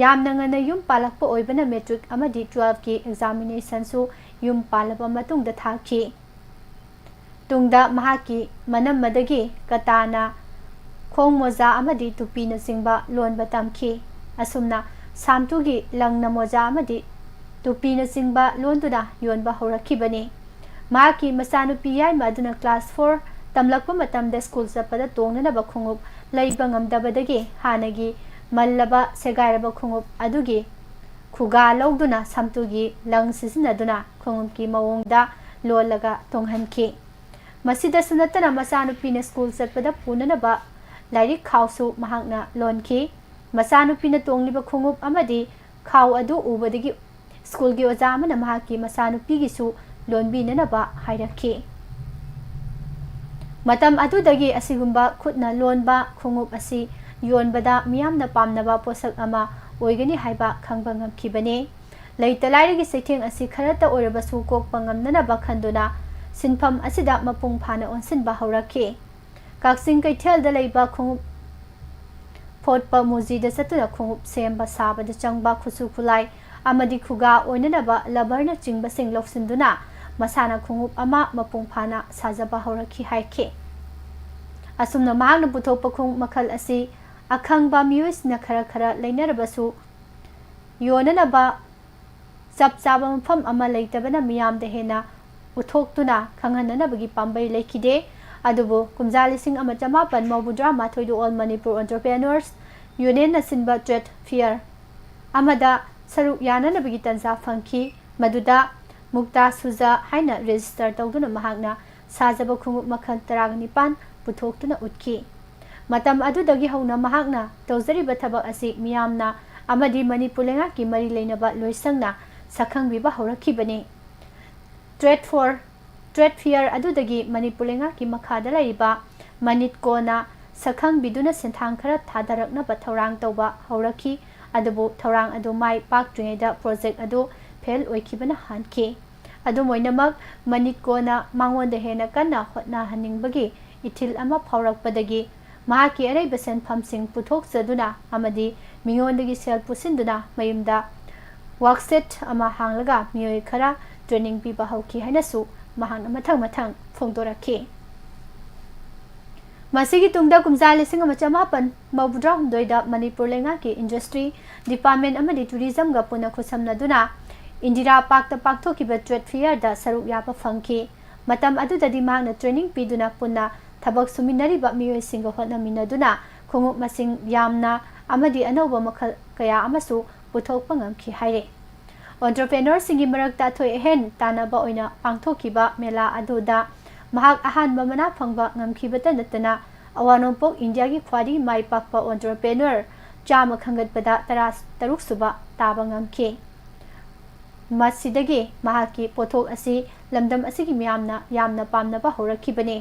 ꯌꯥꯝꯅ ꯉꯟꯅ ꯌꯨꯝ ꯄꯥꯜꯂꯛꯄ ꯑꯣꯏꯕꯅ ꯃꯦꯇ꯭ꯔꯤꯛ ꯑꯃꯗꯤ ꯇꯨꯋꯦꯜꯐꯀꯤ ꯑꯦꯛꯖꯥꯃꯤꯅꯦꯁꯟꯁꯨ ꯌꯨꯝ ꯄꯥꯜꯂꯕ ꯃꯇꯨꯡꯗ ꯊꯥꯈꯤ꯫ ꯇꯨꯡꯗ ꯃꯍꯥꯛꯀꯤ ꯃꯅꯝꯃꯗꯒꯤ ꯀꯇꯥꯅ, ꯈꯣꯡ ꯃꯣꯖꯥ ꯑꯃꯗꯤ ꯇꯨꯄꯤꯅꯆꯤꯡꯕ ꯂꯣꯟꯕ ꯇꯝꯈꯤ꯫ ꯑꯁꯨꯝꯅ ꯁꯥꯝꯇꯨꯒꯤ ꯂꯪꯅ ꯃꯣꯖꯥ ꯑꯃꯗꯤ ꯇꯨꯄꯤꯅꯆꯤꯡꯕ ꯂꯣꯟꯗꯨꯅ ꯌꯣꯟꯕ ꯍꯧꯔꯛꯈꯤꯕꯅꯤ꯫ ꯃꯍꯥꯛꯀꯤ ꯃꯆꯥꯅꯨꯄꯤ ꯌꯥꯏꯃ ꯑꯗꯨꯅ ꯀ꯭ꯂꯥꯁ ꯐꯣꯔ ꯇꯝꯂꯛꯄ ꯃꯇꯝꯗ ꯁ꯭ꯀꯨꯜ ꯆꯠꯄꯗ ꯇꯣꯡꯅꯅꯕ ꯈꯣꯡꯎꯞ ꯂꯩꯕ ꯉꯝꯗꯕꯗꯒꯤ ꯍꯥꯟꯅꯒꯤ ꯃꯜꯂꯕ ꯁꯦꯒꯥꯏꯔꯕ ꯈꯣꯡꯎꯞ ꯑꯗꯨꯒꯤ ꯈꯨꯒꯥ ꯂꯧꯗꯨꯅ ꯁꯥꯝꯇꯨꯒꯤ ꯂꯪ ꯁꯤꯖꯤꯟꯅꯗꯨꯅ ꯈꯣꯡꯎꯞꯀꯤ ꯃꯑꯣꯡꯗ ꯂꯣꯜꯂꯒ ꯇꯣꯡꯍꯟꯈꯤ꯫ ꯃꯁꯤꯗꯁꯨ ꯅꯠꯇꯅ ꯃꯆꯥꯅꯨꯄꯤꯅ ꯁ꯭ꯀꯨꯜ ꯆꯠꯄꯗ ꯄꯨꯅꯅꯕ ꯂꯥꯏꯔꯤꯛ ꯈꯥꯎꯁꯨ ꯃꯍꯥꯛꯅ ꯂꯣꯟꯈꯤ꯫ ꯃꯆꯥꯅꯨꯄꯤꯅ ꯇꯣꯡꯂꯤꯕ ꯈꯣꯡꯎꯞ ꯑꯃꯗꯤ ꯈꯥꯎ ꯑꯗꯨ ꯎꯕꯗꯒꯤ ꯁ꯭ꯀꯨꯜꯒꯤ ꯑꯣꯖꯥ ꯑꯃꯅ ꯃꯍꯥꯛꯀꯤ ꯃꯆꯥꯅꯨꯄꯤꯒꯤꯁꯨ ꯂꯣꯟꯕꯤꯅꯅꯕ ꯍꯥꯏꯔꯛꯈꯤ꯫ ꯃꯇꯝ ꯑꯗꯨꯗꯒꯤ ꯑꯁꯤꯒꯨꯝꯕ ꯈꯨꯠꯅ ꯂꯣꯟꯕ ꯈꯣꯡꯎꯞ ꯑꯁꯤ ꯌꯣꯟꯕꯗ ꯃꯤꯌꯥꯝꯅ ꯄꯥꯝꯅꯕ ꯄꯣꯠꯁꯛ ꯑꯃ ꯑꯣꯏꯒꯅꯤ ꯍꯥꯏꯕ ꯈꯪꯕ ꯉꯝꯈꯤꯕꯅꯤ꯫ ꯂꯩꯇ ꯂꯥꯏꯔꯒꯤ ꯆꯩꯊꯦꯡ ꯑꯁꯤ ꯈꯔꯇ ꯑꯣꯏꯔꯕꯁꯨ ꯀꯣꯛꯄ ꯉꯝꯅꯅꯕ ꯈꯟꯗꯨꯅ ꯁꯤꯟꯐꯝ ꯑꯁꯤꯗ ꯃꯄꯨꯡ ꯐꯥꯅ ꯑꯣꯟꯁꯤꯟꯕ ꯍꯧꯔꯛꯈꯤ꯫ ꯀꯛꯆꯤꯡ ꯀꯩꯊꯦꯜꯗ ꯂꯩꯕ ꯈꯣꯡꯎꯞ ꯐꯣꯠꯄ ꯃꯨꯖꯤꯗ ꯆꯠꯇꯨꯅ ꯈꯣꯡꯎꯞ ꯁꯦꯝꯕ ꯁꯥꯕꯗ ꯆꯪꯕ ꯈꯨꯠꯁꯨ ꯈꯨꯠꯂꯥꯏ ꯑꯃꯗꯤ ꯈꯨꯒꯥ ꯑꯣꯏꯅꯅꯕ ꯂꯕꯔꯅꯆꯤꯡꯕꯁꯤꯡ ꯂꯧꯁꯤꯟꯗꯨꯅ ꯃꯁꯥꯅ ꯈꯣꯡꯎꯞ ꯑꯃ ꯃꯄꯨꯡ ꯐꯥꯅ ꯁꯥꯖꯕ ꯍꯧꯔꯛꯈꯤ ꯍꯥꯏꯈꯤ꯫ ꯑꯁꯨꯝꯅ ꯃꯍꯥꯛꯅ ꯄꯨꯊꯣꯛꯄ ꯈꯣꯡꯎꯞ ꯃꯈꯜ ꯑꯁꯤ ꯑꯈꯪꯕ ꯃꯤꯑꯣꯏꯁꯤꯡꯅ ꯈꯔ ꯈꯔ ꯂꯩꯅꯔꯕꯁꯨ ꯌꯣꯟꯅꯅꯕ ꯆꯞ ꯆꯥꯕ ꯃꯐꯝ ꯑꯃ ꯂꯩꯇꯕꯅ ꯃꯤꯌꯥꯝꯗ ꯍꯦꯟꯅ ꯎꯠꯊꯣꯛꯇꯨꯅ ꯈꯪꯍꯟꯅꯅꯕꯒꯤ ꯄꯥꯝꯕꯩ ꯂꯩꯈꯤꯗꯦ꯫ ꯑꯗꯨꯕꯨ ꯀꯨꯝꯖꯥ ꯂꯤꯁꯤꯡ ꯑꯃ ꯆꯃꯥꯄꯟ ꯃꯧꯗ꯭ꯔꯥ ꯃꯥꯊꯣꯏꯗ All Manipur Entrepreneurs Unionꯅ ꯁꯤꯟꯕ trade fair ꯑꯃꯗ ꯁꯔꯨꯛ ꯌꯥꯅꯅꯕꯒꯤ ꯇꯟꯖꯥ ꯐꯪꯈꯤ꯫ ꯃꯗꯨꯗ ꯃꯨꯛꯇꯥ ꯁꯨꯖꯥ ꯍꯥꯏꯅ register ꯇꯧꯗꯨꯅ ꯃꯍꯥꯛꯅ ꯁꯥꯖꯕ ꯈꯣꯡꯎꯞ ꯃꯈꯜ ꯇꯔꯥꯒ ꯅꯤꯄꯥꯟ ꯄꯨꯊꯣꯛꯇꯨꯅ ꯎꯠꯈꯤ꯫ ꯃꯇꯝ ꯑꯗꯨꯗꯒꯤ ꯍꯧꯅ ꯃꯍꯥꯛꯅ ꯇꯧꯖꯔꯤꯕ ꯊꯕꯛ ꯑꯁꯤ ꯃꯤꯌꯥꯝꯅ ꯑꯃꯗꯤ ꯃꯅꯤꯄꯨꯔ ꯂꯩꯉꯥꯛꯀꯤ ꯃꯔꯤ ꯂꯩꯅꯕ ꯂꯣꯏꯁꯪꯅ ꯁꯛꯈꯪꯕꯤꯕ ꯍꯧꯔꯛꯈꯤꯕꯅꯤ꯫ Trade for trade fair ꯑꯗꯨꯗꯒꯤ ꯃꯅꯤꯄꯨꯔ ꯂꯩꯉꯥꯛꯀꯤ ꯃꯈꯥꯗ ꯂꯩꯔꯤꯕ ꯃꯅꯤꯠꯀꯣꯅ ꯁꯛꯈꯪꯕꯤꯗꯨꯅ ꯁꯦꯟꯊꯥꯡ ꯈꯔ ꯊꯥꯗꯔꯛꯅꯕ ꯊꯧꯔꯥꯡ ꯇꯧꯕ ꯍꯧꯔꯛꯈꯤ꯫ ꯑꯗꯨꯕꯨ ꯊꯧꯔꯥꯡ ꯑꯗꯨ ꯃꯥꯏ ꯄꯥꯛꯇ꯭ꯔꯤꯉꯩꯗ project ꯑꯗꯨ fail ꯑꯣꯏꯈꯤꯕꯅ ꯍꯥꯟꯈꯤ꯫ ꯑꯗꯨꯝ ꯑꯣꯏꯅꯃꯛ, ꯃꯅꯤꯠꯀꯣꯅ ꯃꯉꯣꯟꯗ ꯍꯦꯟꯅ ꯀꯟꯅ ꯍꯣꯠꯅꯍꯟꯅꯤꯡꯕꯒꯤ ꯏꯊꯤꯜ ꯑꯃ ꯐꯥꯎꯔꯛꯄꯗꯒꯤ ꯃꯍꯥꯛꯀꯤ ꯑꯔꯩꯕ ꯁꯦꯟꯐꯝꯁꯤꯡ ꯄꯨꯊꯣꯛꯆꯗꯨꯅ ꯑꯃꯗꯤ ꯃꯤꯉꯣꯟꯗꯒꯤ ꯁꯦꯜ ꯄꯨꯁꯤꯟꯗꯨꯅ ꯃꯌꯨꯝꯗ workshop ꯑꯃ ꯍꯥꯡꯂꯒ ꯃꯤꯑꯣꯏ ꯈꯔ training ꯄꯤꯕ ꯍꯧꯈꯤ ꯍꯥꯏꯅꯁꯨ ꯃꯍꯥꯛꯅ ꯃꯊꯪ ꯃꯊꯪ ꯐꯣꯡꯗꯣꯔꯛꯈꯤ꯫ ꯃꯁꯤꯒꯤ ꯇꯨꯡꯗ ꯀꯨꯝꯖꯥ ꯂꯤꯁꯤꯡ ꯑꯃ ꯆꯃꯥꯄꯟ ꯃꯧꯗ꯭ꯔꯥ ꯍꯨꯝꯗꯣꯏꯗ ꯃꯅꯤꯄꯨꯔ ꯂꯩꯉꯥꯛꯀꯤ Industry Department ꯑꯃꯗꯤ Tourismꯒ ꯄꯨꯟꯅ ꯈꯨꯠꯁꯝꯅꯗꯨꯅ ꯏꯟꯗꯤꯔꯥ ꯄꯥꯔꯛꯇ ꯄꯥꯡꯊꯣꯛꯈꯤꯕ trade fairꯗ ꯁꯔꯨꯛ ꯌꯥꯕ ꯐꯪꯈꯤ꯫ ꯃꯇꯝ ꯑꯗꯨꯗꯗꯤ ꯃꯍꯥꯛꯅ training ꯄꯤꯗꯨꯅ ꯄꯨꯟꯅ ꯊꯕꯛ ꯁꯨꯃꯤꯟꯅꯔꯤꯕ ꯃꯤꯑꯣꯏꯁꯤꯡꯒ ꯍꯣꯠꯅꯃꯤꯟꯅꯗꯨꯅ ꯈꯣꯡꯎꯞ ꯃꯁꯤꯡ ꯌꯥꯝꯅ ꯑꯃꯗꯤ ꯑꯅꯧꯕ ꯃꯈꯜ ꯀꯌꯥ ꯑꯃꯁꯨ ꯄꯨꯊꯣꯛꯄ ꯉꯝꯈꯤ ꯍꯥꯏꯔꯤ꯫ Entrepreneurꯁꯤꯡꯒꯤ ꯃꯔꯛꯇ ꯑꯊꯣꯏ ꯑꯍꯦꯟ ꯇꯥꯟꯅꯕ ꯑꯣꯏꯅ ꯄꯥꯡꯊꯣꯛꯈꯤꯕ ꯃꯦꯂꯥ ꯑꯗꯨꯗ ꯃꯍꯥꯛ ꯑꯍꯥꯟꯕ ꯃꯅꯥ ꯐꯪꯕ ꯉꯝꯈꯤꯕꯇ ꯅꯠꯇꯅ ꯑꯋꯥꯡ ꯅꯣꯡꯄꯣꯛ ꯏꯟꯗꯤꯌꯥꯒꯤ ꯈ꯭ꯋꯥꯏꯗꯒꯤ ꯃꯥꯏ ꯄꯥꯛꯄ entrepreneur ꯆꯥꯝꯃ ꯈꯟꯒꯠꯄꯗ ꯇꯔꯥ ꯇꯔꯨꯛ ꯁꯨꯕ ꯇꯥꯕ ꯉꯝꯈꯤ꯫ ꯃꯁꯤꯗꯒꯤ ꯃꯍꯥꯛꯀꯤ ꯄꯣꯠꯊꯣꯛ ꯑꯁꯤ ꯂꯝꯗꯝ ꯑꯁꯤꯒꯤ ꯃꯤꯌꯥꯝꯅ ꯌꯥꯝꯅ ꯄꯥꯝꯅꯕ ꯍꯧꯔꯛꯈꯤꯕꯅꯤ꯫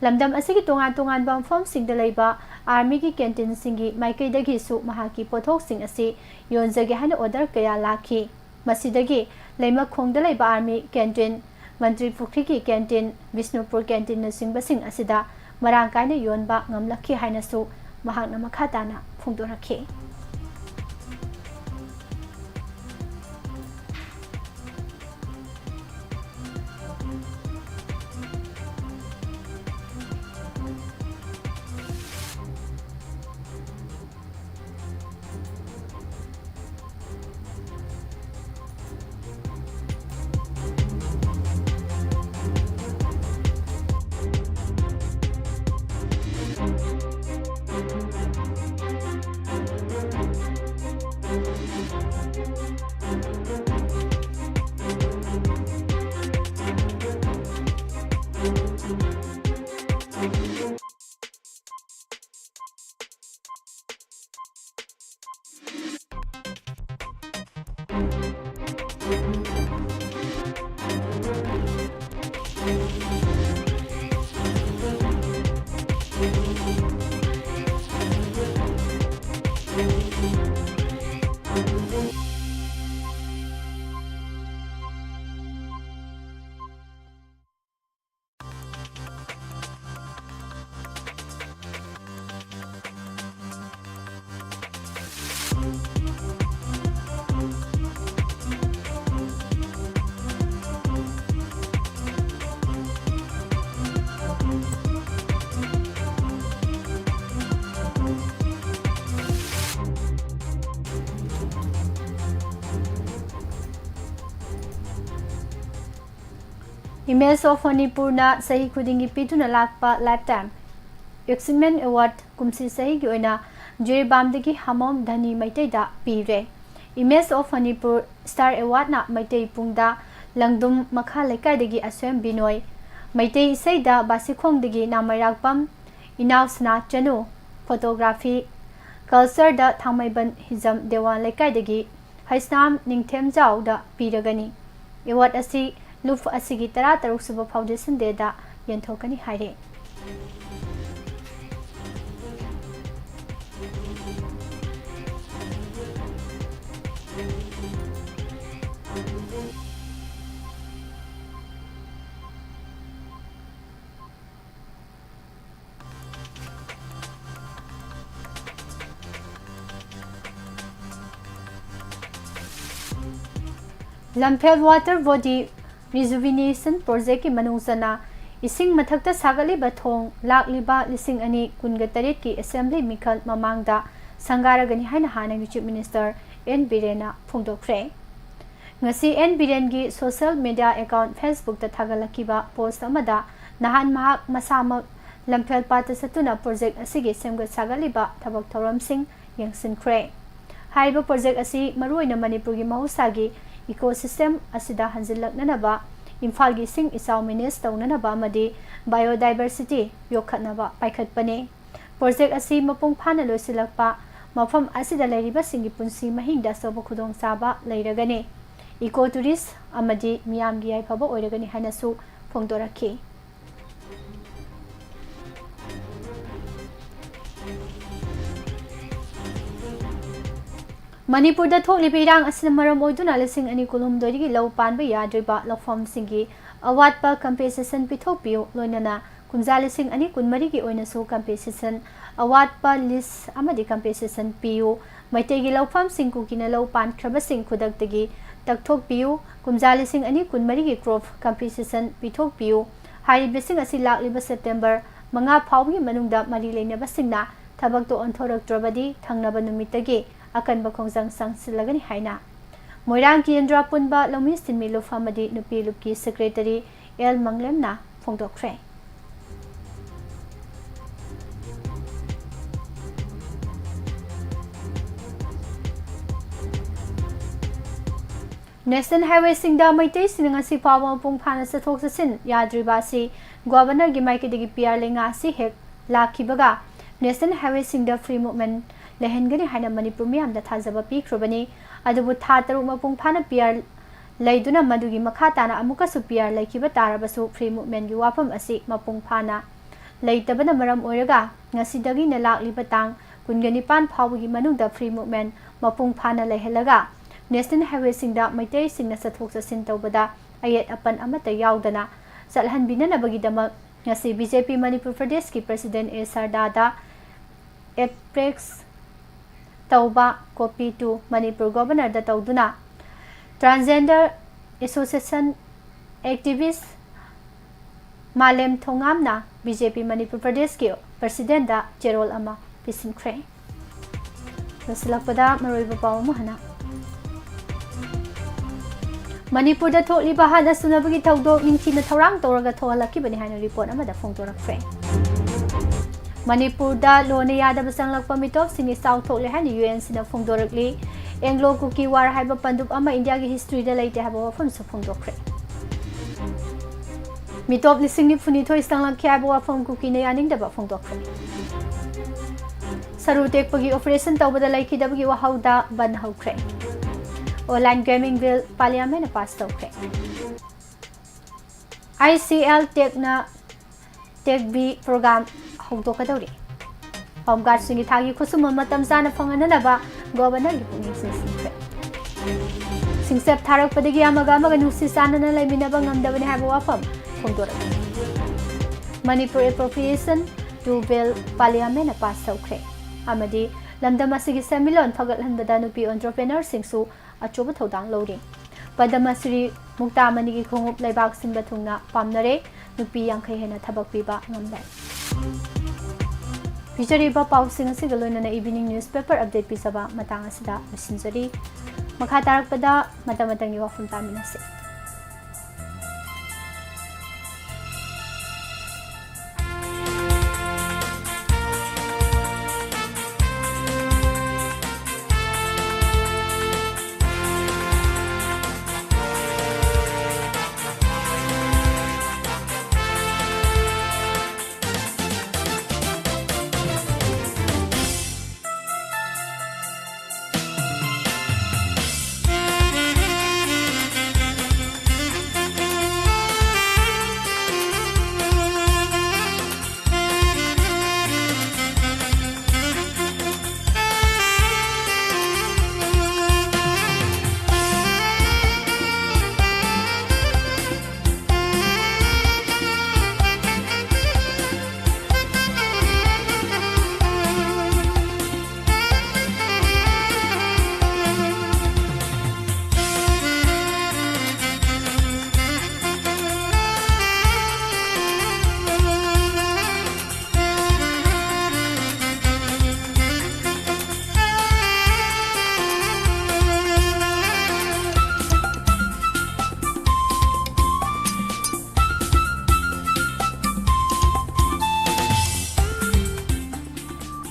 ꯂꯝꯗꯝ ꯑꯁꯤꯒꯤ ꯇꯣꯉꯥꯟ ꯇꯣꯉꯥꯟꯕ ꯃꯐꯝꯁꯤꯡꯗ ꯂꯩꯕ ꯑꯥꯔꯃꯤꯒꯤ ꯀꯦꯟꯇꯤꯟꯁꯤꯡꯒꯤ ꯃꯥꯏꯀꯩꯗꯒꯤꯁꯨ ꯃꯍꯥꯛꯀꯤ ꯄꯣꯠꯊꯣꯛꯁꯤꯡ ꯑꯁꯤ ꯌꯣꯟꯖꯒꯦ ꯍꯥꯏꯅ ꯑꯣꯔꯗꯔ ꯀꯌꯥ ꯂꯥꯛꯈꯤ꯫ ꯃꯁꯤꯗꯒꯤ ꯂꯩꯃꯈꯣꯡꯗ ꯂꯩꯕ ꯑꯥꯔꯃꯤ ꯀꯦꯟꯇꯤꯟ, ꯃꯟꯇ꯭ꯔꯤ ꯄꯨꯈ꯭ꯔꯤꯒꯤ ꯀꯦꯟꯇꯤꯟ, ꯕꯤꯁꯅꯨꯄꯨꯔ ꯀꯦꯟꯇꯤꯟꯅꯆꯤꯡꯕꯁꯤꯡ ꯑꯁꯤꯗ ꯃꯔꯥꯡ ꯀꯥꯏꯅ ꯌꯣꯟꯕ ꯉꯝꯂꯛꯈꯤ ꯍꯥꯏꯅꯁꯨ ꯃꯍꯥꯛꯅ ꯃꯈꯥ ꯇꯥꯅ ꯐꯣꯡꯗꯣꯔꯛꯈꯤ꯫ Image of Manipurꯅ ꯆꯍꯤ ꯈꯨꯗꯤꯡꯒꯤ ꯄꯤꯗꯨꯅ ꯂꯥꯛꯄ Lifetime Achievement Award ꯀꯨꯝꯁꯤ ꯆꯍꯤꯒꯤ ꯑꯣꯏꯅ ꯖꯤꯔꯤꯕꯥꯝꯗꯒꯤ ꯍꯥꯃꯣꯝ ꯙꯅꯤ ꯃꯩꯇꯩꯗ ꯄꯤꯔꯦ꯫ Image of Manipur Star Awardꯅ Meitei ꯄꯨꯡꯗ ꯂꯪꯗꯨꯝ ꯃꯈꯥ ꯂꯩꯀꯥꯏꯗꯒꯤ ꯑꯁꯣꯏꯝ ꯕꯤꯅꯣꯏ, ꯃꯩꯇꯩ ꯏꯁꯩꯗ ꯕꯥꯁꯤꯈꯣꯡꯗꯒꯤ ꯅꯥꯃꯩꯔꯥꯛꯄꯝ ꯏꯅꯥꯎ ꯁꯅꯥ ꯆꯅꯨ, photography, cultureꯗ ꯊꯥꯡꯃꯩꯕꯟ ꯍꯤꯖꯝ ꯗꯦꯋꯥꯟ ꯂꯩꯀꯥꯏꯗꯒꯤ ꯍꯩꯁꯅꯥꯝ ꯅꯤꯡꯊꯦꯝꯖꯥꯎꯗ ꯄꯤꯔꯒꯅꯤ꯫ Award ꯑꯁꯤ ꯂꯨꯞ ꯑꯁꯤꯒꯤ ꯇꯔꯥꯇꯔꯨꯛ ꯁꯨꯕ Foundation Dayꯗ ꯌꯦꯟꯊꯣꯛꯀꯅꯤ ꯍꯥꯏꯔꯦ꯫ ꯂꯝꯐꯦꯜ Water Body Rejuvenation Projectꯀꯤ ꯃꯅꯨꯡ ꯆꯟꯅ ꯏꯁꯤꯡ ꯃꯊꯛꯇ ꯁꯥꯒꯠꯂꯤꯕ ꯊꯣꯡ ꯂꯥꯛꯂꯤꯕ ꯂꯤꯁꯤꯡ ꯑꯅꯤ ꯀꯨꯟꯒ ꯇꯔꯦꯠꯀꯤ Assembly ꯃꯤꯈꯜ ꯃꯃꯥꯡꯗ ꯁꯪꯒꯥꯔꯒꯅꯤ ꯍꯥꯏꯅ ꯍꯥꯟꯅꯒꯤ Chief Minister ꯑꯦꯟ ꯕꯤꯔꯦꯟꯅ ꯐꯣꯡꯗꯣꯛꯈ꯭ꯔꯦ꯫ ꯉꯁꯤ ꯑꯦꯟ ꯕꯤꯔꯦꯟꯒꯤ social media account Facebookꯇ ꯊꯥꯒꯠꯂꯛꯈꯤꯕ post ꯑꯃꯗ ꯅꯍꯥꯟ ꯃꯍꯥꯛ ꯃꯁꯥꯃꯛ ꯂꯝꯐꯦꯜ ꯄꯥꯠꯇ ꯆꯠꯇꯨꯅ project ꯑꯁꯤꯒꯤ ꯁꯦꯝꯒꯠ ꯁꯥꯒꯠꯂꯤꯕ ꯊꯕꯛ ꯊꯧꯔꯝꯁꯤꯡ ꯌꯦꯡꯁꯤꯟꯈ꯭ꯔꯦ꯫ ꯍꯥꯏꯔꯤꯕ project ꯑꯁꯤ ꯃꯔꯨꯑꯣꯏꯅ ꯃꯅꯤꯄꯨꯔꯒꯤ ꯃꯍꯧꯁꯥꯒꯤ ecosystem ꯑꯁꯤꯗ ꯍꯟꯖꯤꯜꯂꯛꯅꯅꯕ, ꯏꯝꯐꯥꯜꯒꯤ ꯏꯁꯤꯡ ꯏꯆꯥꯎ manage ꯇꯧꯅꯅꯕ ꯑꯃꯗꯤ biodiversity ꯌꯣꯛꯈꯠꯅꯕ ꯄꯥꯏꯈꯠꯄꯅꯤ꯫ Project ꯑꯁꯤ ꯃꯄꯨꯡ ꯐꯥꯅ ꯂꯣꯏꯁꯤꯜꯂꯛꯄ ꯃꯐꯝ ꯑꯁꯤꯗ ꯂꯩꯔꯤꯕꯁꯤꯡꯒꯤ ꯄꯨꯟꯁꯤ ꯃꯍꯤꯡꯗ ꯑꯆꯧꯕ ꯈꯨꯗꯣꯡꯆꯥꯕ ꯂꯩꯔꯒꯅꯤ꯫ Eco tourist ꯑꯃꯗꯤ ꯃꯤꯌꯥꯝꯒꯤ ꯌꯥꯏꯐꯕ ꯑꯣꯏꯔꯒꯅꯤ ꯍꯥꯏꯅꯁꯨ ꯐꯣꯡꯗꯣꯔꯛꯈꯤ꯫ ꯃꯅꯤꯄꯨꯔꯗ ꯊꯣꯛꯂꯤꯕ ꯏꯔꯥꯡ ꯑꯁꯤꯅ ꯃꯔꯝ ꯑꯣꯏꯗꯨꯅ ꯂꯤꯁꯤꯡ ꯑꯅꯤ ꯀꯨꯟꯍꯨꯝꯗꯣꯏꯗꯒꯤ ꯂꯧ ꯄꯥꯟꯕ ꯌꯥꯗ꯭ꯔꯤꯕ ꯂꯧꯐꯝꯁꯤꯡꯒꯤ ꯑꯋꯥꯠꯄ compensation ꯄꯤꯊꯣꯛꯄꯤꯌꯨ, ꯂꯣꯏꯅꯅ ꯀꯨꯝꯖꯥ ꯂꯤꯁꯤꯡ ꯑꯅꯤ ꯀꯨꯟꯃꯔꯤꯒꯤ ꯑꯣꯏꯅꯁꯨ compensation ꯑꯋꯥꯠꯄ list ꯑꯃꯗꯤ compensation ꯄꯤꯌꯨ꯫ ꯃꯩꯇꯩꯒꯤ ꯂꯧꯐꯝꯁꯤꯡ ꯀꯨꯀꯤꯅ ꯂꯧ ꯄꯥꯟꯈ꯭ꯔꯕꯁꯤꯡ ꯈꯨꯗꯛꯇꯒꯤ ꯇꯛꯊꯣꯛꯄꯤꯌꯨ꯫ ꯀꯨꯝꯖꯥ ꯂꯤꯁꯤꯡ ꯑꯅꯤ ꯀꯨꯟꯃꯔꯤꯒꯤ crop compensation ꯄꯤꯊꯣꯛꯄꯤꯌꯨ꯫ ꯍꯥꯏꯔꯤꯕꯁꯤꯡ ꯑꯁꯤ ꯂꯥꯛꯂꯤꯕ September ꯃꯉꯥ ꯐꯥꯎꯕꯒꯤ ꯃꯅꯨꯡꯗ ꯃꯔꯤ ꯂꯩꯅꯕꯁꯤꯡꯅ ꯊꯕꯛꯇ ꯑꯣꯟꯊꯣꯔꯛꯇ꯭ꯔꯕꯗꯤ ꯊꯪꯅꯕ ꯅꯨꯃꯤꯠꯇꯒꯤ ꯑꯀꯟꯕ ꯈꯣꯡꯖꯪ ꯆꯪꯁꯤꯜꯂꯒꯅꯤ ꯍꯥꯏꯅ ꯃꯣꯏꯔꯥꯡ ꯀꯦꯟꯗ꯭ꯔ ꯄꯨꯟꯕ ꯂꯧꯃꯤ ꯁꯤꯟꯃꯤ ꯂꯨꯞ ꯑꯃꯗꯤ ꯅꯨꯄꯤ ꯂꯨꯞꯀꯤ secretary ꯑꯦꯜ ꯃꯪꯂꯦꯝꯅ ꯐꯣꯡꯗꯣꯛꯈ꯭ꯔꯦ꯫ National highwayꯁꯤꯡꯗ ꯃꯩꯇꯩꯁꯤꯡꯅ ꯉꯁꯤ ꯐꯥꯎꯕ ꯃꯄꯨꯡ ꯐꯥꯅ ꯆꯠꯊꯣꯛ ꯆꯠꯁꯤꯟ ꯌꯥꯗ꯭ꯔꯤꯕ ꯑꯁꯤ Governorꯒꯤ ꯃꯥꯏꯀꯩꯗꯒꯤ P R ꯂꯩꯉꯥꯛ ꯑꯁꯤ ꯍꯦꯛ ꯂꯥꯛꯈꯤꯕꯒ National highwayꯁꯤꯡꯗ free movement ꯂꯩꯍꯟꯒꯅꯤ ꯍꯥꯏꯅ ꯃꯅꯤꯄꯨꯔ ꯃꯤꯌꯥꯝꯗ ꯊꯥꯖꯕ ꯄꯤꯈ꯭ꯔꯕꯅꯤ꯫ ꯑꯗꯨꯕꯨ ꯊꯥ ꯇꯔꯨꯛ ꯃꯄꯨꯡ ꯐꯥꯅ P R ꯂꯩꯗꯨꯅ ꯃꯗꯨꯒꯤ ꯃꯈꯥ ꯇꯥꯅ ꯑꯃꯨꯛꯀꯁꯨ P R ꯂꯩꯈꯤꯕ ꯇꯥꯔꯕꯁꯨ free movementꯀꯤ ꯋꯥꯐꯝ ꯑꯁꯤ ꯃꯄꯨꯡ ꯐꯥꯅ ꯂꯩꯇꯕꯅ ꯃꯔꯝ ꯑꯣꯏꯔꯒ ꯉꯁꯤꯗꯒꯤꯅ ꯂꯥꯛꯂꯤꯕ ꯇꯥꯡ ꯀꯨꯟꯒ ꯅꯤꯄꯥꯟ ꯐꯥꯎꯕꯒꯤ ꯃꯅꯨꯡꯗ free movement ꯃꯄꯨꯡ ꯐꯥꯅ ꯂꯩꯍꯜꯂꯒ national highwayꯁꯤꯡꯗ ꯃꯩꯇꯩꯁꯤꯡꯅ ꯆꯠꯊꯣꯛ ꯆꯠꯁꯤꯟ ꯇꯧꯕꯗ ꯑꯌꯦꯠ ꯑꯄꯟ ꯑꯃꯠꯇ ꯌꯥꯎꯗꯅ ꯆꯠꯍꯟꯕꯤꯅꯅꯕꯒꯤꯗꯃꯛ ꯉꯁꯤ BJP ꯃꯅꯤꯄꯨꯔ ꯄ꯭ꯔꯗꯦꯁꯀꯤ president A ꯁꯔꯗꯥꯗ apex ꯇꯧꯕ copy to ꯃꯅꯤꯄꯨꯔ governorꯗ ꯇꯧꯗꯨꯅ Transgender Association activist ꯃꯥꯂꯦꯝ ꯊꯣꯉꯥꯝꯅ BJP ꯃꯅꯤꯄꯨꯔ ꯄ꯭ꯔꯗꯦꯁꯀꯤ presidentꯗ ꯆꯦꯔꯣꯜ ꯑꯃ ꯄꯤꯁꯤꯟꯈ꯭ꯔꯦ꯫ ꯂꯣꯏꯁꯤꯜꯂꯛꯄꯗ ꯃꯔꯨꯑꯣꯏꯕ ꯄꯥꯎ ꯑꯃꯨꯛ ꯍꯟꯅ꯫ ꯃꯅꯤꯄꯨꯔꯗ ꯊꯣꯛꯂꯤꯕ ꯍꯥꯠꯅ ꯁꯨꯅꯕꯒꯤ ꯊꯧꯗꯣꯛ ꯅꯤꯡꯊꯤꯅ ꯊꯧꯔꯥꯡ ꯇꯧꯔꯒ ꯊꯣꯛꯍꯜꯂꯛꯈꯤꯕꯅꯤ ꯍꯥꯏꯅ report ꯑꯃꯗ ꯐꯣꯡꯗꯣꯔꯛꯈ꯭ꯔꯦ꯫ ꯃꯅꯤꯄꯨꯔꯗ ꯂꯣꯟꯅ ꯌꯥꯗꯕ ꯆꯪꯂꯛꯄ ꯃꯤꯇꯣꯞꯁꯤꯡ ꯏꯆꯥꯎ ꯊꯣꯛꯂꯦ ꯍꯥꯏꯅ UNꯁꯤꯅ ꯐꯣꯡꯗꯣꯔꯛꯂꯤ꯫ Anglo Kuki War ꯍꯥꯏꯕ ꯄꯟꯗꯨꯞ ꯑꯃ ꯏꯟꯗꯤꯌꯥꯒꯤ historyꯗ ꯂꯩꯇꯦ ꯍꯥꯏꯕ ꯋꯥꯐꯝꯁꯨ ꯐꯣꯡꯗꯣꯛꯈ꯭ꯔꯦ꯫ ꯃꯤꯇꯣꯞ ꯂꯤꯁꯤꯡ ꯅꯤꯐꯨꯅꯤꯊꯣꯏ ꯆꯪꯂꯛꯈꯤ ꯍꯥꯏꯕ ꯋꯥꯐꯝ ꯀꯨꯀꯤꯅ ꯌꯥꯅꯤꯡꯗꯕ ꯐꯣꯡꯗꯣꯛꯈ꯭ꯔꯦ꯫ ꯁꯔꯨ ꯇꯦꯛꯄꯒꯤ operation ꯇꯧꯕꯗ ꯂꯩꯈꯤꯗꯕꯒꯤ ꯋꯥꯍꯧꯗ ꯕꯟ ꯍꯧꯈ꯭ꯔꯦ꯫ Online Gaming Bill Parliamentꯅ pass ꯇꯧꯈ꯭ꯔꯦ꯫ ICL Techꯅ Tech Bee program ꯍꯧꯗꯣꯛꯀꯗꯧꯔꯤ꯫ Home guardꯁꯤꯡꯒꯤ ꯊꯥꯒꯤ ꯈꯨꯠꯁꯨꯃꯟ ꯃꯇꯝ ꯆꯥꯅ ꯐꯪꯍꯟꯅꯅꯕ governorꯒꯤ ꯄꯨꯛꯅꯤꯡ ꯆꯤꯡꯁꯤꯟꯈ꯭ꯔꯦ꯫ ꯁꯤꯡꯆꯞ ꯊꯥꯔꯛꯄꯗꯒꯤ ꯑꯃꯒ ꯑꯃꯒ ꯅꯨꯡꯁꯤ ꯆꯥꯟꯅꯅ ꯂꯩꯃꯤꯟꯅꯕ ꯉꯝꯗꯕꯅꯤ ꯍꯥꯏꯕ ꯋꯥꯐꯝ ꯐꯣꯡꯗꯣꯔꯛꯈꯤ꯫ Manipur Appropriation two Bill Parliamentꯅ pass ꯇꯧꯈ꯭ꯔꯦ ꯑꯃꯗꯤ ꯂꯝꯗꯝ ꯑꯁꯤꯒꯤ ꯁꯦꯟꯃꯤꯠꯂꯣꯟ ꯐꯒꯠꯍꯟꯕꯗ ꯅꯨꯄꯤ entrepreneurꯁꯤꯡꯁꯨ ꯑꯆꯧꯕ ꯊꯧꯗꯥꯡ ꯂꯧꯔꯤ꯫ ꯄꯗꯃ ꯁ꯭ꯔꯤ ꯃꯨꯛꯇꯥꯃꯅꯤꯒꯤ ꯈꯣꯡꯎꯞ ꯂꯩꯕꯥꯛ ꯁꯤꯟꯕ ꯊꯨꯡꯅ ꯄꯥꯝꯅꯔꯦ꯫ ꯅꯨꯄꯤ ꯌꯥꯡꯈꯩ ꯍꯦꯟꯅ ꯊꯕꯛ ꯄꯤꯕ ꯉꯝꯂꯦ꯫ ꯄꯤꯖꯔꯤꯕ ꯄꯥꯎꯁꯤꯡ ꯑꯁꯤꯒ ꯂꯣꯏꯅꯅ evening newspaper update ꯄꯤꯖꯕ ꯃꯇꯥꯡ ꯑꯁꯤꯗ ꯂꯣꯏꯁꯤꯟꯖꯔꯤ꯫ ꯃꯈꯥ ꯇꯥꯔꯛꯄꯗ ꯃꯇꯝ ꯃꯇꯝꯒꯤ ꯋꯥꯐꯝ ꯇꯥꯃꯤꯟꯅꯁꯤ꯫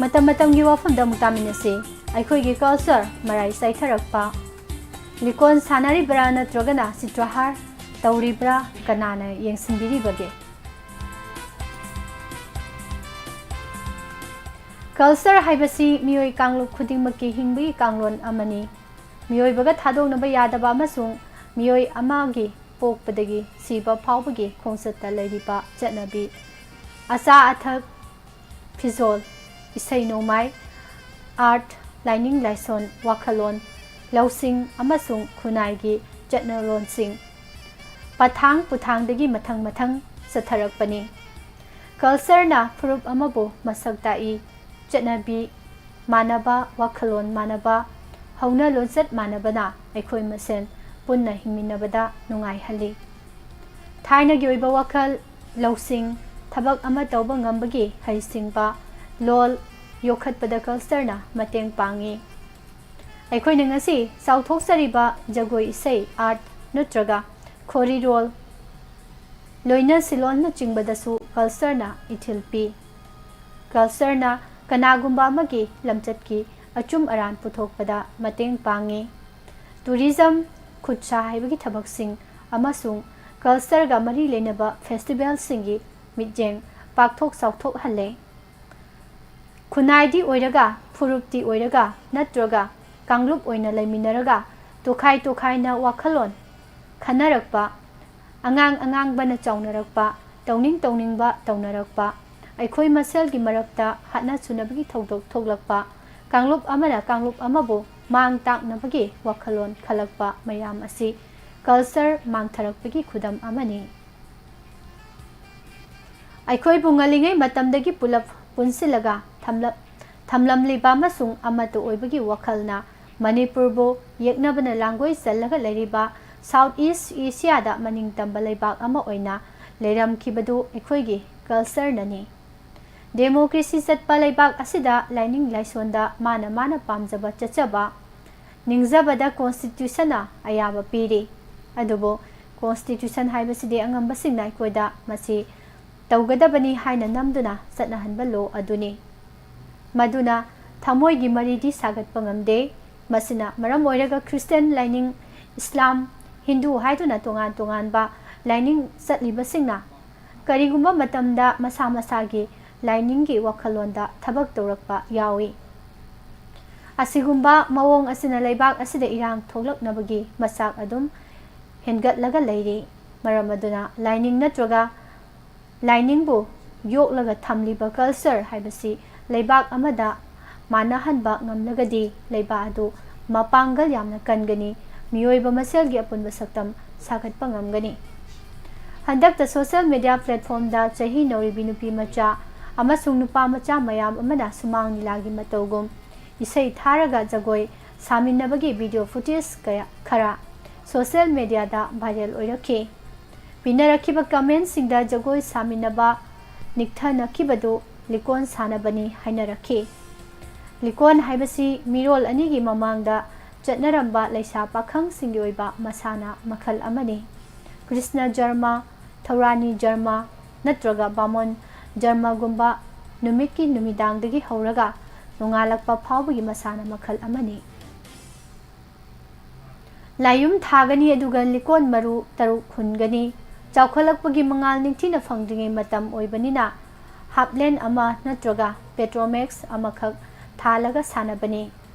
ꯃꯇꯝ ꯃꯇꯝꯒꯤ ꯋꯥꯐꯝꯗ ꯑꯃꯨꯛ ꯇꯥꯃꯤꯟꯅꯁꯤ꯫ ꯑꯩꯈꯣꯏꯒꯤ culture ꯃꯔꯥꯏ ꯆꯥꯏꯊꯔꯛꯄ꯫ ꯂꯤꯀꯣꯟ ꯁꯥꯟꯅꯔꯤꯕ꯭ꯔꯥ ꯅꯠꯇ꯭ꯔꯒꯅ ꯆꯤꯇ꯭ꯔꯍꯥꯔ ꯇꯧꯔꯤꯕ꯭ꯔꯥ? ꯀꯅꯥꯅ ꯌꯦꯡꯁꯤꯟꯕꯤꯔꯤꯕꯒꯦ? Culture ꯍꯥꯏꯕꯁꯤ ꯃꯤꯑꯣꯏ ꯀꯥꯡꯂꯨꯞ ꯈꯨꯗꯤꯡꯃꯛꯀꯤ ꯍꯤꯡꯕꯒꯤ ꯀꯥꯡꯂꯣꯟ ꯑꯃꯅꯤ꯫ ꯃꯤꯑꯣꯏꯕꯒ ꯊꯥꯗꯣꯛꯅꯕ ꯌꯥꯗꯕ ꯑꯃꯁꯨꯡ ꯃꯤꯑꯣꯏ ꯑꯃꯒꯤ ꯄꯣꯛꯄꯗꯒꯤ ꯁꯤꯕ ꯐꯥꯎꯕꯒꯤ ꯈꯣꯡꯆꯠꯇ ꯂꯩꯔꯤꯕ ꯆꯠꯅꯕꯤ, ꯑꯆꯥ ꯑꯊꯛ, ꯐꯤꯖꯣꯜ, ꯏꯁꯩ ꯅꯣꯡꯃꯥꯏ, art, ꯂꯥꯏꯅꯤꯡ ꯂꯥꯏꯁꯣꯟ, ꯋꯥꯈꯜꯂꯣꯟ, ꯂꯧꯁꯤꯡ ꯑꯃꯁꯨꯡ ꯈꯨꯟꯅꯥꯏꯒꯤ ꯆꯠꯅꯂꯣꯟꯁꯤꯡ, ꯄꯊꯥꯡ ꯄꯨꯊꯥꯡꯗꯒꯤ ꯃꯊꯪ ꯃꯊꯪ ꯆꯠꯊꯔꯛꯄꯅꯤ꯫ Cultureꯅ ꯐꯨꯔꯨꯞ ꯑꯃꯕꯨ ꯃꯁꯛ ꯇꯥꯛꯏ꯫ ꯆꯠꯅꯕꯤ ꯃꯥꯟꯅꯕ, ꯋꯥꯈꯜꯂꯣꯟ ꯃꯥꯟꯅꯕ, ꯍꯧꯅ ꯂꯣꯟꯆꯠ ꯃꯥꯟꯅꯕꯅ ꯑꯩꯈꯣꯏ ꯃꯁꯦꯟ ꯄꯨꯟꯅ ꯍꯤꯡꯃꯤꯟꯅꯕꯗ ꯅꯨꯡꯉꯥꯏꯍꯜꯂꯤ꯫ ꯊꯥꯏꯅꯒꯤ ꯑꯣꯏꯕ ꯋꯥꯈꯜ, ꯂꯧꯁꯤꯡ, ꯊꯕꯛ ꯑꯃ ꯇꯧꯕ ꯉꯝꯕꯒꯤ ꯍꯩꯁꯤꯡꯕ, ꯂꯣꯜ ꯌꯣꯛꯈꯠꯄꯗ cultureꯅ ꯃꯇꯦꯡ ꯄꯥꯡꯏ꯫ ꯑꯩꯈꯣꯏꯅ ꯉꯁꯤ ꯆꯥꯎꯊꯣꯛꯆꯔꯤꯕ ꯖꯒꯣꯏ ꯏꯁꯩ, art ꯅꯠꯇ꯭ꯔꯒ ꯈꯣꯔꯤꯔꯣꯜ, ꯂꯣꯏꯅ ꯁꯤꯂꯣꯟꯅꯆꯤꯡꯕꯗꯁꯨ cultureꯅ ꯏꯊꯤꯜ ꯄꯤ꯫ Cultureꯅ ꯀꯅꯥꯒꯨꯝꯕ ꯑꯃꯒꯤ ꯂꯝꯆꯠꯀꯤ ꯑꯆꯨꯝ ꯑꯔꯥꯟ ꯄꯨꯊꯣꯛꯄꯗ ꯃꯇꯦꯡ ꯄꯥꯡꯏ꯫ Tourism, ꯈꯨꯠꯁꯥ ꯍꯩꯕꯒꯤ ꯊꯕꯛꯁꯤꯡ ꯑꯃꯁꯨꯡ cultureꯒ ꯃꯔꯤ ꯂꯩꯅꯕ festivalꯁꯤꯡꯒꯤ ꯃꯤꯠꯌꯦꯡ ꯄꯥꯛꯊꯣꯛ ꯆꯥꯎꯊꯣꯛꯍꯜꯂꯦ꯫ ꯈꯨꯟꯅꯥꯏꯗꯤ ꯑꯣꯏꯔꯒ, ꯐꯨꯔꯨꯞꯇꯤ ꯑꯣꯏꯔꯒ, ꯅꯠꯇ꯭ꯔꯒ ꯀꯥꯡꯂꯨꯞ ꯑꯣꯏꯅ ꯂꯩꯃꯤꯟꯅꯔꯒ ꯇꯣꯈꯥꯏ ꯇꯣꯈꯥꯏꯅ ꯋꯥꯈꯜꯂꯣꯟ ꯈꯟꯅꯔꯛꯄ, ꯑꯉꯥꯡ ꯑꯉꯥꯡꯕꯅ ꯆꯥꯎꯅꯔꯛꯄ, ꯇꯧꯅꯤꯡ ꯇꯧꯅꯤꯡꯕ ꯇꯧꯅꯔꯛꯄ, ꯑꯩꯈꯣꯏ ꯃꯁꯦꯜꯒꯤ ꯃꯔꯛꯇ ꯍꯥꯠꯅ ꯁꯨꯅꯕꯒꯤ ꯊꯧꯗꯣꯛ ꯊꯣꯛꯂꯛꯄ, ꯀꯥꯡꯂꯨꯞ ꯑꯃꯅ ꯀꯥꯡꯂꯨꯞ ꯑꯃꯕꯨ ꯃꯥꯡ ꯇꯥꯛꯅꯕꯒꯤ ꯋꯥꯈꯜꯂꯣꯟ ꯈꯜꯂꯛꯄ ꯃꯌꯥꯝ ꯑꯁꯤ culture ꯃꯥꯡꯊꯔꯛꯄꯒꯤ ꯈꯨꯗꯝ ꯑꯃꯅꯤ꯫ ꯑꯩꯈꯣꯏꯕꯨ ꯉꯜꯂꯤꯉꯩ ꯃꯇꯝꯗꯒꯤ ꯄꯨꯂꯞ ꯄꯨꯟꯁꯤꯜꯂꯒ ꯊꯝꯂ-, ꯊꯝꯂꯝꯂꯤꯕ ꯑꯃꯁꯨꯡ ꯑꯃꯠꯇ ꯑꯣꯏꯕꯒꯤ ꯋꯥꯈꯜꯅ ꯃꯅꯤꯄꯨꯔꯕꯨ ꯌꯦꯛꯅꯕꯅ ꯂꯥꯡꯒꯣꯏ ꯆꯜꯂꯒ ꯂꯩꯔꯤꯕ South East Asiaꯗ ꯃꯅꯤꯡ ꯇꯝꯕ ꯂꯩꯕꯥꯛ ꯑꯃ ꯑꯣꯏꯅ ꯂꯩꯔꯝꯈꯤꯕꯗꯨ ꯑꯩꯈꯣꯏꯒꯤ cultureꯅꯅꯤ꯫ Democracy ꯆꯠꯄ ꯂꯩꯕꯥꯛ ꯑꯁꯤꯗ ꯂꯥꯏꯅꯤꯡ ꯂꯥꯏꯁꯣꯟꯗ ꯃꯥꯅ ꯃꯥꯅ ꯄꯥꯝꯖꯕ ꯆꯠꯆꯕ, ꯅꯤꯡꯖꯕꯗ constitutionꯅ ꯑꯌꯥꯕ ꯄꯤꯔꯤ꯫ ꯑꯗꯨꯕꯨ constitution ꯍꯥꯏꯕꯁꯤꯗꯤ ꯑꯉꯝꯕꯁꯤꯡꯅ ꯑꯩꯈꯣꯏꯗ ꯃꯁꯤ ꯇꯧꯒꯗꯕꯅꯤ ꯍꯥꯏꯅ ꯅꯝꯗꯨꯅ ꯆꯠꯅꯍꯟꯕ law ꯑꯗꯨꯅꯤ꯫ ꯃꯗꯨꯅ ꯊꯃꯣꯏꯒꯤ ꯃꯔꯤꯗꯤ ꯁꯥꯒꯠꯄ ꯉꯝꯗꯦ꯫ ꯃꯁꯤꯅ ꯃꯔꯝ ꯑꯣꯏꯔꯒ ꯈ꯭ꯔꯤꯁꯇꯤꯌꯥꯟ ꯂꯥꯏꯅꯤꯡ, ꯏꯁꯂꯥꯝ, ꯍꯤꯟꯗꯨ ꯍꯥꯏꯗꯨꯅ ꯇꯣꯉꯥꯟ ꯇꯣꯉꯥꯟꯕ ꯂꯥꯏꯅꯤꯡ ꯆꯠꯂꯤꯕꯁꯤꯡꯅ ꯀꯔꯤꯒꯨꯝꯕ ꯃꯇꯝꯗ ꯃꯁꯥ ꯃꯁꯥꯒꯤ ꯂꯥꯏꯅꯤꯡꯒꯤ ꯋꯥꯈꯜꯂꯣꯟꯗ ꯊꯕꯛ ꯇꯧꯔꯛꯄ ꯌꯥꯎꯏ꯫ ꯑꯁꯤꯒꯨꯝꯕ ꯃꯑꯣꯡ ꯑꯁꯤꯅ ꯂꯩꯕꯥꯛ ꯑꯁꯤꯗ ꯏꯔꯥꯡ ꯊꯣꯛꯂꯛꯅꯕꯒꯤ ꯃꯆꯥꯛ ꯑꯗꯨꯝ ꯍꯦꯟꯒꯠꯂꯒ ꯂꯩꯔꯤ꯫ ꯃꯔꯝ ꯑꯗꯨꯅ ꯂꯥꯏꯅꯤꯡ ꯅꯠꯇ꯭ꯔꯒ ꯂꯥꯏꯅꯤꯡꯕꯨ ꯌꯣꯛꯂꯒ ꯊꯝꯂꯤꯕ culture ꯍꯥꯏꯕꯁꯤ ꯂꯩꯕꯥꯛ ꯑꯃꯗ ꯃꯥꯟꯅꯍꯟꯕ ꯉꯝꯂꯒꯗꯤ ꯂꯩꯕꯥꯛ ꯑꯗꯨ ꯃꯄꯥꯡꯒꯜ ꯌꯥꯝꯅ ꯀꯟꯒꯅꯤ, ꯃꯤꯑꯣꯏꯕ ꯃꯁꯦꯜꯒꯤ ꯑꯄꯨꯟꯕ ꯁꯛꯇꯝ ꯁꯥꯒꯠꯄ ꯉꯝꯒꯅꯤ꯫ ꯍꯟꯗꯛꯇ social media platformꯗ ꯆꯍꯤ ꯅꯧꯔꯤꯕꯤ ꯅꯨꯄꯤ ꯃꯆꯥ ꯑꯃꯁꯨꯡ ꯅꯨꯄꯥ ꯃꯆꯥ ꯃꯌꯥꯝ ꯑꯃꯅ ꯁꯨꯃꯥꯡ ꯂꯤꯂꯥꯒꯤ ꯃꯇꯧꯒꯨꯝ ꯏꯁꯩ ꯊꯥꯔꯒ ꯖꯒꯣꯏ ꯁꯥꯃꯤꯟꯅꯕꯒꯤ video footage ꯀꯌꯥ, ꯈꯔ social mediaꯗ viral ꯑꯣꯏꯔꯛꯈꯤ꯫ ꯄꯤꯅꯔꯛꯈꯤꯕ commentꯁꯤꯡꯗ ꯖꯒꯣꯏ ꯁꯥꯃꯤꯟꯅꯕ ꯅꯤꯛꯊꯅꯈꯤꯕꯗꯨ ꯂꯤꯀꯣꯟ ꯁꯥꯟꯅꯕꯅꯤ ꯍꯥꯏꯅꯔꯛꯈꯤ꯫ ꯂꯤꯀꯣꯟ ꯍꯥꯏꯕꯁꯤ ꯃꯤꯔꯣꯜ ꯑꯅꯤꯒꯤ ꯃꯃꯥꯡꯗ ꯆꯠꯅꯔꯝꯕ ꯂꯩꯁꯥ ꯄꯥꯈꯪꯁꯤꯡꯒꯤ ꯑꯣꯏꯕ ꯃꯁꯥꯟꯅ ꯃꯈꯜ ꯑꯃꯅꯤ꯫ ꯀ꯭ꯔꯤꯁꯅ ꯖꯔꯃ, ꯊꯧꯔꯥꯅꯤ ꯖꯔꯃ ꯅꯠꯇ꯭ꯔꯒ ꯕꯥꯃꯣꯟ ꯖꯔꯃꯒꯨꯝꯕ ꯅꯨꯃꯤꯠꯀꯤ ꯅꯨꯃꯤꯗꯥꯡꯗꯒꯤ ꯍꯧꯔꯒ ꯅꯣꯡꯉꯥꯜꯂꯛꯄ ꯐꯥꯎꯕꯒꯤ ꯃꯁꯥꯟꯅ ꯃꯈꯜ ꯑꯃꯅꯤ꯫ ꯂꯥꯏꯌꯨꯝ ꯊꯥꯒꯅꯤ, ꯑꯗꯨꯒ ꯂꯤꯀꯣꯟ ꯃꯔꯨ ꯇꯔꯨꯛ ꯍꯨꯟꯒꯅꯤ꯫ ꯆꯥꯎꯈꯠꯂꯛꯄꯒꯤ ꯃꯉꯥꯜ ꯅꯤꯡꯊꯤꯅ ꯐꯪꯗ꯭ꯔꯤꯉꯩ ꯃꯇꯝ ꯑꯣꯏꯕꯅꯤꯅ, ꯍꯥꯞꯂꯦꯟ ꯑꯃ ꯅꯠꯇ꯭ꯔꯒ ꯄꯦꯇ꯭ꯔꯣꯃꯦꯛꯁ ꯑꯃꯈꯛ ꯊꯥꯜꯂꯒ ꯁꯥꯟꯅꯕꯅꯤ꯫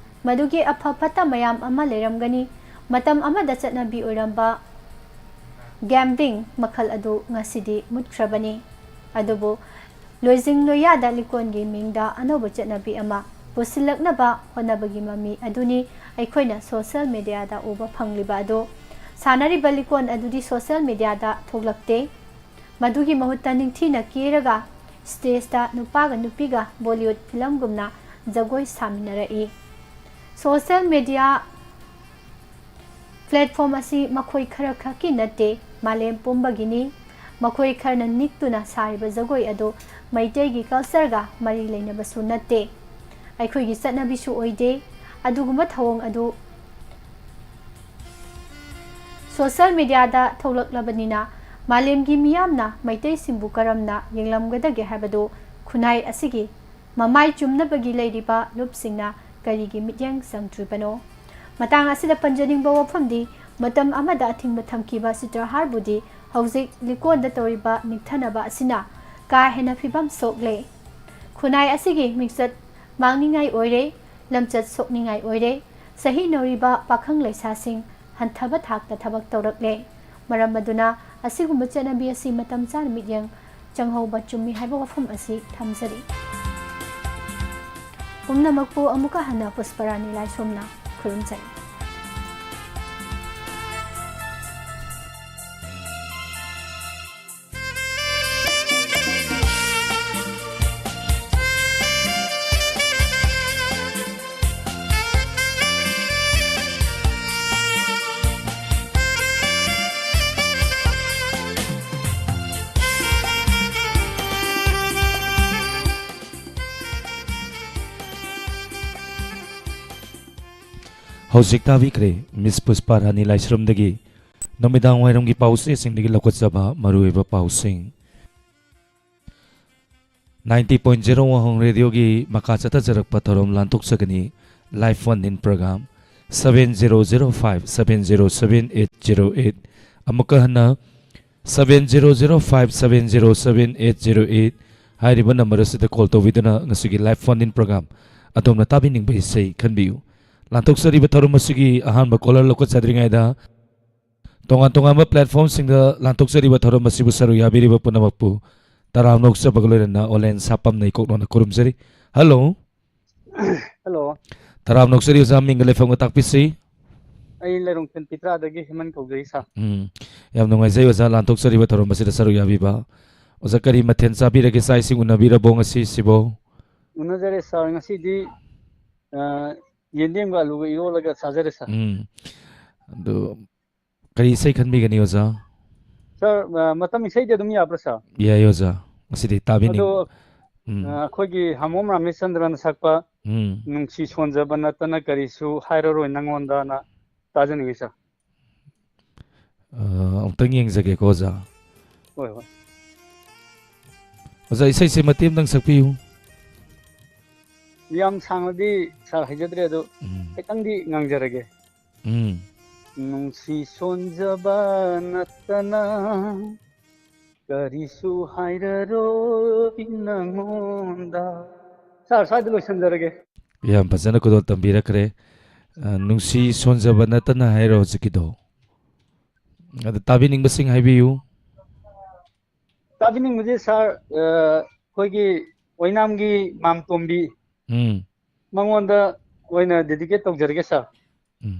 ꯃꯗꯨꯒꯤ ꯑꯐ ꯐꯠꯇ ꯃꯌꯥꯝ ꯑꯃ ꯂꯩꯔꯝꯒꯅꯤ꯫ ꯃꯇꯝ ꯑꯃꯗ ꯆꯠꯅꯕꯤ ꯑꯣꯏꯔꯝꯕ gambling ꯃꯈꯜ ꯑꯗꯨ ꯉꯁꯤꯗꯤ ꯃꯨꯠꯈ꯭ꯔꯕꯅꯤ꯫ ꯑꯗꯨꯕꯨ ꯂꯣꯏꯖꯤꯡ ꯂꯣꯏꯌꯥꯗ ꯂꯤꯀꯣꯟꯒꯤ ꯃꯤꯡꯗ ꯑꯅꯧꯕ ꯆꯠꯅꯕꯤ ꯑꯃ ꯄꯨꯁꯤꯜꯂꯛꯅꯕ ꯍꯣꯠꯅꯕꯒꯤ ꯃꯃꯤ ꯑꯗꯨꯅꯤ ꯑꯩꯈꯣꯏꯅ social mediaꯗ ꯎꯕ ꯐꯪꯂꯤꯕ ꯑꯗꯨ꯫ ꯁꯥꯟꯅꯔꯤꯕ ꯂꯤꯀꯣꯟ ꯑꯗꯨꯗꯤ social mediaꯗ ꯊꯣꯛꯂꯛꯇꯦ꯫ ꯃꯗꯨꯒꯤ ꯃꯍꯨꯠꯇ ꯅꯤꯡꯊꯤꯅ ꯀꯦꯔꯒ stageꯇ ꯅꯨꯄꯥꯒ ꯅꯨꯄꯤꯒ Bollywood filmꯒꯨꯝꯅ ꯖꯒꯣꯏ ꯁꯥꯃꯤꯟꯅꯔꯛꯏ꯫ Social media platform ꯑꯁꯤ ꯃꯈꯣꯏ ꯈꯔ ꯈꯛꯀꯤ ꯅꯠꯇꯦ, ꯃꯥꯂꯦꯝ ꯄꯨꯝꯕꯒꯤꯅꯤ꯫ ꯃꯈꯣꯏ ꯈꯔꯅ ꯅꯤꯛꯇꯨꯅ ꯁꯥꯔꯤꯕ ꯖꯒꯣꯏ ꯑꯗꯨ ꯃꯩꯇꯩꯒꯤ cultureꯒ ꯃꯔꯤ ꯂꯩꯅꯕꯁꯨ ꯅꯠꯇꯦ, ꯑꯩꯈꯣꯏꯒꯤ ꯆꯠꯅꯕꯤꯁꯨ ꯑꯣꯏꯗꯦ꯫ ꯑꯗꯨꯒꯨꯝꯕ ꯊꯧꯑꯣꯡ ꯑꯗꯨ social mediaꯗ ꯊꯣꯛꯂꯛꯂꯕꯅꯤꯅ, ꯃꯥꯂꯦꯝꯒꯤ ꯃꯤꯌꯥꯝꯅ ꯃꯩꯇꯩꯁꯤꯡꯕꯨ ꯀꯔꯝꯅ ꯌꯦꯡꯂꯝꯒꯗꯒꯦ ꯍꯥꯏꯕꯗꯨ ꯈꯨꯟꯅꯥꯏ ꯑꯁꯤꯒꯤ ꯃꯃꯥꯏ ꯆꯨꯝꯅꯕꯒꯤ ꯂꯩꯔꯤꯕ ꯂꯨꯞꯁꯤꯡꯅ ꯀꯔꯤꯒꯤ ꯃꯤꯠꯌꯦꯡ ꯆꯪꯗ꯭ꯔꯤꯕꯅꯣ? ꯃꯇꯥꯡ ꯑꯁꯤꯗ ꯄꯟꯖꯅꯤꯡꯕ ꯋꯥꯐꯝꯗꯤ, ꯃꯇꯝ ꯑꯃꯗ ꯑꯊꯤꯡꯕ ꯊꯝꯈꯤꯕ ꯆꯤꯇ꯭ꯔꯍꯥꯔꯕꯨꯗꯤ ꯍꯧꯖꯤꯛ ꯂꯤꯀꯣꯟꯗ ꯇꯧꯔꯤꯕ ꯅꯤꯡꯊꯅꯕ ꯑꯁꯤꯅ ꯀꯥ ꯍꯦꯟꯅ ꯐꯤꯕꯝ ꯁꯣꯛꯂꯦ꯫ ꯈꯨꯟꯅꯥꯏ ꯑꯁꯤꯒꯤ ꯃꯤꯡꯆꯠ ꯃꯥꯡꯅꯤꯡꯉꯥꯏ ꯑꯣꯏꯔꯦ, ꯂꯝꯆꯠ ꯁꯣꯛꯅꯤꯡꯉꯥꯏ ꯑꯣꯏꯔꯦ꯫ ꯆꯍꯤ ꯅꯧꯔꯤꯕ ꯄꯥꯈꯪ ꯂꯩꯁꯥꯁꯤꯡ ꯍꯟꯊꯕ ꯊꯥꯛꯇ ꯊꯕꯛ ꯇꯧꯔꯛꯂꯦ꯫ ꯃꯔꯝ ꯑꯗꯨꯅ ꯑꯁꯤꯒꯨꯝꯕ ꯆꯠꯅꯕꯤ ꯑꯁꯤ ꯃꯇꯝ ꯆꯥꯅ ꯃꯤꯠꯌꯦꯡ ꯆꯪꯍꯧꯕ ꯆꯨꯝꯃꯤ ꯍꯥꯏꯕ ꯋꯥꯐꯝ ꯑꯁꯤ ꯊꯝꯖꯔꯤ꯫ ꯄꯨꯝꯅꯃꯛꯄꯨ ꯑꯃꯨꯛꯀ ꯍꯟꯅ ꯄꯨꯁꯄꯔꯥꯅꯤ ꯂꯥꯏꯁ꯭ꯔꯝꯅ ꯈꯨꯔꯨꯝꯖꯔꯤ꯫ ꯍꯧꯖꯤꯛ ꯇꯥꯕꯤꯈ꯭ꯔꯦ ꯃꯤꯁ ꯄꯨꯁꯄꯥ ꯔꯥꯅꯤ ꯂꯥꯏꯁ꯭ꯔꯝꯗꯒꯤ ꯅꯨꯃꯤꯗꯥꯡ ꯋꯥꯏꯔꯝꯒꯤ ꯄꯥꯎꯆꯦꯁꯤꯡꯗꯒꯤ ꯂꯧꯈꯠꯆꯕ ꯃꯔꯨꯑꯣꯏꯕ ꯄꯥꯎꯁꯤꯡ꯫ Ninety point zero ꯋꯥꯍꯣꯡ ꯔꯦꯗꯤꯑꯣꯒꯤ ꯃꯈꯥ ꯆꯠꯊꯖꯔꯛꯄ ꯊꯧꯔꯝ ꯂꯥꯟꯊꯣꯛꯆꯒꯅꯤ꯫ Live phone in program, seven zero zero five seven zero seven eight zero eight꯫ ꯑꯃꯨꯛꯀ ꯍꯟꯅ, seven zero zero five seven zero seven eight zero eight ꯍꯥꯏꯔꯤꯕ ꯅꯝꯕꯔ ꯑꯁꯤꯗ ꯀꯣꯜ ꯇꯧꯕꯤꯗꯨꯅ ꯉꯁꯤꯒꯤ live phone in program ꯑꯗꯣꯝꯅ ꯇꯥꯕꯤꯅꯤꯡꯕ ꯏꯁꯩ ꯈꯟꯕꯤꯌꯨ꯫ ꯂꯥꯟꯊꯣꯛꯆꯔꯤꯕ ꯊꯧꯔꯝ ꯑꯁꯤꯒꯤ ꯑꯍꯥꯟꯕ ꯀꯣꯂꯔ ꯂꯧꯈꯠꯆꯗ꯭ꯔꯤꯉꯩꯗ, ꯇꯣꯉꯥꯟ ꯇꯣꯉꯥꯟꯕ ꯄ꯭ꯂꯦꯠꯐꯣꯝꯁꯤꯡꯗ ꯂꯥꯟꯊꯣꯛꯆꯔꯤꯕ ꯊꯧꯔꯝ ꯑꯁꯤꯕꯨ ꯁꯔꯨꯛ ꯌꯥꯕꯤꯔꯤꯕ ꯄꯨꯝꯅꯃꯛꯄꯨ ꯇꯔꯥꯝꯅ ꯑꯣꯛꯆꯕꯒ ꯂꯣꯏꯅꯅ ꯑꯣꯂꯦꯟ ꯁꯥꯄꯝꯅ ꯏꯀꯣꯛꯅꯣꯅ ꯈꯨꯔꯨꯝꯖꯔꯤ꯫ ꯍꯜꯂꯣ꯫ ꯍꯜꯂꯣ꯫ ꯇꯔꯥꯝꯅ ꯑꯣꯛꯆꯔꯤ ꯑꯣꯖꯥ, ꯃꯤꯡꯒ ꯂꯩꯐꯝꯒ ꯇꯥꯛꯄꯤꯁꯤ꯫ ꯑꯩ ꯂꯩꯔꯣꯡꯊꯦꯟ ꯄꯤꯇ꯭ꯔꯥꯗꯒꯤ ꯍꯦꯃꯟ ꯀꯧꯖꯩ ꯁꯥꯔ꯫ ꯎꯝ, ꯌꯥꯝ ꯅꯨꯡꯉꯥꯏꯖꯩ ꯑꯣꯖꯥ, ꯂꯥꯟꯊꯣꯛꯆꯔꯤꯕ ꯊꯧꯔꯝ ꯑꯁꯤꯗ ꯁꯔꯨꯛ ꯌꯥꯕꯤꯕ꯫ ꯑꯣꯖꯥ, ꯀꯔꯤ ꯃꯊꯦꯜ ꯆꯥꯕꯤꯔꯒꯦ? ꯆꯥꯛ ꯏꯁꯤꯡ ꯎꯅꯕꯤꯔꯕꯣ ꯉꯁꯤꯁꯤꯕꯣ? ꯎꯅꯖꯔꯦ ꯁꯥꯔ, ꯉꯁꯤꯗꯤ, ꯑ, ꯌꯦꯟꯗꯦꯝꯒ ꯑꯂꯨꯒ ꯏꯔꯣꯜꯂꯒ ꯆꯥꯖꯔꯦ ꯁꯥꯔ꯫ ꯎꯝ, ꯑꯗꯨ ꯀꯔꯤ ꯏꯁꯩ ꯈꯟꯕꯤꯒꯅꯤ ꯑꯣꯖꯥ? ꯁꯥꯔ, ꯑ, ꯃꯇꯝ ꯏꯁꯩꯗꯤ ꯑꯗꯨꯝ ꯌꯥꯕ꯭ꯔꯥ ꯁꯥꯔ? ꯌꯥꯏ ꯑꯣꯖꯥ, ꯉꯁꯤꯗꯤ ꯇꯥꯕꯤꯅꯤꯡ-, ꯑꯗꯣ, ꯎꯝ꯫ ꯑ, ꯑꯩꯈꯣꯏꯒꯤ ꯍꯥꯃꯣꯝ ꯔꯥꯃꯦꯁꯆꯟꯗ꯭ꯔꯅ ꯁꯛꯄ ꯎꯝ꯫ "ꯅꯨꯡꯁꯤ ꯁꯣꯟꯖꯕ ꯅꯠꯇꯅ ꯀꯔꯤꯁꯨ ꯍꯥꯏꯔꯔꯣꯏ ꯅꯪꯉꯣꯟꯗꯅ" ꯇꯥꯖꯅꯤꯡꯉꯤ ꯁꯥꯔ꯫ ꯑ, ꯑꯃꯨꯛꯇꯪ ꯌꯦꯡꯖꯒꯦꯀꯣ ꯑꯣꯖꯥ꯫ ꯍꯣꯏ, ꯍꯣꯏ꯫ ꯑꯣꯖꯥ, ꯏꯁꯩꯁꯦ ꯃꯇꯦꯛ ꯑꯃꯇꯪ ꯁꯛꯄꯤꯌꯨ꯫ ꯌꯥꯝ ꯁꯥꯡꯅꯗꯤ ꯁꯥꯔ ꯍꯩꯖꯗ꯭ꯔꯦ, ꯑꯗꯣ ꯎꯝ, ꯈꯤꯇꯪꯗꯤ ꯉꯥꯡꯖꯔꯒꯦ꯫ ꯎꯝ꯫ ꯅꯨꯡꯁꯤ ꯁꯣꯟꯖꯕ ꯅꯠꯇꯅ ꯀꯔꯤꯁꯨ ꯍꯥꯏꯔꯔꯣꯏ ꯅꯉꯣꯟꯗ꯫ ꯁꯥꯔ, ꯁ꯭ꯋꯥꯏꯗ ꯂꯣꯏꯁꯤꯟꯖꯔꯒꯦ꯫ ꯌꯥꯝ ꯐꯖꯅ ꯈꯨꯗꯣꯜ ꯇꯝꯕꯤꯔꯛꯈ꯭ꯔꯦ꯫ ꯑ, ꯅꯨꯡꯁꯤ ꯁꯣꯟꯖꯕ ꯅꯠꯇꯅ ꯍꯥꯏꯔꯣ ꯍꯧꯖꯤꯛꯀꯤꯗꯣ? ꯑꯗ ꯇꯥꯕꯤꯅꯤꯡꯕꯁꯤꯡ ꯍꯥꯏꯕꯤꯌꯨ꯫ ꯇꯥꯕꯤꯅꯤꯡꯕꯁꯦ ꯁꯥꯔ, ꯑ, ꯑꯩꯈꯣꯏꯒꯤ ꯑꯣꯏꯅꯥꯝꯒꯤ ꯃꯥꯝꯇꯣꯝꯕꯤ ꯎꯝ꯫ ꯃꯉꯣꯟꯗ ꯑꯣꯏꯅ dedicate ꯇꯧꯖꯔꯒꯦ ꯁꯥꯔ꯫ ꯎꯝ꯫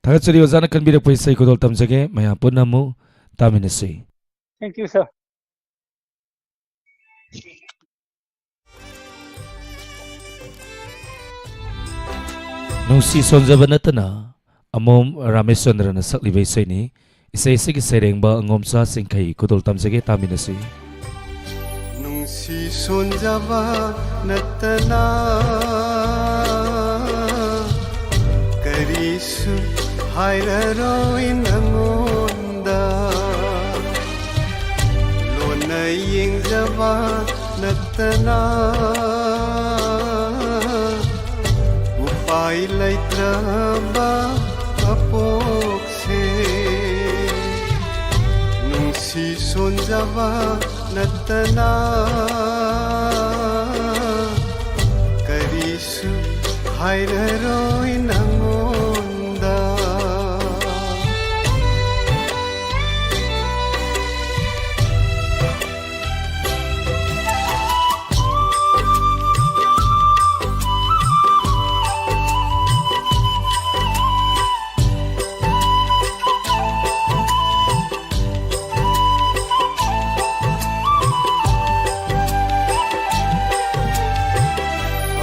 ꯊꯥꯒꯠꯆꯔꯤ ꯑꯣꯖꯥꯅ ꯈꯟꯕꯤꯔꯛꯄ ꯏꯁꯩ ꯈꯨꯗꯣꯜ ꯇꯝꯖꯒꯦ꯫ ꯃꯌꯥꯝ ꯄꯨꯟꯅ ꯑꯃꯨꯛ ꯇꯥꯃꯤꯟꯅꯁꯤ꯫ Thank you, sir. ꯅꯨꯡꯁꯤ ꯁꯣꯟꯖꯕ ꯅꯠꯇꯅ ꯑꯃꯣꯝ ꯔꯥꯃꯦꯁꯆꯟꯗ꯭ꯔꯅ ꯁꯛꯂꯤꯕ ꯏꯁꯩꯅꯤ꯫ ꯏꯁꯩ ꯑꯁꯤꯒꯤ ꯁꯩꯔꯦꯡꯕ ꯑꯉꯣꯝꯆꯥ ꯆꯤꯡꯈꯩ꯫ ꯈꯨꯗꯣꯜ ꯇꯝꯖꯒꯦ, ꯇꯥꯃꯤꯟꯅꯁꯤ꯫ ꯅꯨꯡꯁꯤ ꯁꯣꯟꯖꯕ ꯅꯠꯇꯅ ꯀꯔꯤꯁꯨ ꯍꯥꯏꯔꯔꯣꯏ ꯅꯉꯣꯟꯗ꯫ ꯂꯣꯟꯅ ꯌꯦꯡꯖꯕ ꯅꯠꯇꯅ ꯎꯄꯥꯏ ꯂꯩꯇ꯭ꯔꯕ ꯃꯄꯣꯛꯁꯦ꯫ ꯅꯨꯡꯁꯤ ꯁꯣꯟꯖꯕ ꯅꯠꯇꯅ ꯀꯔꯤꯁꯨ ꯍꯥꯏꯔꯔꯣꯏ ꯅꯉꯣꯟꯗ꯫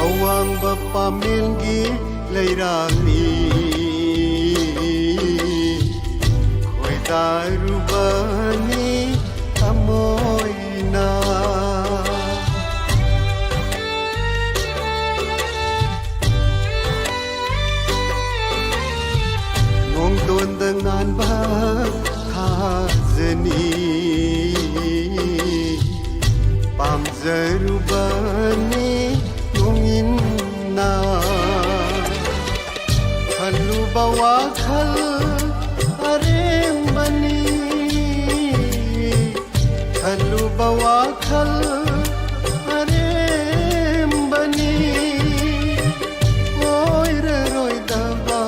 ꯑꯋꯥꯡꯕ ꯄꯥꯃꯦꯟꯒꯤ ꯂꯩꯔꯥꯡꯅꯤ, ꯈꯣꯏꯗꯥꯔꯨꯕꯅꯤ ꯊꯃꯣꯏꯅ꯫ ꯅꯣꯡꯗꯣꯟꯗ ꯉꯥꯟꯕ ꯊꯥꯖꯅꯤ, ꯄꯥꯝꯖꯔꯨꯕꯅꯤ ꯅꯣꯡꯏꯟ ꯋꯥꯈꯜ ꯑꯔꯦꯝꯕꯅꯤ, ꯑꯣꯏꯔꯔꯣꯏꯗꯕ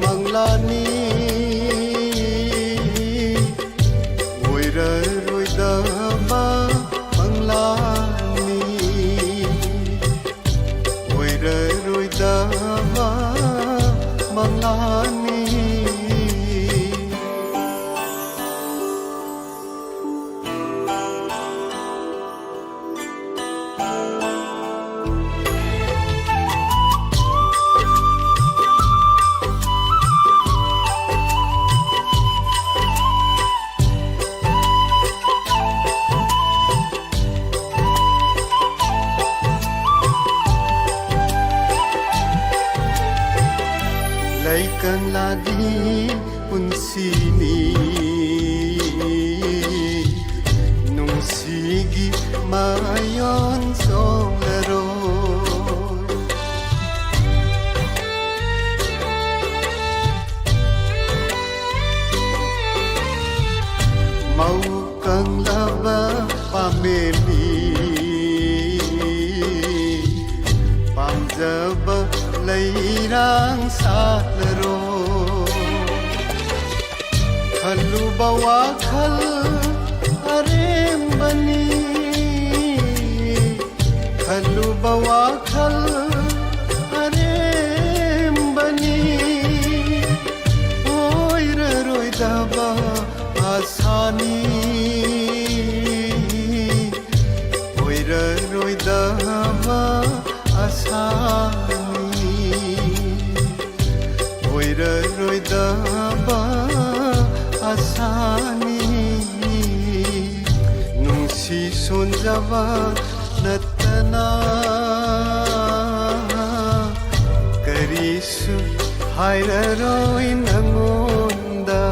ꯃꯪꯂꯥꯟꯅꯤ, ꯑꯣꯏꯔꯔꯣꯏꯗꯕ ꯃꯪꯂꯥꯟꯅꯤ, ꯑꯣꯏꯔꯔꯣꯏꯗꯕ ꯃꯪꯂꯥꯟꯅꯤ꯫ ꯂꯩꯀꯪꯂꯥꯒꯤ ꯄꯨꯟꯁꯤꯅꯤ, ꯅꯨꯡꯁꯤꯒꯤ ꯃꯌꯣꯟ ꯆꯣꯡꯂꯔꯣꯏ꯫ ꯃꯧ ꯀꯪꯂꯕ ꯄꯥꯃꯦꯟꯅꯤ, ꯄꯥꯝꯖꯕ ꯂꯩꯔꯥꯡ ꯁꯥꯠꯂꯔꯣꯏ꯫ ꯈꯜꯂꯨꯕ ꯋꯥꯈꯜ ꯑꯔꯦꯝꯕꯅꯤ, ꯈꯜꯂꯨꯕ ꯋꯥꯈꯜ ꯑꯔꯦꯝꯕꯅꯤ, ꯑꯣꯏꯔꯔꯣꯏꯗꯕ ꯑꯁꯥꯅꯤ, ꯑꯣꯏꯔꯔꯣꯏꯗꯕ ꯑꯁꯥꯅꯤ, ꯑꯣꯏꯔꯔꯣꯏꯗꯕ ꯑꯁꯥꯅꯤ꯫ ꯅꯨꯡꯁꯤ ꯁꯣꯟꯖꯕ ꯅꯠꯇꯅ ꯀꯔꯤꯁꯨ ꯍꯥꯏꯔꯔꯣꯏ ꯅꯉꯣꯟꯗ,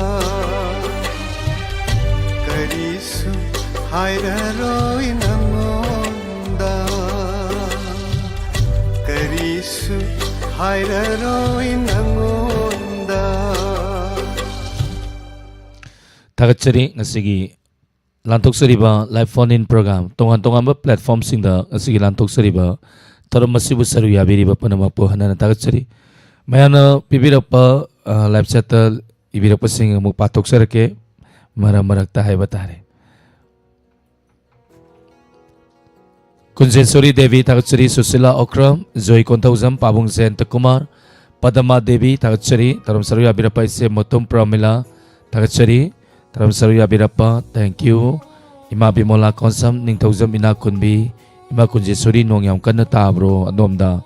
ꯀꯔꯤꯁꯨ ꯍꯥꯏꯔꯔꯣꯏ ꯅꯉꯣꯟꯗ, ꯀꯔꯤꯁꯨ ꯍꯥꯏꯔꯔꯣꯏ ꯅꯉꯣꯟꯗ꯫ ꯊꯥꯒꯠꯆꯔꯤ꯫ ꯉꯁꯤꯒꯤ ꯂꯥꯟꯊꯣꯛꯆꯔꯤꯕ live phone in program, ꯇꯣꯉꯥꯟ ꯇꯣꯉꯥꯟꯕ platformꯁꯤꯡꯗ ꯉꯁꯤꯒꯤ ꯂꯥꯟꯊꯣꯛꯆꯔꯤꯕ ꯊꯧꯔꯝ ꯑꯁꯤꯕꯨ ꯁꯔꯨꯛ ꯌꯥꯕꯤꯔꯤꯕ ꯄꯨꯝꯅꯃꯛꯄꯨ ꯍꯟꯅ ꯍꯟꯅ ꯊꯥꯒꯠꯆꯔꯤ꯫ ꯃꯌꯥꯝꯅ ꯄꯤꯕꯤꯔꯛꯄ, ꯑ, live chatꯇ ꯏꯕꯤꯔꯛꯄꯁꯤꯡ ꯑꯃꯨꯛ ꯄꯥꯊꯣꯛꯆꯔꯛꯀꯦ, ꯃꯔꯛ ꯃꯔꯛꯇ ꯍꯥꯏꯕ ꯇꯥꯔꯦ꯫ ꯀꯨꯟꯖꯦꯁꯣꯔꯤ ꯗꯦꯕꯤ ꯊꯥꯒꯠꯆꯔꯤ, ꯁꯨꯁꯤꯂꯥ ꯑꯣꯀ꯭ꯔꯝ, ꯖꯣꯏ ꯀꯣꯟꯊꯧꯖꯝ, ꯄꯥꯕꯨꯡ ꯖꯌꯟꯇ ꯀꯨꯃꯥꯔ, ꯄꯗꯃꯥ ꯗꯦꯕꯤ ꯊꯥꯒꯠꯆꯔꯤ, ꯊꯧꯔꯝ ꯁꯔꯨꯛ ꯌꯥꯕꯤꯔꯛꯄ ꯏꯆꯦ ꯃꯣꯇꯨꯝ ꯄ꯭ꯔꯃꯤꯂꯥ ꯊꯥꯒꯠꯆꯔꯤ, ꯊꯧꯔꯝ ꯁꯔꯨꯛ ꯌꯥꯕꯤꯔꯛꯄ, thank you꯫ ꯏꯃꯥ ꯕꯤꯃꯣꯂꯥ ꯀꯣꯟꯁꯝ, ꯅꯤꯡꯊꯧꯖꯝ ꯏꯅꯥꯛ ꯈꯨꯟꯕꯤ, ꯏꯃꯥ ꯀꯨꯟꯖꯦꯁꯣꯔꯤ, ꯅꯣꯡ ꯌꯥꯝ ꯀꯟꯅ ꯇꯥꯕ꯭ꯔꯣ ꯑꯗꯣꯝꯗ?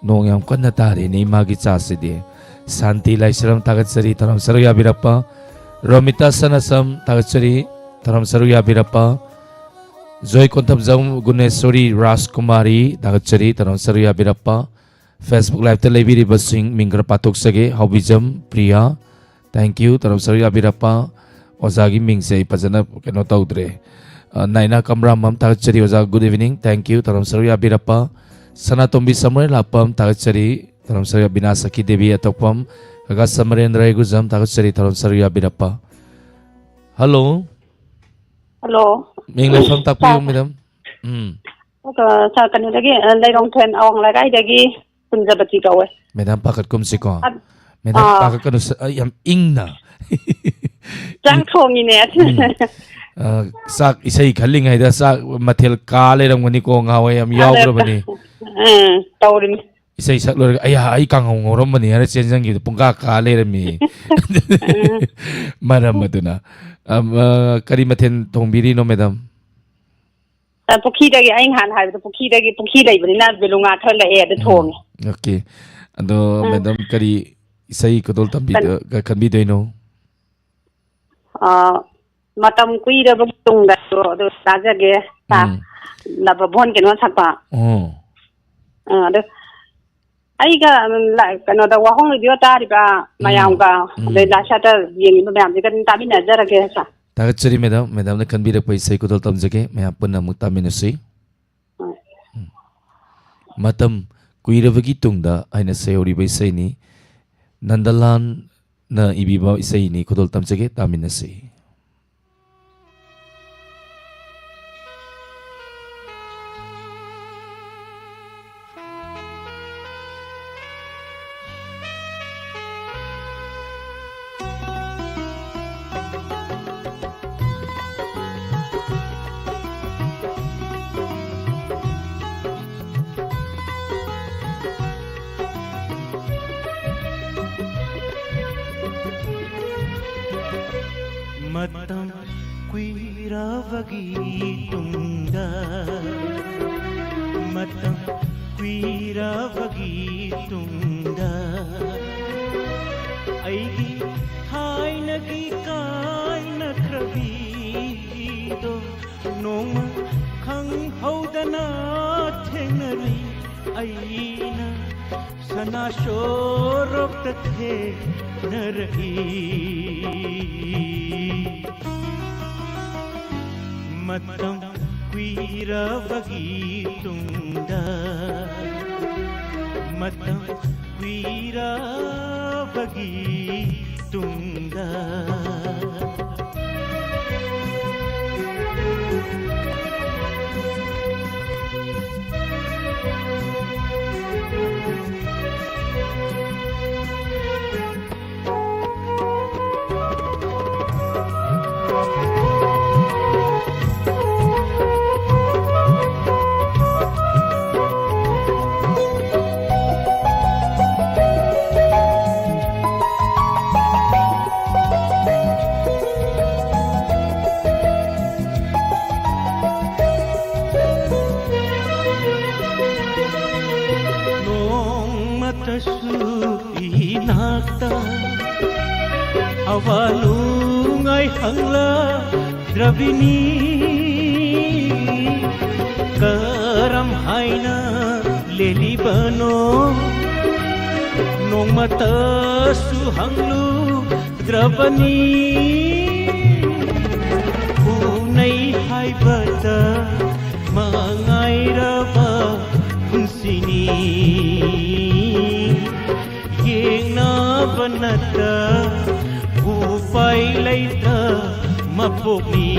ꯅꯣꯡ ꯌꯥꯝ ꯀꯟꯅ ꯇꯥꯔꯦꯅꯦ ꯏꯃꯥꯒꯤ ꯆꯥꯁꯤꯗꯤ꯫ ꯁꯥꯟꯇꯤ ꯂꯥꯏꯁ꯭ꯔꯝ ꯊꯥꯒꯠꯆꯔꯤ, ꯊꯧꯔꯝ ꯁꯔꯨꯛ ꯌꯥꯕꯤꯔꯛꯄ꯫ ꯔꯣꯃꯤꯇꯥ ꯁꯅꯥꯁꯝ ꯊꯥꯒꯠꯆꯔꯤ, ꯊꯧꯔꯝ ꯁꯔꯨꯛ ꯌꯥꯕꯤꯔꯛꯄ꯫ ꯖꯣꯏ ꯀꯣꯟꯊꯞꯖꯝ ꯒꯨꯅꯦꯁꯣꯔꯤ ꯔꯥꯖꯀꯨꯃꯥꯔꯤ ꯊꯥꯒꯠꯆꯔꯤ, ꯊꯧꯔꯝ ꯁꯔꯨꯛ ꯌꯥꯕꯤꯔꯛꯄ꯫ Facebook liveꯇ ꯂꯩꯕꯤꯔꯤꯕꯁꯤꯡ ꯃꯤꯡ ꯈꯔ ꯄꯥꯊꯣꯛꯆꯒꯦ꯫ ꯍꯥꯎꯕꯤꯖꯝ ꯄ꯭ꯔꯤꯌꯥ, thank you, ꯊꯧꯔꯝ ꯁꯔꯨꯛ ꯌꯥꯕꯤꯔꯛꯄ꯫ ꯑꯣꯖꯥꯒꯤ ꯃꯤꯡꯁꯦ ꯑꯩ ꯐꯖꯅ ꯀꯩꯅꯣ ꯇꯧꯗ꯭ꯔꯦ꯫ ꯑ, ꯅꯥꯏꯅꯥ ꯀꯝꯔꯥꯝꯕꯝ ꯊꯥꯒꯠꯆꯔꯤ ꯑꯣꯖꯥ, good evening, thank you, ꯊꯧꯔꯝ ꯁꯔꯨꯛ ꯌꯥꯕꯤꯔꯛꯄ꯫ ꯁꯅꯥꯇꯣꯝꯕꯤ ꯁꯃꯔꯦꯟ ꯂꯥꯛꯄꯝ ꯊꯥꯒꯠꯆꯔꯤ, ꯊꯧꯔꯝ ꯁꯔꯨꯛ ꯌꯥ-, ꯕꯤꯅꯥ ꯁꯈꯤ ꯗꯦꯕꯤ ꯑꯇꯣꯞꯄꯝ, ꯀꯀꯥ ꯁꯃꯔꯦꯟꯗ꯭ꯔ ꯍꯩꯒꯨꯖꯝ ꯊꯥꯒꯠꯆꯔꯤ, ꯊꯧꯔꯝ ꯁꯔꯨꯛ ꯌꯥꯕꯤꯔꯛꯄ꯫ ꯍꯜꯂꯣ꯫ ꯍꯜꯂꯣ꯫ ꯃꯤꯡ ꯂꯩꯐꯝ ꯇꯥꯛꯄꯤꯌꯨ, ꯁꯥꯔ꯫ ꯃꯦꯗꯥꯝ꯫ ꯎꯝ꯫ ꯑ, ꯁꯥꯔ, ꯀꯩꯅꯣꯗꯒꯤ, ꯑ, ꯂꯩꯔꯣꯡꯊꯦꯟ ꯑꯋꯥꯡ ꯂꯩꯀꯥꯏꯗꯒꯤ ꯀꯨꯟꯖꯕꯇꯤ ꯀꯧꯋꯦ꯫ ꯃꯦꯗꯥꯝ ꯄꯥꯈꯠꯀꯨꯝꯁꯤꯀꯣ꯫ ꯑ-, ꯃꯦꯗꯥꯝ ꯑꯥ꯫ ꯄꯥꯈꯠꯀꯅꯨ, ꯁ-, ꯑ, ꯌꯥꯝ ꯏꯪꯅ꯫ ꯆꯥꯛ ꯊꯣꯡꯉꯤꯅꯦ꯫ ꯎꯝ꯫ ꯑ, ꯆꯥꯛ ꯏꯁꯩ ꯈꯜꯂꯤꯉꯩꯗ ꯆꯥꯛ ꯃꯊꯦꯜ ꯀꯥ ꯂꯩꯔꯝꯒꯅꯤꯀꯣ, ꯉꯍꯥꯟꯋꯥꯏ ꯌꯥꯝ ꯌꯥꯎꯈ꯭ꯔꯕꯅꯤ꯫ ꯎꯝ, ꯇꯧꯔꯤꯅꯤ꯫ ꯏꯁꯩ ꯁꯛ ꯂꯣꯏꯔꯒ, "ꯑꯌꯥ, ꯑꯩ ꯀꯥꯡꯍꯧ ꯉꯧꯔꯝꯕꯅꯤ" ꯍꯥꯏꯔ ꯆꯦꯟꯖꯟꯈꯤꯕꯗꯣ ꯄꯨꯡꯀꯥ ꯀꯥ ꯂꯩꯔꯝꯃꯤ꯫ ꯎꯝ꯫ ꯃꯔꯝ ꯑꯗꯨꯅ꯫ ꯑꯝ, ꯑ, ꯀꯔꯤ ꯃꯊꯦꯜ ꯊꯣꯡꯕꯤꯔꯤꯅꯣ, ꯃꯦꯗꯥꯝ? ꯑ, ꯄꯨꯈ꯭ꯔꯤꯗꯒꯤ, ꯑꯩ ꯅꯍꯥꯟ ꯍꯥꯏꯕꯗꯣ, ꯄꯨꯈ꯭ꯔꯤꯗꯒꯤ, ꯄꯨꯈ꯭ꯔꯤ ꯂꯩꯕꯅꯤꯅ ꯕꯦꯂꯨꯉꯥ ꯈꯔ ꯂꯛꯑꯦ, ꯑꯗꯨ ꯎꯝ, ꯊꯣꯡꯉꯦ꯫ OK꯫ ꯑꯗꯣ, ꯎꯝ꯫ ꯃꯦꯗꯥꯝ, ꯀꯔꯤ ꯏꯁꯩ ꯈꯨꯗꯣꯜ ꯀꯟ-, ꯇꯝꯕꯤꯗ-, ꯈꯟꯕꯤꯗꯣꯏꯅꯣ? ꯑ, ꯃꯇꯝ ꯀꯨꯏꯔꯕꯒꯤ ꯇꯨꯡꯗ ꯑꯗꯨ, ꯑꯗꯨ ꯇꯥꯖꯒꯦ꯫ ꯁꯥ-, ꯎꯝ꯫ ꯂꯕꯕꯣꯟ ꯀꯩꯅꯣ ꯁꯛꯄ꯫ ꯑꯣ꯫ ꯑ, ꯑꯗꯨ ꯑꯩꯒ, ꯎꯝ, ꯂ-, ꯀꯩꯅꯣꯗ ꯋꯥꯍꯣꯡ ꯔꯦꯗꯤꯑꯣ ꯇꯥꯔꯤꯕ ꯎꯝ, ꯃꯌꯥꯝꯒ, ꯎꯝ꯫ ꯑꯗꯩ live chatꯇ ꯌꯦꯡꯉꯤꯕ ꯃꯌꯥꯝꯁꯤꯒ ꯑꯗꯨꯝ ꯇꯥꯃꯤꯟꯅꯖꯔꯒꯦ, ꯁꯥꯔ꯫ ꯊꯥꯒꯠꯆꯔꯤ, ꯃꯦꯗꯥꯝ꯫ ꯃꯦꯗꯥꯝꯅ ꯈꯟꯕꯤꯔꯛꯄ ꯏꯁꯩ ꯈꯨꯗꯣꯜ ꯇꯝꯖꯒꯦ꯫ ꯃꯌꯥꯝ ꯄꯨꯟꯅ ꯑꯃꯨꯛ ꯇꯥꯃꯤꯟꯅꯁꯤ꯫ ꯍꯣꯏ꯫ ꯎꯝ꯫ ꯃꯇꯝ ꯀꯨꯏꯔꯕꯒꯤ ꯇꯨꯡꯗ ꯍꯥꯏꯅ ꯁꯩꯍꯧꯔꯤꯕ ꯏꯁꯩꯅꯤ꯫ ꯅꯟꯗꯂꯥꯟꯅ ꯏꯕꯤꯕ ꯏꯁꯩꯅꯤ꯫ ꯈꯨꯗꯣꯜ ꯇꯝꯖꯒꯦ, ꯇꯥꯃꯤꯟꯅꯁꯤ꯫ ꯀꯨꯏꯔꯕꯒꯤ ꯇꯨꯡꯗ, ꯃꯇꯝ ꯀꯨꯏꯔꯕꯒꯤ ꯇꯨꯡꯗ, ꯑꯩꯒꯤ ꯊꯥꯏꯅꯒꯤ ꯀꯥꯏꯅꯈ꯭ꯔꯕꯤꯗꯣ ꯅꯣꯡꯃ ꯈꯪꯍꯧꯗꯅ ꯊꯦꯡꯅꯔꯤ꯫ ꯑꯩꯅ ꯁꯅꯥ ꯁꯣꯔꯣꯛꯇ ꯊꯦꯡꯅꯔꯛꯏ꯫ ꯃꯇꯝ ꯀꯨꯏꯔꯕꯒꯤ ꯇꯨꯡꯗ, ꯃꯇꯝ ꯀꯨꯏꯔꯕꯒꯤ ꯇꯨꯡꯗ꯫ ꯅꯣꯡꯃꯇꯁꯨ ꯏꯅꯥꯛꯇ ꯑꯋꯥ ꯅꯨꯡꯉꯥꯏ ꯍꯪꯂꯛꯇ꯭ꯔꯕꯤꯅꯤ꯫ ꯀꯔꯝ ꯍꯥꯏꯅ ꯂꯦꯜꯂꯤꯕꯅꯣ? ꯅꯣꯡꯃꯇꯁꯨ ꯍꯪꯂꯨ ꯗ꯭ꯔꯕꯅꯤ꯫ ꯎꯅꯩ ꯍꯥꯏꯕꯗ ꯃꯉꯥꯏꯔꯕ ꯄꯨꯟꯁꯤꯅꯤ꯫ ꯌꯦꯡꯅꯕ ꯅꯠꯇ ꯎꯄꯥꯏ ꯂꯩꯇ ꯃꯄꯣꯛꯅꯤ꯫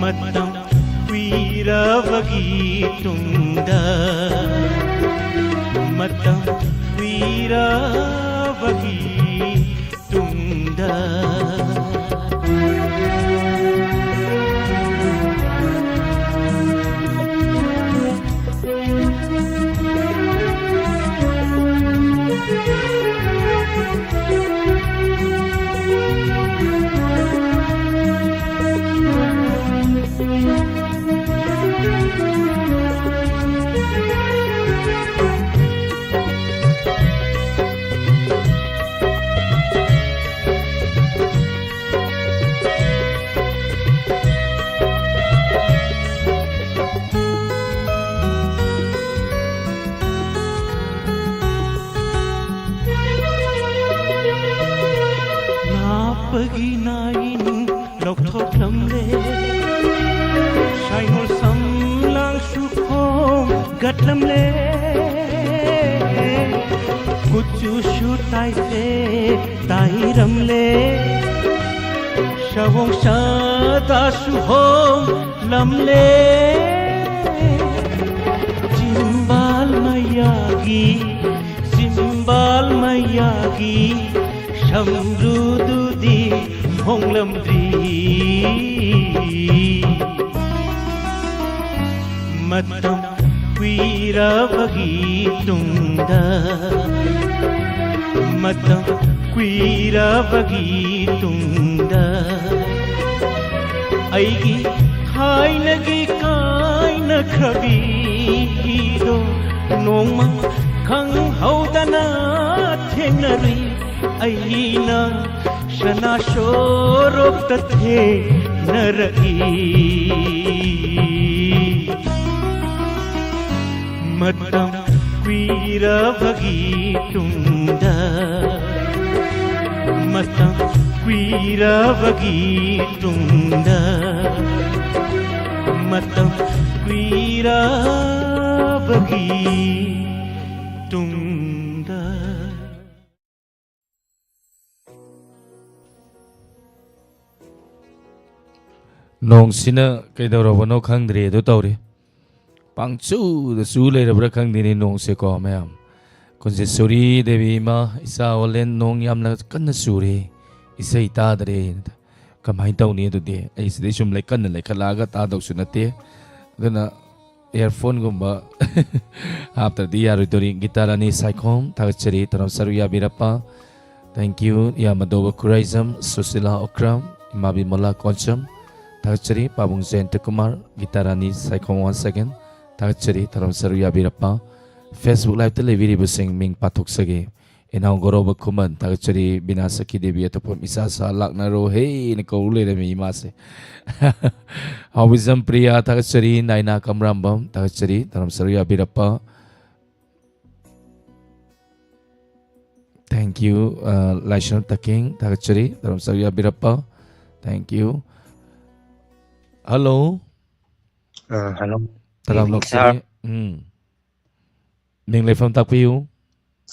ꯃꯇꯝ ꯀꯨꯏꯔꯕꯒꯤ ꯇꯨꯡꯗ, ꯃꯇꯝ ꯀꯨꯏꯔꯕꯒꯤ ꯇꯨꯡꯗ꯫ ꯄꯒꯤ ꯅꯥꯏꯅꯤꯡ ꯂꯧꯊꯣꯛꯂꯝꯂꯦ꯫ ꯁꯥꯏꯃꯣꯜ ꯁꯝꯂꯥꯡꯁꯨ ꯈꯣꯝꯒꯠꯂꯝꯂꯦ꯫ ꯀꯨꯆꯨꯁꯨ ꯇꯥꯏꯁꯦ ꯇꯥꯏꯔꯝꯂꯦ꯫ ꯁꯑꯣꯡ ꯁꯥꯗꯥꯁꯨ ꯍꯣꯡꯂꯝꯂꯦ꯫ ꯆꯤꯝꯕꯥꯜ ꯃꯌꯥꯒꯤ, ꯆꯤꯝꯕꯥꯜ ꯃꯌꯥꯒꯤ ꯁꯝꯕ꯭ꯔꯨꯗꯨꯗꯤ ꯍꯣꯡꯂꯝꯗ꯭ꯔꯤ꯫ ꯃꯇꯝ ꯀꯨꯏꯔꯕꯒꯤ ꯇꯨꯡꯗ, ꯃꯇꯝ ꯀꯨꯏꯔꯕꯒꯤ ꯇꯨꯡꯗ ꯑꯩꯒꯤ ꯊꯥꯏꯅꯒꯤ ꯀꯥꯏꯅꯈ꯭ꯔꯕꯤꯗꯣ ꯅꯣꯡꯃ ꯈꯪꯍꯧꯗꯅ ꯊꯦꯡꯅꯔꯨꯏ꯫ ꯑꯩꯅ ꯁꯅꯥ ꯁꯣꯔꯣꯛꯇ ꯊꯦꯡꯅꯔꯛꯏ꯫ ꯃꯇꯝ ꯀꯨꯏꯔꯕꯒꯤ ꯇꯨꯡꯗ, ꯃꯇꯝ ꯀꯨꯏꯔꯕꯒꯤ ꯇꯨꯡꯗ, ꯃꯇꯝ ꯀꯨꯏꯔꯕꯒꯤ ꯇꯨꯡꯗ꯫ ꯅꯣꯡꯁꯤꯅ ꯀꯩꯗꯧꯔꯕꯅꯣ ꯈꯪꯗ꯭ꯔꯦ ꯑꯗꯨ ꯇꯧꯔꯤ꯫ ꯄꯪꯆꯨꯗ ꯆꯨ ꯂꯩꯔꯕ꯭ꯔꯥ ꯈꯪꯗꯦꯅꯦ ꯅꯣꯡꯁꯦꯀꯣ ꯃꯌꯥꯝ꯫ ꯀꯨꯟꯖꯦꯁꯣꯔꯤ ꯗꯦꯕꯤ ꯏꯃꯥ, ꯏꯆꯥ ꯑꯣꯂꯦꯟ, ꯅꯣꯡ ꯌꯥꯝꯅ ꯀꯟꯅ ꯆꯨꯔꯦ, ꯏꯁꯩ ꯇꯥꯗ꯭ꯔꯦ꯫ ꯀꯃꯥꯏꯅ ꯇꯧꯅꯤ ꯑꯗꯨꯗꯤ? ꯑꯩ ꯁꯤꯗꯩ ꯁꯨꯝ ꯂꯩ-, ꯀꯟꯅ ꯂꯩꯈꯠꯂꯛꯑꯒ ꯇꯥꯗꯧꯁꯨ ꯅꯠꯇꯦ꯫ ꯑꯗꯨꯅ earphoneꯒꯨꯝꯕ ꯍꯥꯞꯇ꯭ꯔꯗꯤ ꯌꯥꯔꯣꯏꯗꯣꯔꯤ꯫ ꯒꯤꯇꯥꯔꯥꯅꯤ ꯁꯥꯏꯈꯣꯝ, ꯊꯥꯒꯠꯆꯔꯤ, ꯇꯔꯥꯝ ꯁꯔꯨꯛ ꯌꯥꯕꯤꯔꯛꯄ꯫ Thank you, ꯌꯥꯃꯗꯣꯕ ꯈꯨꯔꯥꯏꯖꯝ, ꯁꯨꯁꯤꯂꯥ ꯑꯣꯀ꯭ꯔꯝ, ꯏꯃꯥ ꯕꯤꯃꯣꯂꯥ ꯀꯣꯟꯆꯝ, ꯊꯥꯒꯠꯆꯔꯤ꯫ ꯄꯥꯕꯨꯡ ꯖꯌꯟꯇ ꯀꯨꯃꯥꯔ, ꯒꯤꯇꯥꯔꯥꯅꯤ ꯁꯥꯏꯈꯣꯝ once again, ꯊꯥꯒꯠꯆꯔꯤ, ꯇꯔꯥꯝ ꯁꯔꯨꯛ ꯌꯥꯕꯤꯔꯛꯄ꯫ Facebook Liveꯇ ꯂꯩꯕꯤꯔꯤꯕꯁꯤꯡ ꯃꯤꯡ ꯄꯥꯊꯣꯛꯆꯒꯦ꯫ ꯏꯅꯥꯎ ꯒꯧꯔꯕ ꯈꯨꯃꯟ, ꯊꯥꯒꯠꯆꯔꯤ꯫ ꯕꯤꯅꯥ ꯁꯈꯤ ꯗꯦꯕꯤ ꯑꯇꯣꯞꯄꯝ, "ꯏꯆꯥ ꯁꯥ ꯂꯥꯛꯅꯔꯣ ꯍꯦ" ꯅ ꯀꯧ ꯂꯩꯔꯝꯃꯤ ꯏꯃꯥꯁꯦ꯫ ꯍꯥꯎꯕꯤꯖꯝ ꯄ꯭ꯔꯤꯌꯥ, ꯊꯥꯒꯠꯆꯔꯤ꯫ ꯅꯥꯏꯅꯥ ꯀꯝꯔꯥꯝꯕꯝ, ꯊꯥꯒꯠꯆꯔꯤ, ꯇꯔꯥꯝ ꯁꯔꯨꯛ ꯌꯥꯕꯤꯔꯛꯄ꯫ Thank you, uh, Laishan Taking, ꯊꯥꯒꯠꯆꯔꯤ, ꯇꯔꯥꯝ ꯆꯧ ꯌꯥꯕꯤꯔꯛꯄ꯫ Thank you. Hello. ꯑ, hello. ꯇꯔꯥꯝ Good evening, ꯅꯣꯛꯆꯔꯤ꯫ ꯎꯝ꯫ ꯃꯤꯡ ꯂꯩꯐꯝ ꯇꯥꯛꯄꯤꯌꯨ꯫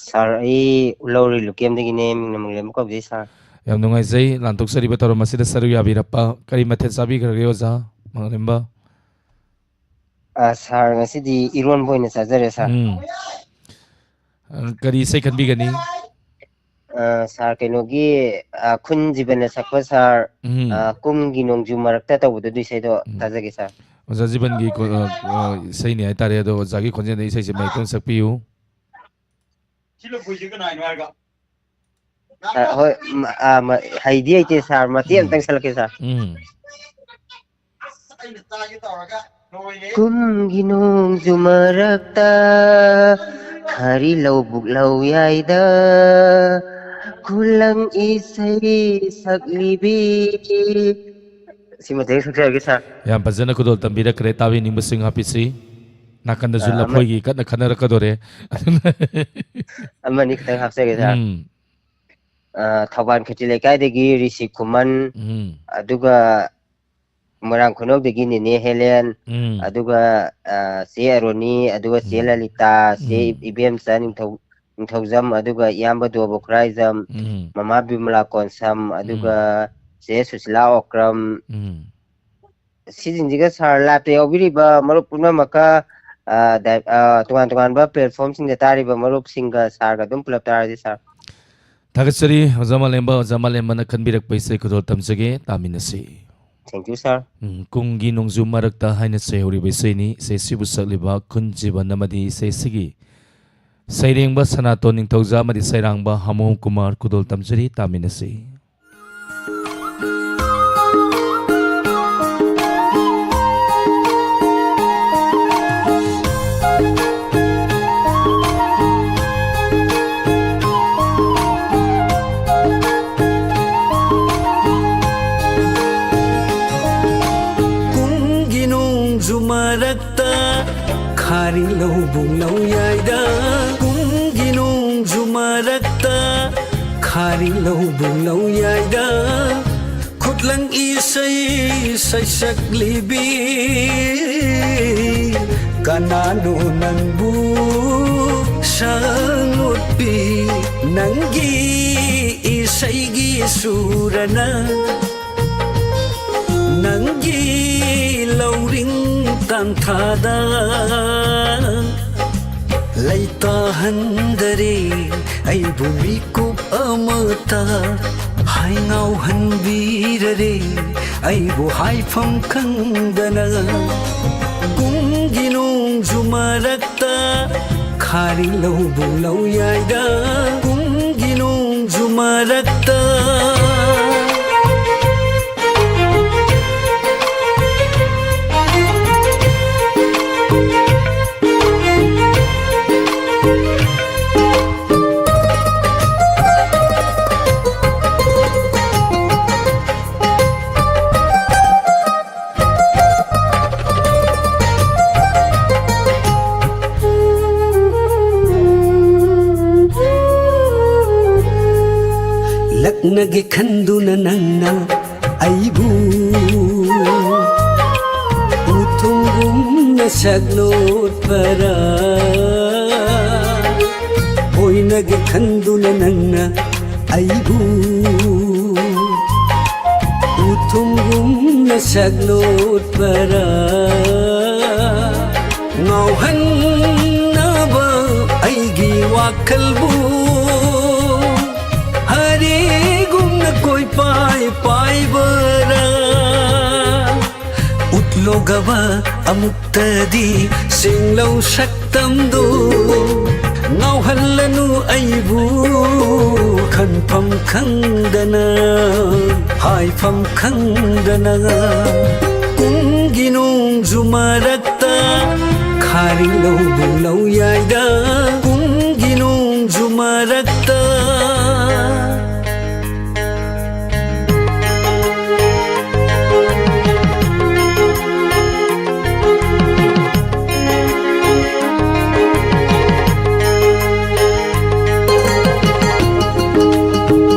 Sir, ꯑꯩ ꯎꯂꯧꯔꯤ ꯂꯨꯀꯦꯝꯗꯒꯤꯅꯦ, ꯃꯤꯡꯅ ꯃꯪꯂꯦꯝꯕ ꯀꯧꯖꯩ, sir꯫ ꯌꯥꯝ ꯅꯨꯡꯉꯥꯏꯖꯩ, ꯂꯥꯟꯊꯣꯛꯆꯔꯤꯕ ꯊꯧꯔꯝ ꯑꯁꯤꯗ ꯁꯔꯨꯛ ꯌꯥꯕꯤꯔꯛꯄ꯫ ꯀꯔꯤ ꯃꯊꯦꯜ ꯆꯥꯕꯤꯈ꯭ꯔꯒꯦ, ꯑꯣꯖꯥ ꯃꯪꯂꯦꯝꯕ? ꯑ, sir, ꯉꯁꯤꯗꯤ ꯏꯔꯣꯟꯕ ꯑꯣꯏꯅ ꯆꯥꯖꯔꯦ, sir꯫ ꯎꯝ꯫ ꯑ, ꯀꯔꯤ ꯏꯁꯩ ꯈꯟꯕꯤꯒꯅꯤ? ꯑ, sir, ꯀꯩꯅꯣꯒꯤ, ꯑ, ꯈꯨꯟ ꯖꯤꯕꯟꯅ ꯁꯛꯄ, sir, ꯎꯝ꯫ ꯑ, ꯀꯨꯝꯒꯤ ꯅꯣꯡꯖꯨ ꯃꯔꯛꯇ ꯇꯧꯕꯗꯣ, ꯑꯗꯨ ꯏꯁꯩꯗꯣ ꯎꯝ꯫ ꯇꯥꯖꯒꯦ, sir꯫ ꯑꯣꯖꯥ ꯖꯤꯕꯟꯒꯤ ꯀꯣ-, ꯑ, ꯑ, ꯏꯁꯩꯅꯤ ꯍꯥꯏꯇꯥꯔꯦ, ꯑꯗꯣ ꯑꯣꯖꯥꯒꯤ ꯈꯣꯟꯖꯦꯜꯗ ꯏꯁꯩꯁꯦ ꯃꯌꯦꯛꯇ ꯑꯣꯏꯅ ꯁꯛꯄꯤꯌꯨ꯫ Sir, ꯍꯣꯏ, ꯃ-, ꯑ, ꯃ-, ꯍꯩꯗꯤ ꯍꯩꯇꯦ, sir, ꯃꯇꯦꯛ ꯎꯝ꯫ ꯑꯃꯇꯪ ꯁꯛꯂꯛꯀꯦ, sir꯫ ꯎꯝ꯫ ꯀꯨꯝꯒꯤ ꯅꯣꯡꯖꯨ ꯃꯔꯛꯇ ꯈꯥꯔꯤ ꯂꯧꯕꯨꯛ ꯂꯧꯌꯥꯏꯗ ꯈꯨꯂꯪ ꯏꯁꯩ ꯁꯛꯂꯤꯕꯤ꯫ ꯁꯤꯃꯇꯪ ꯁꯛꯆꯔꯒꯦ, sir꯫ ꯌꯥꯝ ꯐꯖꯅ ꯈꯨꯗꯣꯜ ꯇꯝꯕꯤꯔꯛꯈ꯭ꯔꯦ, ꯇꯥꯕꯤꯅꯤꯡꯕꯁꯤꯡ ꯍꯥꯞꯄꯤꯁꯤ꯫ ꯅꯥꯀꯟꯗꯁꯨ ꯑ, ꯑꯃ-, ꯂꯐꯣꯏꯒꯤ ꯀꯟꯅ ꯈꯟꯅꯔꯛꯀꯗꯣꯔꯦ꯫ ꯑꯗꯨꯅ ꯑꯃꯅꯤ ꯈꯤꯇꯪ ꯍꯥꯞꯆꯒꯦ, sir꯫ ꯎꯝ꯫ ꯑ, ꯊꯧꯕꯥꯜ ꯈꯦꯇ꯭ꯔꯤ ꯂꯩꯀꯥꯏꯗꯒꯤ ꯔꯤꯁꯤ ꯈꯨꯃꯟ, ꯎꯝ꯫ ꯑꯗꯨꯒ ꯃꯣꯏꯔꯥꯡ ꯈꯨꯅꯧꯗꯒꯤ ꯅꯦꯅꯦ ꯍꯦꯂꯦꯟ, ꯎꯝ꯫ ꯑꯗꯨꯒ, ꯑ, ꯆꯦ ꯑꯔꯣꯅꯤ, ꯑꯗꯨꯒ ꯆꯦ ꯎꯝ꯫ ꯂꯂꯤꯇꯥ, ꯆꯦ ꯎꯝ꯫ ꯏ-, ꯏꯕꯦꯝꯆꯥ ꯅꯤꯡꯊꯧ-, ꯅꯤꯡꯊꯧꯖꯝ, ꯑꯗꯨꯒ ꯏꯌꯥꯝꯕ ꯗꯣꯕ ꯈꯨꯔꯥꯏꯖꯝ, ꯎꯝ꯫ ꯃꯃꯥ ꯕꯤꯃꯂꯥ ꯀꯣꯟꯁꯝ, ꯑꯗꯨꯒ ꯎꯝ꯫ ꯆꯦ ꯁꯨꯁꯤꯂꯥ ꯑꯣꯀ꯭ꯔꯝ, ꯎꯝ꯫ ꯁꯤꯁꯤꯡꯁꯤꯒ sir, live-ꯇ ꯌꯥꯎꯕꯤꯔꯤꯕ ꯃꯔꯨꯞ ꯄꯨꯝꯅꯃꯛꯀ, ꯑ, ꯗꯥꯏ-, ꯑ, ꯇꯣꯉꯥꯟ ꯇꯣꯉꯥꯟꯕ platform-ꯁꯤꯡꯗ ꯇꯥꯔꯤꯕ ꯃꯔꯨꯞꯁꯤꯡꯒ sir-ꯒ ꯑꯗꯨꯝ ꯄꯨꯂꯞ ꯇꯥꯔꯁꯤ, sir꯫ ꯊꯥꯒꯠꯆꯔꯤ, ꯑꯣꯖꯥ ꯃꯥꯂꯦꯝꯕ꯫ ꯑꯣꯖꯥ ꯃꯥꯂꯦꯝꯕꯅ ꯈꯟꯕꯤꯔꯛꯄ ꯏꯁꯩ ꯈꯨꯗꯣꯜ ꯇꯝꯖꯒꯦ, ꯇꯥꯃꯤꯟꯅꯁꯤ꯫ Thank you, sir꯫ ꯎꯝ, ꯀꯨꯝꯒꯤ ꯅꯣꯡꯖꯨ ꯃꯔꯛꯇ ꯍꯥꯏꯅ ꯆꯩꯍꯧꯔꯤꯕ ꯏꯁꯩꯅꯤ꯫ ꯏꯁꯩꯁꯤꯕꯨ ꯁꯛꯂꯤꯕ ꯈꯨꯟꯖꯤꯕꯟ ꯑꯃꯗꯤ ꯏꯁꯩꯁꯤꯒꯤ ꯁꯩꯔꯦꯡꯕ ꯁꯅꯥꯇꯣꯟ ꯅꯤꯡꯊꯧꯖꯥ ꯑꯃꯗꯤ ꯁꯩꯔꯥꯡꯕ ꯍꯥꯃꯣꯝ ꯀꯨꯃꯥꯔ꯫ ꯈꯨꯗꯣꯜ ꯇꯝꯖꯔꯤ, ꯇꯥꯃꯤꯟꯅꯁꯤ꯫ ꯀꯨꯝꯒꯤ ꯅꯣꯡꯖꯨ ꯃꯔꯛꯇ ꯈꯥꯔꯤ ꯂꯧꯕꯨꯛ ꯂꯧꯌꯥꯏꯗ, ꯀꯨꯝꯒꯤ ꯅꯣꯡꯖꯨ ꯃꯔꯛꯇ ꯈꯥꯔꯤ ꯂꯧꯕꯨ ꯂꯧꯌꯥꯏꯗ ꯈꯨꯠꯂꯪ ꯏꯁꯩ ꯁꯩꯁꯛꯂꯤꯕꯤ, ꯀꯅꯥꯅꯣ ꯅꯪꯕꯨ ꯁꯛꯂꯣꯠꯄꯤ? ꯅꯪꯒꯤ ꯏꯁꯩꯒꯤ ꯁꯨꯔꯅ ꯅꯪꯒꯤ ꯂꯧꯔꯤꯡ ꯇꯥꯟꯊꯥꯗ ꯂꯩꯇꯥꯍꯟꯗꯔꯦ ꯑꯩꯕꯨ ꯃꯤꯀꯨꯞ ꯑꯃꯇ꯫ ꯍꯥꯏ ꯉꯥꯎꯍꯟꯕꯤꯔꯔꯦ ꯑꯩꯕꯨ ꯍꯥꯏꯐꯝ ꯈꯪꯗꯅ꯫ ꯀꯨꯝꯒꯤ ꯅꯣꯡꯖꯨ ꯃꯔꯛꯇ ꯈꯥꯔꯤ ꯂꯧꯕꯨ ꯂꯧꯌꯥꯏꯗ ꯀꯨꯝꯒꯤ ꯅꯣꯡꯖꯨ ꯃꯔꯛꯇ꯫ ꯂꯛꯅꯒꯦ ꯈꯟꯗꯨꯅ ꯅꯪꯅ ꯑꯩꯕꯨ ꯎꯊꯨꯝꯒꯨꯝꯅ ꯁꯛꯂꯣꯠꯄꯔꯥ? ꯑꯣꯏꯅꯒꯦ ꯈꯟꯗꯨꯅ ꯅꯪꯅ ꯑꯩꯕꯨ ꯎꯊꯨꯝꯒꯨꯝꯅ ꯁꯛꯂꯣꯠꯄꯔꯥ? ꯉꯥꯎꯍꯟꯅꯕ ꯑꯩꯒꯤ ꯋꯥꯈꯜꯕꯨ ꯍꯔꯤꯒꯨꯝꯅ ꯀꯣꯏꯄꯥꯏ ꯄꯥꯏꯕꯔꯥ? ꯎꯠꯂꯣꯒꯕ ꯑꯃꯨꯛꯇꯗꯤ ꯁꯤꯡꯂꯧ ꯁꯛꯇꯝꯗꯨ꯫ ꯉꯥꯎꯍꯜꯂꯅꯨ ꯑꯩꯕꯨ ꯈꯟꯐꯝ ꯈꯪꯗꯅ, ꯍꯥꯏꯐꯝ ꯈꯪꯗꯅ꯫ ꯀꯨꯝꯒꯤ ꯅꯣꯡꯖꯨ ꯃꯔꯛꯇ ꯈꯥꯔꯤ ꯂꯧꯕꯨ ꯂꯧꯌꯥꯏꯗ ꯀꯨꯝꯒꯤ ꯅꯣꯡꯖꯨ ꯃꯔꯛꯇ꯫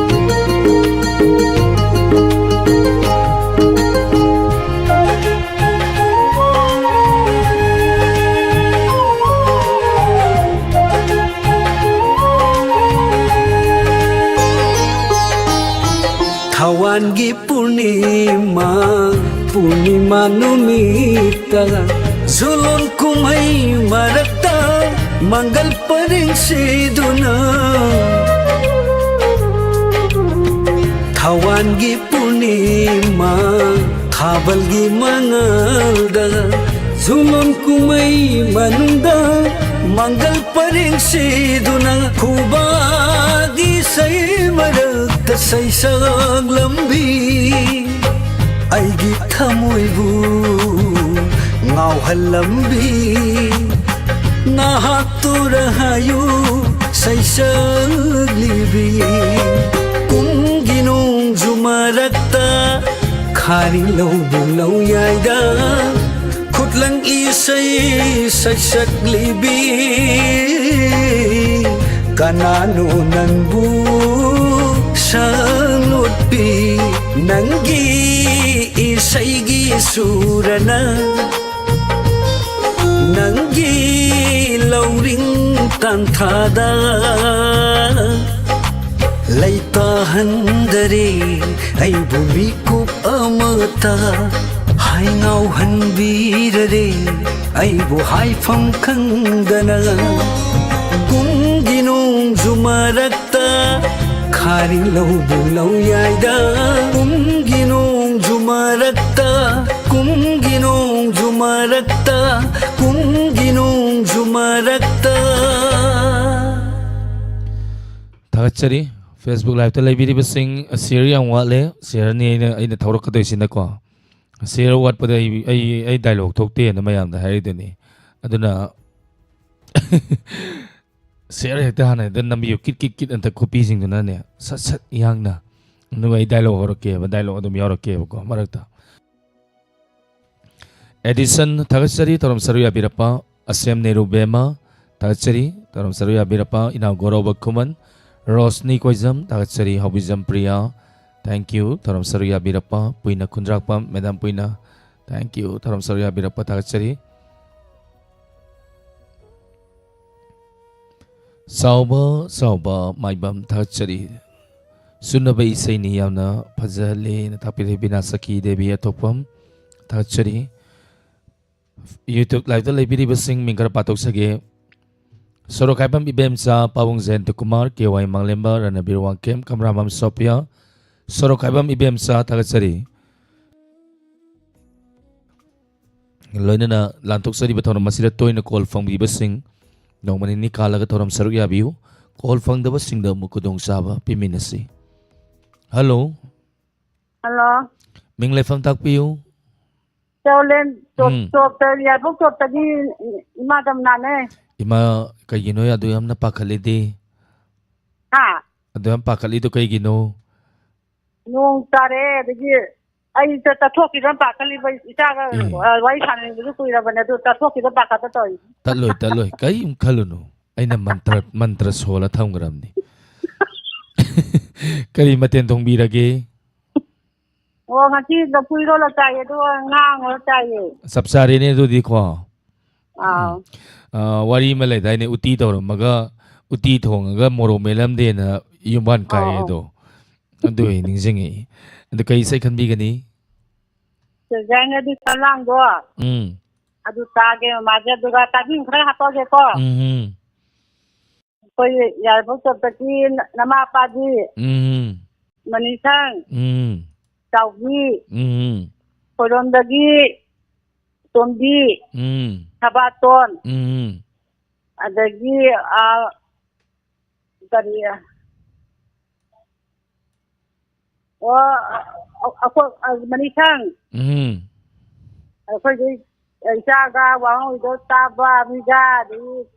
ꯊꯋꯥꯟꯒꯤ ꯄꯨꯔꯅꯤꯃꯥ, ꯄꯨꯔꯅꯤꯃꯥ ꯅꯨꯃꯤꯠꯇ ꯖꯨꯂꯣꯟ ꯀꯨꯝꯍꯩ ꯃꯔꯛꯇ ꯃꯪꯒꯜ ꯄꯔꯦꯡ ꯁꯤꯗꯨꯅ, ꯊꯋꯥꯟꯒꯤ ꯄꯨꯔꯅꯤꯃꯥ, ꯊꯥꯕꯜꯒꯤ ꯃꯉꯥꯜꯗ ꯖꯨꯂꯣꯟ ꯀꯨꯝꯍꯩ ꯃꯅꯨꯡꯗ ꯃꯪꯒꯜ ꯄꯔꯦꯡ ꯁꯤꯗꯨꯅ ꯈꯨꯕꯥꯛꯀꯤ ꯏꯁꯩ ꯃꯔꯛꯇ ꯁꯩꯁꯛꯂꯝꯕꯤ ꯑꯩꯒꯤ ꯊꯃꯣꯏꯕꯨ ꯉꯥꯎꯍꯜꯂꯝꯕꯤ ꯅꯍꯥꯛꯇꯨꯔ ꯍꯥꯏꯌꯨ ꯁꯩꯁꯛꯂꯤꯕꯤ ꯀꯨꯝꯒꯤ ꯅꯣꯡꯖꯨ ꯃꯔꯛꯇ ꯈꯥꯔꯤ ꯂꯧꯕꯨ ꯂꯧꯌꯥꯏꯗ ꯈꯨꯠꯂꯪ ꯏꯁꯩ ꯁꯩꯁꯛꯂꯤꯕꯤ ꯀꯅꯥꯅꯣ ꯅꯪꯕꯨ ꯁꯛꯂꯣꯠꯄꯤ ꯅꯪꯒꯤ ꯏꯁꯩꯒꯤ ꯁꯨꯔꯅ ꯅꯪꯒꯤ ꯂꯧꯔꯤꯡ ꯇꯥꯟꯊꯥꯗ ꯂꯩꯇꯥꯍꯟꯗꯔꯦ ꯑꯩꯕꯨ ꯃꯤꯀꯨꯞ ꯑꯃꯇ ꯍꯥꯏ ꯉꯥꯎꯍꯟꯕꯤꯔꯔꯦ ꯑꯩꯕꯨ ꯍꯥꯏꯐꯝ ꯈꯪꯗꯅ ꯀꯨꯝꯒꯤ ꯅꯣꯡꯖꯨ ꯃꯔꯛꯇ ꯈꯥꯔꯤ ꯂꯧꯕꯨ ꯂꯧꯌꯥꯏꯗ ꯀꯨꯝꯒꯤ ꯅꯣꯡꯖꯨ ꯃꯔꯛꯇ ꯀꯨꯝꯒꯤ ꯅꯣꯡꯖꯨ ꯃꯔꯛꯇ ꯀꯨꯝꯒꯤ ꯅꯣꯡꯖꯨ ꯃꯔꯛꯇ ꯊꯥꯒꯠꯆꯔꯤ꯫ Facebook Liveꯇ ꯂꯩꯕꯤꯔꯤꯕꯁꯤꯡ, ꯁꯤꯌꯔ ꯌꯥꯝ ꯋꯥꯠꯂꯦ꯫ ꯁꯤꯌꯔꯅꯤ ꯑꯩꯅ, ꯑꯩꯅ ꯊꯧꯔꯛꯀꯗꯣꯏꯁꯤꯅꯀꯣ꯫ ꯁꯤꯌꯔ ꯋꯥꯠꯄꯗ ꯑꯩ, ꯑꯩ, ꯑꯩ ꯗꯥꯏꯂꯣꯛ ꯊꯣꯛꯇꯦꯅ ꯃꯌꯥꯝꯗ ꯍꯥꯏꯔꯤꯗꯨꯅꯤ꯫ ꯑꯗꯨꯅ ꯁꯤꯌꯔ ꯍꯦꯛꯇ ꯍꯥꯟꯅ ꯍꯦꯛꯇ ꯅꯝꯕꯤꯌꯨ꯫ ꯀꯤꯠ, ꯀꯤꯠ, ꯀꯤꯠ ꯑꯟꯇ ꯈꯨꯄꯤꯁꯤꯡꯗꯨꯅꯅꯦ꯫ ꯁꯠ, ꯁꯠ ꯌꯥꯡꯅ꯫ ꯑꯗꯨꯒ ꯑꯩ ꯗꯥꯏꯂꯣꯛ ꯍꯧꯔꯛꯀꯦꯕ꯫ ꯗꯥꯏꯂꯣꯛ ꯑꯗꯨꯝ ꯌꯥꯎꯔꯛꯀꯦꯕꯀꯣ ꯃꯔꯛꯇ꯫ ꯑꯦꯗꯤꯁꯟ, ꯊꯥꯒꯠꯆꯔꯤ꯫ ꯊꯧꯔꯝ ꯁꯔꯨꯛ ꯌꯥꯕꯤꯔꯛꯄ ꯑꯁꯦꯝ ꯅꯦꯔꯨ ꯕꯦꯃ, ꯊꯥꯒꯠꯆꯔꯤ꯫ ꯊꯧꯔꯝ ꯁꯔꯨꯛ ꯌꯥꯕꯤꯔꯛꯄ ꯏꯅꯥꯎ ꯒꯧꯔꯕ ꯈꯨꯃꯟ, ꯔꯣꯁꯅꯤ ꯀꯣꯏꯖꯝ, ꯊꯥꯒꯠꯆꯔꯤ꯫ ꯍꯥꯎꯕꯤꯖꯝ ꯄ꯭ꯔꯤꯌꯥ, thank you꯫ ꯊꯧꯔꯝ ꯁꯔꯨꯛ ꯌꯥꯕꯤꯔꯛꯄ ꯄꯨꯏꯅ ꯈꯨꯟꯗ꯭ꯔꯥꯛꯄꯝ, ꯃꯦꯗꯥꯝ ꯄꯨꯏꯅ, thank you꯫ ꯊꯧꯔꯝ ꯁꯔꯨꯛ ꯌꯥꯕꯤꯔꯛꯄ ꯊꯥꯒꯠꯆꯔꯤ꯫ ꯆꯥꯎꯕ, ꯆꯥꯎꯕ ꯃꯥꯏꯕꯝ, ꯊꯥꯒꯠꯆꯔꯤ꯫ ꯆꯨꯅꯕ ꯏꯁꯩꯅꯤ, ꯌꯥꯝꯅ ꯐꯖꯍꯜꯂꯦꯅ ꯇꯥꯛꯄꯤꯔꯦ ꯕꯤꯅꯥ ꯁꯈꯤ ꯗꯦꯕꯤ ꯑꯇꯣꯞꯄꯝ꯫ ꯊꯥꯒꯠꯆꯔꯤ꯫ YouTube live ꯇ ꯂꯩꯕꯤꯔꯤꯕꯁꯤꯡ ꯃꯤꯡ ꯈꯔ ꯄꯥꯊꯣꯛꯆꯒꯦ꯫ ꯁꯣꯔꯣꯛꯈꯥꯏꯕꯝ ꯏꯕꯦꯝꯆꯥ, ꯄꯥꯕꯨꯡ ꯖꯌꯟꯇ ꯀꯨꯃꯥꯔ, ꯀꯦ ꯋꯥꯏ ꯃꯥꯡꯂꯦꯝꯕ, ꯔꯅꯕꯤꯔ ꯋꯥꯡꯈꯦꯝ, ꯀꯝꯔꯥꯃꯝ ꯁꯣꯐꯤꯌꯥ꯫ ꯁꯣꯔꯣꯛꯈꯥꯏꯕꯝ ꯏꯕꯦꯝꯆꯥ, ꯊꯥꯒꯠꯆꯔꯤ꯫ ꯂꯣꯏꯅꯅ ꯂꯥꯟꯊꯣꯛꯆꯔꯤꯕ ꯊꯧꯔꯝ ꯑꯁꯤꯗ ꯇꯣꯏꯅ call ꯐꯪꯕꯤꯕꯁꯤꯡ ꯅꯣꯡꯃ ꯅꯤꯅꯤ ꯀꯥꯜꯂꯒ ꯊꯧꯔꯝ ꯁꯔꯨꯛ ꯌꯥꯕꯤꯌꯨ꯫ Call ꯐꯪꯗꯕꯁꯤꯡꯗ ꯑꯃꯨꯛ ꯈꯨꯗꯣꯡꯆꯥꯕ ꯄꯤꯃꯤꯟꯅꯁꯤ꯫ Hello꯫ Hello꯫ ꯃꯤꯡ ꯂꯩꯐꯝ ꯇꯥꯛꯄꯤꯌꯨ꯫ ꯆꯥꯎꯂꯦꯟ ꯇꯣꯞ-, ꯎꯝ꯫ ꯇꯣꯞꯇ, ꯌꯥꯏꯕꯣꯛ ꯇꯣꯞꯇꯒꯤ ꯏꯃꯥ ꯗꯝꯅꯥꯅꯦ꯫ ꯏꯃꯥ, ꯀꯩꯒꯤꯅꯣ ꯑꯗꯨ ꯌꯥꯝꯅ ꯄꯥꯈꯠꯂꯤꯗꯤ? ꯍꯥ? ꯑꯗꯨ ꯌꯥꯝ ꯄꯥꯈꯠꯂꯤꯗꯣ ꯀꯩꯒꯤꯅꯣ? ꯅꯣꯡ ꯇꯥꯔꯛꯑꯦ, ꯑꯗꯒꯤ ꯑꯩ ꯆꯠ-, ꯆꯠꯊꯣꯛꯈꯤꯗ꯭ꯔꯅ ꯄꯥꯈꯠꯂꯤꯕ, ꯏꯆꯥꯒ, ꯑꯦ꯫ ꯑ, ꯋꯥꯔꯤ ꯁꯥꯟꯅꯅꯤꯡꯕꯗꯨꯁꯨ ꯀꯨꯏꯔꯕꯅꯦ, ꯑꯗꯨ ꯆꯠꯊꯣꯛꯈꯤꯗ꯭ꯔꯅ ꯄꯥꯈꯠꯄ ꯇꯧꯔꯤꯅꯦ꯫ ꯇꯠꯂꯣꯏ, ꯇꯠꯂꯣꯏ, ꯀꯔꯤꯝ ꯈꯜꯂꯨꯅꯨ꯫ ꯑꯩꯅ ꯃꯟꯇ꯭ꯔ, ꯃꯟꯇ꯭ꯔ ꯁꯣꯜꯂ ꯊꯝꯈ꯭ꯔꯕꯅꯤ꯫ ꯀꯔꯤ ꯃꯊꯦꯜ ꯊꯣꯡꯕꯤꯔꯒꯦ? ꯑꯣ, ꯉꯁꯤ ꯂꯐꯨ ꯏꯔꯣꯜꯂ ꯆꯥꯏꯌꯦ, ꯑꯗꯨꯒ ꯉꯥ ꯉꯧꯔ ꯆꯥꯏꯌꯦ꯫ ꯆꯞ ꯆꯥꯔꯦꯅꯦ ꯑꯗꯨꯗꯤꯀꯣ꯫ ꯑꯥꯎ꯫ ꯎꯝ꯫ ꯑ, ꯋꯥꯔꯤ ꯑꯃ ꯂꯩꯗꯥꯏꯅꯦ, ꯎꯇꯤ ꯇꯧꯔꯝꯃꯒ, ꯎꯇꯤ ꯊꯣꯡꯉꯒ ꯃꯣꯔꯣꯛ ꯃꯦꯠꯂꯝꯗꯦꯅ ꯌꯨꯝꯕꯥꯟ ꯑꯧ, ꯀꯥꯏꯌꯦ ꯑꯧ꯫ ꯑꯗꯣ꯫ ꯑꯗꯨ ꯑꯩ ꯅꯤꯡꯁꯤꯡꯉꯛꯏ꯫ ꯑꯗꯨ ꯀꯩ ꯏꯁꯩ ꯈꯟꯕꯤꯒꯅꯤ? ꯁꯤꯜꯚꯤꯌꯥꯅ ꯑꯗꯨ ꯁꯂꯥꯡꯗꯣ꯫ ꯎꯝ꯫ ꯑꯗꯨ ꯇꯥꯒꯦ, ꯃꯃꯥꯁꯦ, ꯑꯗꯨꯒ ꯇꯥꯕꯤꯡ ꯈꯔ ꯍꯥꯞꯄꯛꯑꯒꯦꯀꯣ꯫ ꯎꯝ, ꯎꯝ꯫ ꯑꯩꯈꯣꯏ ꯌꯥꯏꯔꯤꯄꯣꯛ ꯇꯣꯞꯇꯒꯤ ꯅꯃꯥ ꯑꯄꯥꯗꯤ꯫ ꯎꯝ꯫ ꯃꯅꯤꯁꯪ꯫ ꯎꯝ꯫ ꯆꯥꯎꯕꯤ꯫ ꯎꯝ꯫ ꯈꯣꯏꯔꯣꯝꯗꯒꯤ ꯇꯣꯝꯕꯤ꯫ ꯎꯝ꯫ ꯊꯕꯥꯇꯣꯟ꯫ ꯎꯝ꯫ ꯑꯗꯒꯤ, ꯑꯥ, ꯀꯔꯤ, ꯑꯣ, ꯑ-, ꯑ-, ꯑꯩꯈꯣꯏ, ꯑ, ꯃꯅꯤꯁꯪ꯫ ꯎꯝ꯫ ꯑꯩꯈꯣꯏꯒꯤ ꯏꯆꯥꯒ ꯋꯥꯍꯪ ꯑꯣꯏꯗꯧ ꯇꯥꯕ ꯃꯤꯒ ꯑꯗꯒꯤ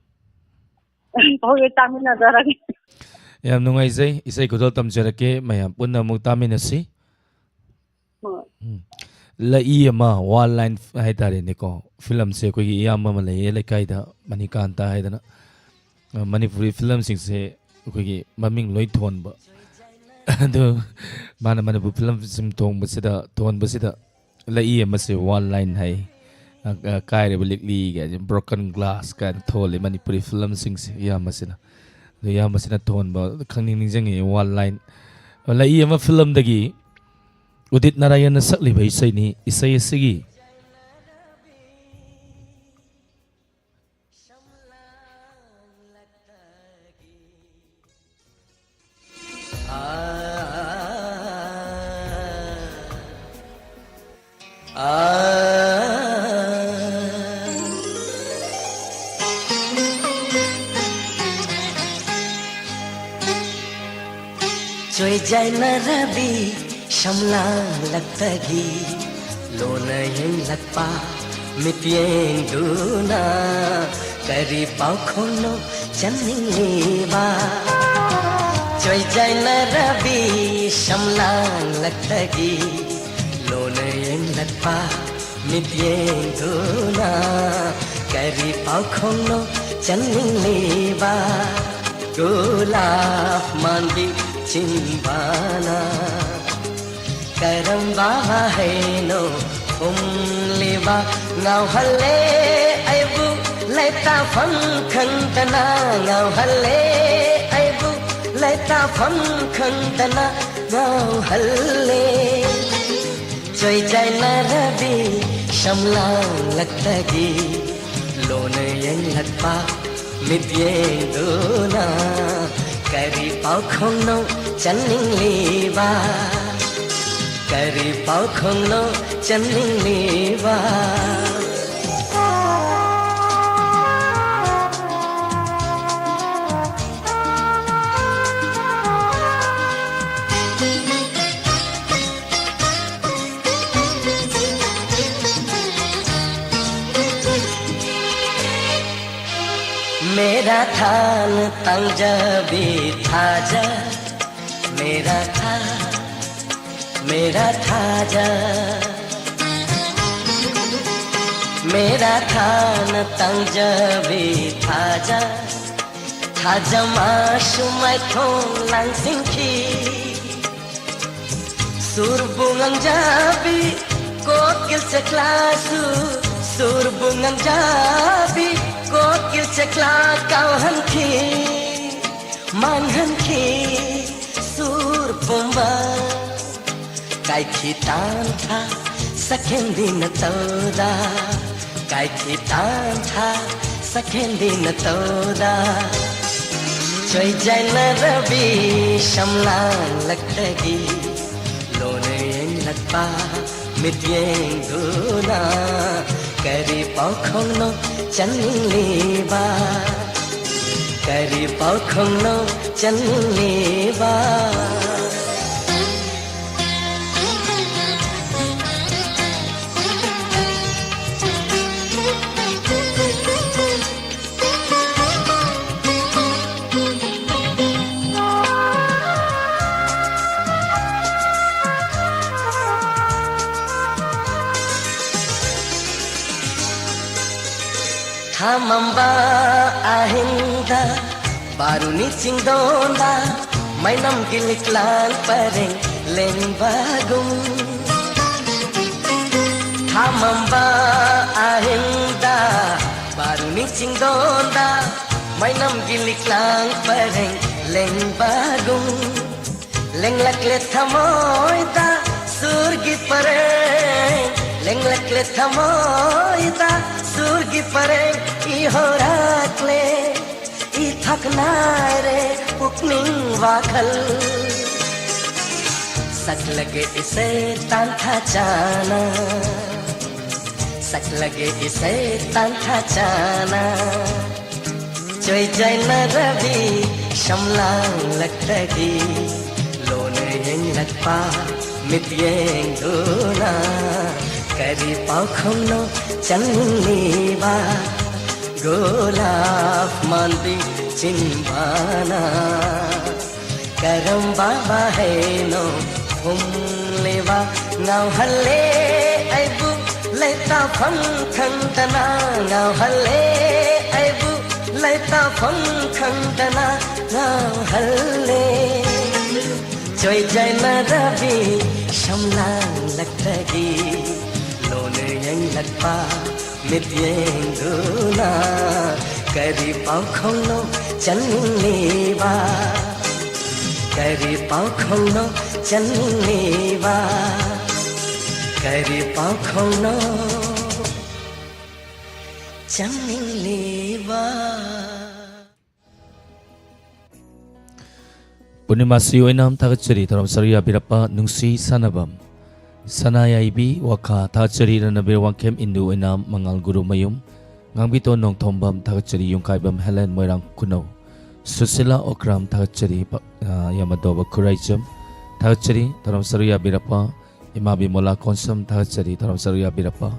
ꯑꯩꯈꯣꯏꯒꯤ ꯇꯥꯃꯤꯟꯅꯖꯔꯒꯦ꯫ ꯌꯥꯝ ꯅꯨꯡꯉꯥꯏꯖꯩ꯫ ꯏꯁꯩ ꯈꯨꯗꯣꯜ ꯇꯝꯖꯔꯛꯀꯦ꯫ ꯃꯌꯥꯝ ꯄꯨꯟꯅ ꯑꯃꯨꯛ ꯇꯥꯃꯤꯟꯅꯁꯤ꯫ ꯍꯣꯏ꯫ ꯎꯝ꯫ ꯂꯛꯏ ꯑꯃ, One Line ꯍꯥꯏꯇꯥꯔꯦꯅꯦꯀꯣ꯫ Film ꯁꯦ ꯑꯩꯈꯣꯏꯒꯤ ꯏꯌꯥꯝꯕ ꯑꯃ ꯂꯩꯌꯦ ꯂꯩꯀꯥꯏꯗ, ꯃꯅꯤꯀꯥꯟꯇ ꯍꯥꯏꯗꯅ꯫ ꯑ, ꯃꯅꯤꯄꯨꯔꯤ film ꯁꯤꯡꯁꯦ ꯑꯩꯈꯣꯏꯒꯤ ꯃꯃꯤꯡ ꯂꯣꯏ ꯊꯣꯟꯕ꯫ ꯑꯗꯨ ꯃꯥꯅ ꯃꯅꯤꯄꯨꯔ film ꯁꯤꯡ ꯊꯣꯡꯕꯁꯤꯗ, ꯊꯣꯟꯕꯁꯤꯗ ꯂꯛꯏ ꯑꯃꯁꯦ One Line ꯍꯥꯏ꯫ ꯑ, ꯑ, ꯀꯥꯏꯔꯤꯕ ꯂꯤꯛꯂꯤ ꯀꯥꯏꯁꯦ, Broken Glass ꯀꯥꯏꯅ ꯊꯣꯜꯂꯤ ꯃꯅꯤꯄꯨꯔꯤ film ꯁꯤꯡꯁꯦ ꯏꯌꯥꯝꯕꯁꯤꯅ꯫ ꯑꯗꯨ ꯏꯌꯥꯝꯕꯁꯤꯅ ꯊꯣꯟꯕ ꯈꯪꯅꯤꯡ ꯅꯤꯡꯁꯤꯡꯉꯤ One Line꯫ ꯂꯩꯏ ꯑꯃ ꯐꯤꯂꯝꯗꯒꯤ ꯎꯗꯤꯠ ꯅꯥꯔꯥꯌꯟꯅ ꯁꯛꯂꯤꯕ ꯏꯁꯩꯅꯤ꯫ ꯏꯁꯩ ꯑꯁꯤꯒꯤ ꯆꯣꯏꯖꯥꯏꯅꯔꯕꯤ ꯁꯝꯂꯥꯡꯂꯛꯇꯒꯤ ꯂꯣꯟꯅ ꯌꯦꯡꯂꯛꯄ ꯃꯤꯠꯌꯦꯡꯗꯨꯅ ꯀꯔꯤ ꯄꯥꯎꯈꯣꯡꯅꯣ ꯆꯟꯅꯤꯡꯂꯤꯕ? ꯆꯣꯏꯖꯥꯏꯅꯔꯕꯤ ꯁꯝꯂꯥꯡꯂꯛꯇꯒꯤ ꯂꯣꯟꯅ ꯌꯦꯡꯂꯛꯄ ꯃꯤꯠꯌꯦꯡꯗꯨꯅ ꯀꯔꯤ ꯄꯥꯎꯈꯣꯡꯅꯣ ꯆꯟꯅꯤꯡꯂꯤꯕ? ꯒꯨꯂꯥꯞ ꯃꯥꯟꯕꯤ ꯆꯤꯟꯕꯥꯅ ꯀꯔꯝꯕ ꯋꯥꯍꯩꯅꯣ ꯈꯨꯝꯂꯤꯕ? ꯉꯥꯎꯍꯜꯂꯦ ꯑꯩꯕꯨ ꯂꯩꯇꯥꯐꯝ ꯈꯪꯗꯅ, ꯉꯥꯎꯍꯜꯂꯦ ꯑꯩꯕꯨ ꯂꯩꯇꯥꯐꯝ ꯈꯪꯗꯅ ꯉꯥꯎꯍꯜꯂꯦ꯫ ꯆꯣꯏꯖꯥꯏꯅꯔꯕꯤ ꯁꯝꯂꯥꯡꯂꯛꯇꯒꯤ ꯂꯣꯟꯅ ꯌꯦꯡꯂꯛꯄ ꯃꯤꯠꯌꯦꯡꯗꯨꯅ ꯀꯔꯤ ꯄꯥꯎꯈꯣꯡꯅꯣ ꯆꯟꯅꯤꯡꯂꯤꯕ? ꯀꯔꯤ ꯄꯥꯎꯈꯣꯡꯅꯣ ꯆꯟꯅꯤꯡꯂꯤꯕ? मेरा थान तंजबी थाजा, मेरा था, मेरा थाजा, मेरा थान तंजबी थाजा, थाजा माशु मैं थों lung सिंखी। Surbung ang jabi kokil seklasu, surbung ang jabi kokil sekla kau hanki, man hanki. ꯁꯨꯔ ꯄꯨꯝꯕ ꯀꯥꯏꯈꯤ ꯇꯥꯟꯊꯥ ꯁꯀꯦꯟꯗꯤ ꯅꯇꯧꯗ, ꯀꯥꯏꯈꯤ ꯇꯥꯟꯊꯥ ꯁꯀꯦꯟꯗꯤ ꯅꯇꯧꯗ꯫ ꯆꯣꯏꯖꯥꯏꯅꯔꯕꯤ ꯁꯝꯂꯥꯡꯂꯛꯇꯒꯤ ꯂꯣꯟꯅ ꯌꯦꯡꯂꯛꯄ ꯃꯤꯠꯌꯦꯡꯗꯨꯅ ꯀꯔꯤ ꯄꯥꯎꯈꯣꯡꯅꯣ ꯆꯟꯅꯤꯡꯂꯤꯕ? ꯀꯔꯤ ꯄꯥꯎꯈꯣꯡꯅꯣ ꯆꯟꯅꯤꯡꯂꯤꯕ? ꯊꯥꯃꯝꯕ ꯑꯍꯤꯡꯗ ꯕꯥꯔꯨꯅꯤ ꯆꯤꯡꯗꯣꯟꯗ ꯃꯩꯅꯝꯒꯤ ꯂꯤꯛꯂꯥꯡ ꯄꯔꯦꯡ ꯂꯦꯡꯕꯒꯨꯝ꯫ ꯊꯥꯃꯝꯕ ꯑꯍꯤꯡꯗ ꯕꯥꯔꯨꯅꯤ ꯆꯤꯡꯗꯣꯟꯗ ꯃꯩꯅꯝꯒꯤ ꯂꯤꯛꯂꯥꯡ ꯄꯔꯦꯡ ꯂꯦꯡꯕꯒꯨꯝ꯫ ꯂꯦꯡꯂꯛꯂꯦ ꯊꯃꯣꯏꯗ ꯁꯨꯔꯒꯤ ꯄꯔꯦꯡ, ꯂꯦꯡꯂꯛꯂꯦ ꯊꯃꯣꯏꯗ ꯁꯨꯔꯒꯤ ꯄꯔꯦꯡ, ꯏꯍꯣꯔꯛꯂꯦ, ꯏꯊꯛꯅꯥꯏꯔꯦ ꯄꯨꯛꯅꯤꯡ ꯋꯥꯈꯜ꯫ ꯁꯛꯂꯒꯦ ꯏꯁꯩ ꯇꯥꯟꯊꯥ ꯆꯥꯅ, ꯁꯛꯂꯒꯦ ꯏꯁꯩ ꯇꯥꯟꯊꯥ ꯆꯥꯅ꯫ ꯆꯣꯏꯖꯥꯏꯅꯔꯕꯤ ꯁꯝꯂꯥꯡꯂꯛꯇꯒꯤ ꯂꯣꯟꯅ ꯌꯦꯡꯂꯛꯄ ꯃꯤꯠꯌꯦꯡꯗꯨꯅ ꯀꯔꯤ ꯄꯥꯎꯈꯣꯡꯅꯣ ꯆꯟꯅꯤꯡꯂꯤꯕ? ꯒꯣꯂꯥꯞ ꯃꯥꯟꯕꯤ ꯆꯤꯟꯕꯥꯅ ꯀꯔꯝꯕ ꯋꯥꯍꯩꯅꯣ ꯐꯨꯝꯂꯤꯕ? ꯉꯥꯎꯍꯜꯂꯦ ꯑꯩꯕꯨ ꯂꯩꯇꯥꯐꯝ ꯈꯪꯗꯅ, ꯉꯥꯎꯍꯜꯂꯦ ꯑꯩꯕꯨ ꯂꯩꯇꯥꯐꯝ ꯈꯪꯗꯅ, ꯉꯥꯎꯍꯜꯂꯦ꯫ ꯆꯣꯏꯖꯥꯏꯅꯔꯕꯤ ꯁꯝꯂꯥꯡꯂꯛꯇꯒꯤ ꯂꯣꯟꯅ ꯌꯦꯡꯂꯛꯄ ꯃꯤꯠꯌꯦꯡꯗꯨꯅ ꯀꯔꯤ ꯄꯥꯎꯈꯣꯡꯅꯣ ꯆꯟꯅꯤꯡꯂꯤꯕ? ꯀꯔꯤ ꯄꯥꯎꯈꯣꯡꯅꯣ ꯆꯟꯅꯤꯡꯂꯤꯕ? ꯀꯔꯤ ꯄꯥꯎꯈꯣꯡꯅꯣ ꯆꯟꯅꯤꯡꯂꯤꯕ? ꯄꯨꯔꯅꯤꯃꯥꯁꯤ ꯑꯣꯏꯅ ꯊꯥꯒꯠꯆꯔꯤ, ꯊꯧꯔꯝ ꯁꯔꯨꯛ ꯌꯥꯕꯤꯔꯛꯄ ꯅꯨꯡꯁꯤ ꯁꯥꯟꯅꯕꯝ ꯁꯅꯥꯌꯥꯏꯕꯤ ꯋꯥꯈꯥ ꯊꯥꯒꯠꯆꯔꯤ, ꯔꯅꯕꯤꯔ ꯋꯥꯡꯈꯦꯝ ꯏꯟꯗꯨ ꯑꯣꯏꯅ ꯃꯉꯥꯜ ꯒꯨꯔꯨꯃꯌꯨꯝ, ꯉꯥꯡꯕꯤꯇꯣꯟ ꯅꯣꯡꯊꯣꯝꯕꯝ ꯊꯥꯒꯠꯆꯔꯤ, ꯌꯨꯝꯈꯥꯏꯕꯝ ꯍꯦꯂꯦꯟ ꯃꯣꯏꯔꯥꯡ ꯈꯨꯅꯧ, ꯁꯨꯁꯤꯂꯥ ꯑꯣꯀ꯭ꯔꯥꯝ ꯊꯥꯒꯠꯆꯔꯤ, ꯄ-, ꯑ, ꯌꯥꯃꯗꯣꯕ ꯈꯨꯔꯥꯏꯖꯝ ꯊꯥꯒꯠꯆꯔꯤ, ꯊꯧꯔꯝ ꯁꯔꯨꯛ ꯌꯥꯕꯤꯔꯛꯄ ꯏꯃꯥ ꯕꯤꯃꯣꯂꯥ ꯀꯣꯟꯁꯝ ꯊꯥꯒꯠꯆꯔꯤ, ꯊꯧꯔꯝ ꯁꯔꯨꯛ ꯌꯥꯕꯤꯔꯛꯄ꯫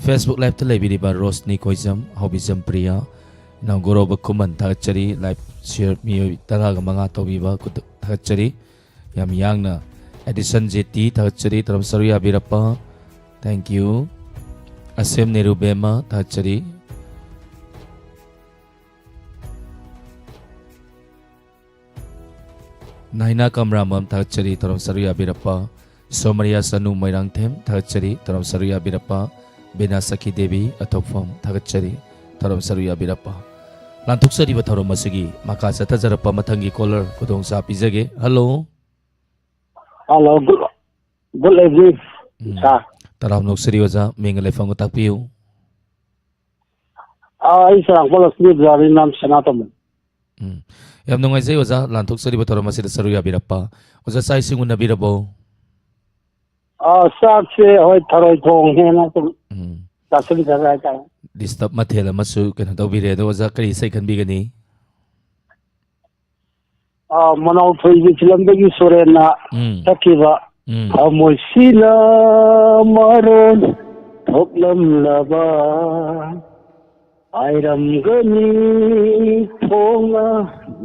Facebook Live-ꯇ ꯂꯩꯕꯤꯔꯤꯕ ꯔꯣꯁꯅꯤ ꯀꯣꯏꯖꯝ, ꯍꯥꯎꯕꯤꯖꯝ ꯄ꯭ꯔꯤꯌꯥ, ꯏꯅꯥꯎ ꯒꯣꯔꯣꯕ ꯈꯨꯃꯟ ꯊꯥꯒꯠꯆꯔꯤ, live share ꯃꯤꯑꯣꯏ ꯇꯔꯥꯒ ꯃꯉꯥ ꯇꯧꯕꯤꯕ ꯈꯨꯗ-, ꯊꯥꯒꯠꯆꯔꯤ꯫ ꯌꯥꯝ ꯌꯥꯡꯅ ꯑꯦꯗꯤꯁꯟ ꯖꯦ ꯇꯤ ꯊꯥꯒꯠꯆꯔꯤ, ꯊꯧꯔꯝ ꯁꯔꯨꯛ ꯌꯥꯕꯤꯔꯛꯄ꯫ Thank you꯫ ꯑꯁꯦꯝ ꯅꯦꯔꯨ ꯕꯦꯝꯃ ꯊꯥꯒꯠꯆꯔꯤ꯫ ꯅꯥꯏꯅꯥ ꯀꯝꯔꯥꯃꯝ ꯊꯥꯒꯠꯆꯔꯤ, ꯊꯧꯔꯝ ꯁꯔꯨꯛ ꯌꯥꯕꯤꯔꯛꯄ꯫ ꯁꯣꯃꯔꯤꯌꯥ ꯁꯅꯨ ꯃꯣꯏꯔꯥꯡꯊꯦꯝ ꯊꯥꯒꯠꯆꯔꯤ, ꯊꯧꯔꯝ ꯁꯔꯨꯛ ꯌꯥꯕꯤꯔꯛꯄ꯫ ꯕꯤꯅꯥ ꯁꯈꯤ ꯗꯦꯕꯤ ꯑꯊꯣꯛꯐꯝ ꯊꯥꯒꯠꯆꯔꯤ, ꯊꯧꯔꯝ ꯁꯔꯨꯛ ꯌꯥꯕꯤꯔꯛꯄ꯫ ꯂꯥꯟꯊꯣꯛꯆꯔꯤꯕ ꯊꯧꯔꯝ ꯑꯁꯤꯒꯤ ꯃꯈꯥ ꯆꯠꯊꯖꯔꯛꯄ ꯃꯊꯪꯒꯤ caller ꯈꯨꯗꯣꯡꯆꯥ ꯄꯤꯖꯒꯦ꯫ Hello꯫ Hello, good, good evening, ꯎꯝ꯫ Sir꯫ ꯇꯔꯥꯝꯅ ꯑꯣꯛꯆꯔꯤ ꯑꯣꯖꯥ, ꯃꯤꯡꯒ ꯂꯩꯐꯝꯒ ꯇꯥꯛꯄꯤꯌꯨ꯫ ꯑꯥ, ꯑꯩ ꯆꯨꯔꯥꯡꯄꯥꯜ ꯂꯛꯁꯃꯤ ꯕꯖꯥꯔꯗꯒꯤ ꯅꯥꯝ ꯁꯅꯥꯇꯣꯝꯕ꯫ ꯎꯝ꯫ ꯌꯥꯝ ꯅꯨꯡꯉꯥꯏꯖꯩ ꯑꯣꯖꯥ, ꯂꯥꯟꯊꯣꯛꯆꯔꯤꯕ ꯊꯧꯔꯝ ꯑꯁꯤꯗ ꯁꯔꯨꯛ ꯌꯥꯕꯤꯔꯛꯄ꯫ ꯑꯣꯖꯥ, ꯆꯥꯛ ꯏꯁꯤꯡ ꯎꯅꯕꯤꯔꯕꯣ? ꯑꯥ, ꯆꯥꯛꯁꯦ, ꯍꯣꯏ, ꯊꯔꯣꯏ ꯊꯣꯡꯉꯦꯅ ꯁꯨꯝ ꯎꯝ꯫ ꯆꯥꯁꯤꯟꯖꯕ ꯍꯥꯏꯇꯥꯔꯦ꯫ Disturb ꯃꯊꯦꯜ ꯑꯃꯁꯨ ꯀꯩꯅꯣ ꯇꯧꯕꯤꯔꯦ꯫ ꯑꯗꯣ ꯑꯣꯖꯥ, ꯀꯔꯤ ꯏꯁꯩ ꯈꯟꯕꯤꯒꯅꯤ? ꯑꯥ, ꯃꯅꯥꯎ ꯊꯣꯏꯕꯤ ꯐꯤꯂꯝꯗꯒꯤ ꯁꯨꯔꯦꯟꯅ ꯎꯝ꯫ ꯁꯛꯈꯤꯕ ꯎꯝ꯫ ꯊꯃꯣꯏꯁꯤꯅ ꯃꯔꯣꯟ ꯊꯣꯛꯂꯝꯂꯕ ꯍꯥꯏꯔꯝꯒꯅꯤ ꯊꯣꯡꯅ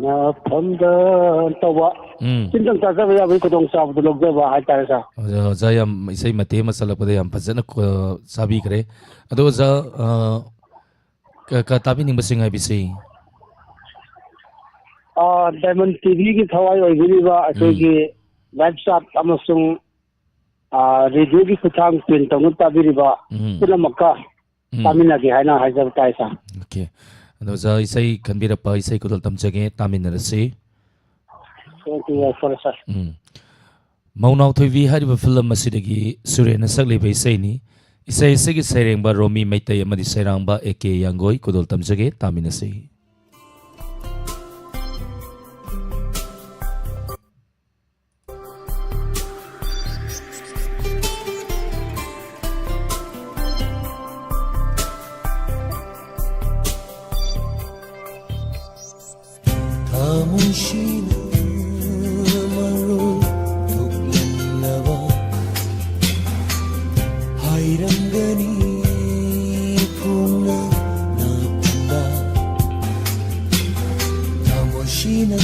ꯅꯐꯝꯗ ꯇꯧꯕ꯫ ꯎꯝ꯫ ꯁꯤꯝꯇꯪ ꯇꯥꯖꯕ ꯌꯥꯕꯒꯤ ꯈꯨꯗꯣꯡꯆꯥꯕꯗꯨ ꯂꯧꯖꯕ ꯍꯥꯏꯇꯥꯔꯦ, ꯁꯥꯔ꯫ ꯑꯣꯖꯥ, ꯑꯣꯖꯥ ꯌꯥꯝ ꯏꯁꯩ ꯃꯇꯦꯛ ꯑꯃ ꯁꯛꯂꯛꯄꯗ ꯌꯥꯝ ꯐꯖꯅ ꯀ-, ꯆꯥꯕꯤꯈ꯭ꯔꯦ꯫ ꯑꯗꯣ ꯑꯣꯖꯥ, ꯑ, ꯀ-, ꯀ-, ꯇꯥꯕꯤꯅꯤꯡꯕꯁꯤꯡ ꯍꯥꯏꯕꯁꯤ? ꯑ, Diamond ꯇꯤ ꯚꯤꯒꯤ ꯊꯋꯥꯏ ꯑꯣꯏꯕꯤꯔꯤꯕ ꯑꯩꯈꯣꯏꯒꯤ ꯎꯝ꯫ Live chat ꯑꯃꯁꯨꯡ, ꯑ, radioꯒꯤ ꯈꯨꯠꯊꯥꯡ screen ꯇꯧꯅ ꯇꯥꯕꯤꯔꯤꯕ ꯎꯝ꯫ ꯄꯨꯝꯅꯃꯛꯀ ꯎꯝ꯫ ꯇꯥꯃꯤꯟꯅꯒꯦ ꯍꯥꯏꯅ ꯍꯥꯏꯖꯕ ꯇꯥꯏ, ꯁꯥꯔ꯫ Okay꯫ ꯑꯗꯣ ꯑꯣꯖꯥ, ꯏꯁꯩ ꯈꯟꯕꯤꯔꯛꯄ ꯏꯁꯩ ꯈꯨꯗꯣꯜ ꯇꯝꯖꯒꯦ, ꯇꯥꯃꯤꯟꯅꯔꯁꯤ꯫ ꯇ꯭ꯋꯦꯟꯇꯤ ꯌꯥꯏꯐꯔꯦ, ꯁꯥꯔ꯫ ꯎꯝ꯫ ꯃꯧꯅꯥꯎ ꯊꯣꯏꯕꯤ ꯍꯥꯏꯔꯤꯕ ꯐꯤꯂꯝ ꯑꯁꯤꯗꯒꯤ ꯁꯨꯔꯦꯟꯅ ꯁꯛꯂꯤꯕ ꯏꯁꯩꯅꯤ꯫ ꯏꯁꯩ ꯑꯁꯤꯒꯤ ꯁꯩꯔꯦꯡꯕ ꯔꯣꯃꯤ ꯃꯩꯇꯩ ꯑꯃꯗꯤ ꯁꯩꯔꯥꯡꯕ ꯑꯦ ꯀꯦ ꯌꯥꯡꯒꯣꯏ꯫ ꯈꯨꯗꯣꯜ ꯇꯝꯖꯒꯦ, ꯇꯥꯃꯤꯟꯅꯁꯤ꯫ ꯊꯃꯣꯏꯁꯤꯅ ꯃꯔꯣꯜ ꯊꯣꯛꯂꯝꯂꯕ ꯍꯥꯏꯔꯝꯒꯅꯤ ꯐꯣꯡꯅ ꯅꯥꯐꯝꯗ꯫ ꯊꯃꯣꯏꯁꯤꯅ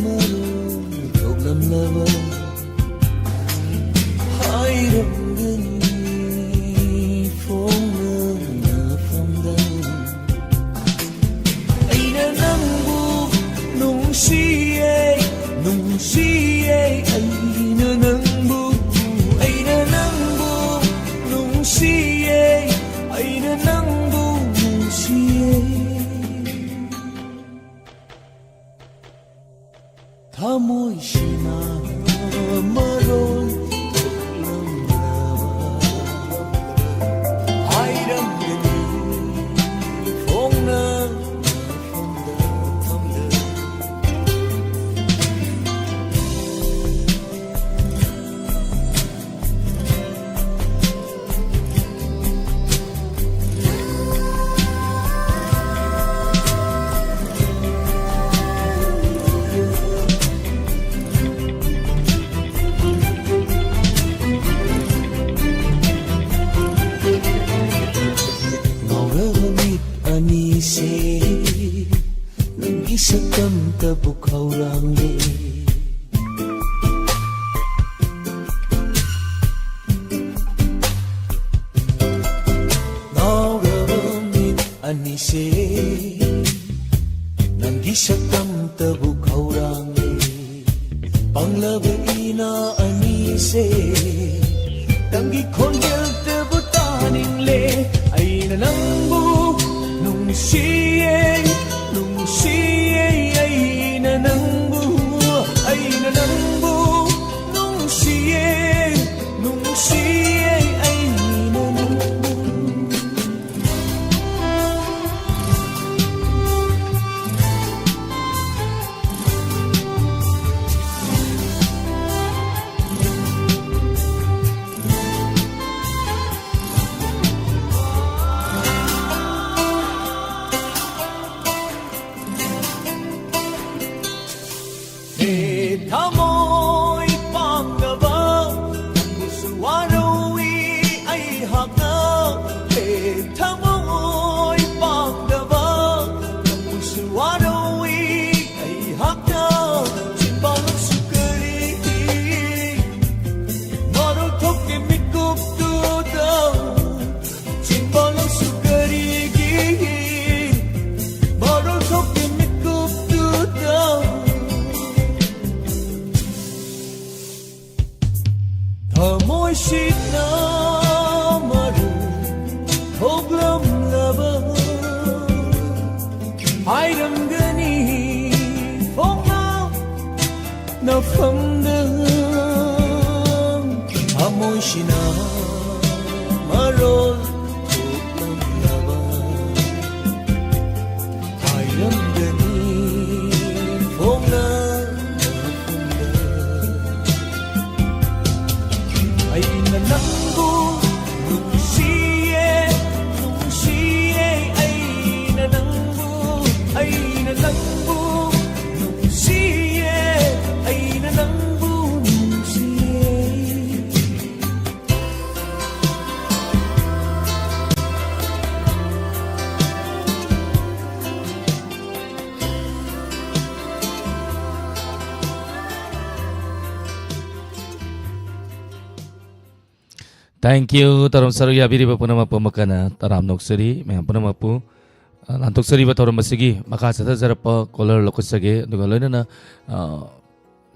ꯃꯔꯣꯜ ꯊꯣꯛꯂꯝꯂꯕ ꯍꯥꯏꯔꯝꯒꯅꯤ ꯐꯣꯡꯅ ꯅꯥꯐꯝꯗ꯫ ꯑꯩꯅ ꯅꯪꯕꯨ ꯅꯨꯡꯁꯤꯌꯦ, ꯅꯨꯡꯁꯤꯌꯦ, ꯑꯩꯅ ꯅꯪꯕꯨ, ꯑꯩꯅ ꯅꯪꯕꯨ ꯅꯨꯡꯁꯤꯌꯦ, ꯑꯩꯅ ꯅꯪꯕꯨ ꯅꯨꯡꯁꯤꯌꯦ꯫ ꯊꯃꯣꯏꯁꯤꯅ ꯃꯔꯣꯜ ꯊꯣꯛꯂꯝꯂꯕ ꯍꯥꯏꯔꯝꯒꯅꯤ ꯐꯣꯡꯅ ꯃꯐꯝꯗ ꯐꯝꯗ꯫ ꯉꯥꯎꯔꯕ ꯃꯤꯠ ꯑꯅꯤꯁꯦ ꯅꯪꯒꯤ ꯁꯛꯇꯝꯇꯕꯨ ꯈꯧꯔꯥꯡꯂꯦ꯫ ꯉꯥꯎꯔꯕ ꯃꯤꯠ ꯑꯅꯤꯁꯦ ꯅꯪꯒꯤ ꯁꯛꯇꯝꯇꯕꯨ ꯈꯧꯔꯥꯡꯂꯦ꯫ ꯄꯪꯂꯕ ꯏꯅꯥ ꯑꯅꯤꯁꯦ ꯅꯪꯒꯤ ꯈꯣꯟꯖꯦꯜꯇꯕꯨ ꯇꯥꯅꯤꯡꯂꯦ꯫ ꯑꯩꯅ ꯅꯪꯕꯨ ꯅꯨꯡꯁꯤꯌꯦ, ꯅꯨꯡꯁꯤꯌꯦ, ꯑꯩꯅ ꯅꯪꯕꯨ ꯊꯃꯣꯏꯁꯤꯠꯅ ꯃꯔꯨ ꯊꯣꯛꯂꯝꯂꯕ ꯍꯥꯏꯔꯝꯒꯅꯤ ꯐꯣꯡꯅ ꯅꯐꯝꯗ ꯊꯃꯣꯏꯁꯤꯅ ꯃꯔꯣꯜ ꯊꯣꯛꯂꯝꯂꯕ ꯍꯥꯏꯔꯝꯒꯅꯤ ꯐꯣꯡꯅ ꯅꯐꯝꯗ꯫ ꯑꯩꯅ ꯅꯪꯕꯨ ꯅꯨꯡꯁꯤꯌꯦ, ꯅꯨꯡꯁꯤꯌꯦ, ꯑꯩꯅ ꯅꯪꯕꯨ, ꯑꯩꯅ ꯅꯪꯕꯨ ꯅꯨꯡꯁꯤꯌꯦ, ꯑꯩꯅ ꯅꯪꯕꯨ ꯅꯨꯡꯁꯤꯌꯦ꯫ Thank you. ꯊꯧꯔꯝ ꯁꯔꯨꯛ ꯌꯥꯕꯤꯔꯤꯕ ꯄꯨꯝꯅꯃꯛꯄꯨ ꯑꯃꯨꯛ ꯍꯟꯅ ꯇꯔꯥꯝꯅ ꯑꯣꯛꯆꯔꯤ꯫ ꯃꯌꯥꯝ ꯄꯨꯝꯅꯃꯛꯄꯨ, ꯑ, ꯂꯥꯟꯊꯣꯛꯆꯔꯤꯕ ꯊꯧꯔꯝ ꯑꯁꯤꯒꯤ ꯃꯈꯥ ꯆꯠꯊꯖꯔꯛꯄ caller ꯂꯧꯈꯠꯆꯒꯦ꯫ ꯑꯗꯨꯒ ꯂꯣꯏꯅꯅ, ꯑ,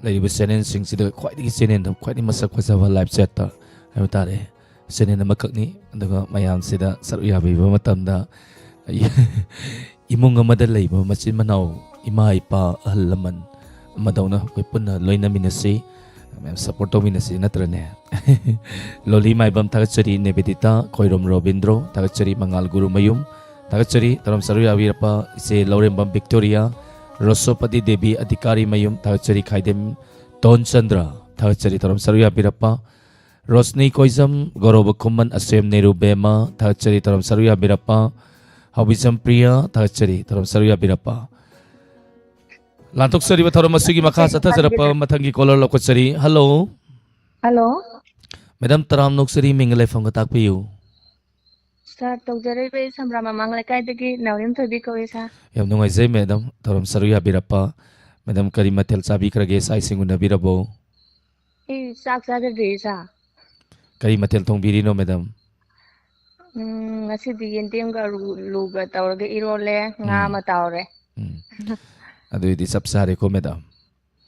ꯂꯩꯔꯤꯕ channelꯁꯤꯡꯁꯤꯗ ꯈ꯭ꯋꯥꯏꯗꯒꯤ channelꯗ ꯈ꯭ꯋꯥꯏꯗꯒꯤ ꯃꯁꯛ ꯐꯖꯕ live chatꯇ ꯍꯥꯏꯕ ꯇꯥꯔꯦ, channel ꯑꯃꯈꯛꯅꯤ꯫ ꯑꯗꯨꯒ ꯃꯌꯥꯝꯁꯤꯗ ꯁꯔꯨꯛ ꯌꯥꯕꯤꯕ ꯃꯇꯝꯗ ꯏꯃꯨꯡ ꯑꯃꯗ ꯂꯩꯕ ꯃꯆꯤꯟ ꯃꯅꯥꯎ, ꯏꯃꯥ ꯏꯄꯥ, ꯑꯍꯜ ꯂꯃꯟ ꯑꯃꯗꯧꯅ ꯑꯩꯈꯣꯏ ꯄꯨꯟꯅ ꯂꯣꯏꯅꯃꯤꯟꯅꯁꯤ, ꯃꯌꯥꯝ support ꯇꯧꯃꯤꯟꯅꯁꯤ, ꯅꯠꯇ꯭ꯔꯅꯦ? ꯂꯣꯂꯤ ꯃꯥꯏꯕꯝ ꯊꯥꯒꯠꯆꯔꯤ, ꯅꯦꯕꯦꯗꯤꯇꯥ ꯈꯣꯏꯔꯣꯝ ꯔꯣꯕꯤꯟꯗ꯭ꯔꯣ ꯊꯥꯒꯠꯆꯔꯤ, ꯃꯉꯥꯜ ꯒꯨꯔꯨꯃꯌꯨꯝ ꯊꯥꯒꯠꯆꯔꯤ, ꯊꯧꯔꯝ ꯁꯔꯨꯛ ꯌꯥꯕꯤꯔꯛꯄ ꯏꯆꯦ ꯂꯧꯔꯦꯝꯕꯝ ꯕꯤꯛꯇꯣꯔꯤꯌꯥ, ꯔꯣꯁꯣꯄꯇꯤ ꯗꯦꯕꯤ ꯑꯙꯤꯀꯥꯔꯤ ꯃꯌꯨꯝ ꯊꯥꯒꯠꯆꯔꯤ, ꯈꯥꯏꯗꯦꯝ ꯇꯣꯟ ꯆꯟꯗ꯭ꯔ ꯊꯥꯒꯠꯆꯔꯤ, ꯊꯧꯔꯝ ꯁꯔꯨꯛ ꯌꯥꯕꯤꯔꯛꯄ ꯔꯣꯁꯅꯤ ꯀꯣꯏꯖꯝ, ꯒꯧꯔꯕ ꯈꯨꯃꯟ, ꯑꯁꯦꯝ ꯅꯦꯔꯨ ꯕꯦꯝꯃ ꯊꯥꯒꯠꯆꯔꯤ, ꯊꯧꯔꯝ ꯁꯔꯨꯛ ꯌꯥꯕꯤꯔꯛꯄ ꯍꯥꯎꯕꯤꯖꯝ ꯄ꯭ꯔꯤꯌꯥ ꯊꯥꯒꯠꯆꯔꯤ, ꯊꯧꯔꯝ ꯁꯔꯨꯛ ꯌꯥꯕꯤꯔꯛꯄ꯫ ꯂꯥꯟꯊꯣꯛꯆꯔꯤꯕ ꯊꯧꯔꯝ ꯑꯁꯤꯒꯤ ꯃꯈꯥ ꯆꯠꯊꯖꯔꯛꯄ ꯃꯊꯪꯒꯤ caller ꯂꯧꯈꯠꯆꯔꯤ꯫ Hello꯫ Hello꯫ Madam, ꯇꯔꯥꯝꯅ ꯑꯣꯛꯆꯔꯤ, ꯃꯤꯡꯒ ꯂꯩꯐꯝꯒ ꯇꯥꯛꯄꯤꯌꯨ꯫ Sir, ꯇꯧꯖꯔꯛꯏꯕ ꯑꯩ ꯁꯝꯕ꯭ꯔꯥ ꯃꯃꯥꯡ ꯂꯩꯀꯥꯏꯗꯒꯤ ꯅꯥꯎꯔꯦꯝ ꯊꯣꯏꯕꯤ ꯀꯧꯏ, sir꯫ ꯌꯥꯝ ꯅꯨꯡꯉꯥꯏꯖꯩ, madam, ꯊꯧꯔꯝ ꯁꯔꯨꯛ ꯌꯥꯕꯤꯔꯛꯄ꯫ Madam, ꯀꯔꯤ ꯃꯊꯦꯜ ꯆꯥꯕꯤꯈ꯭ꯔꯒꯦ? ꯆꯥꯛ ꯏꯁꯤꯡ ꯎꯅꯕꯤꯔꯕꯣ? ꯑꯩ ꯆꯥꯛ ꯆꯥꯖꯗ꯭ꯔꯤꯌꯦ, sir꯫ ꯀꯔꯤ ꯃꯊꯦꯜ ꯊꯣꯡꯕꯤꯔꯤꯅꯣ, madam? ꯎꯝ, ꯉꯁꯤꯗꯤ ꯌꯦꯟꯗꯦꯝꯒ ꯑꯂꯨꯒ ꯇꯧꯔꯒ ꯏꯔꯣꯜꯂꯦ, ꯉꯥ ꯎꯝ꯫ ꯑꯃ ꯇꯥꯎꯔꯦ꯫ ꯎꯝ꯫ ꯑꯗꯨꯏꯗꯤ ꯆꯞ ꯆꯥꯔꯦꯀꯣ, madam꯫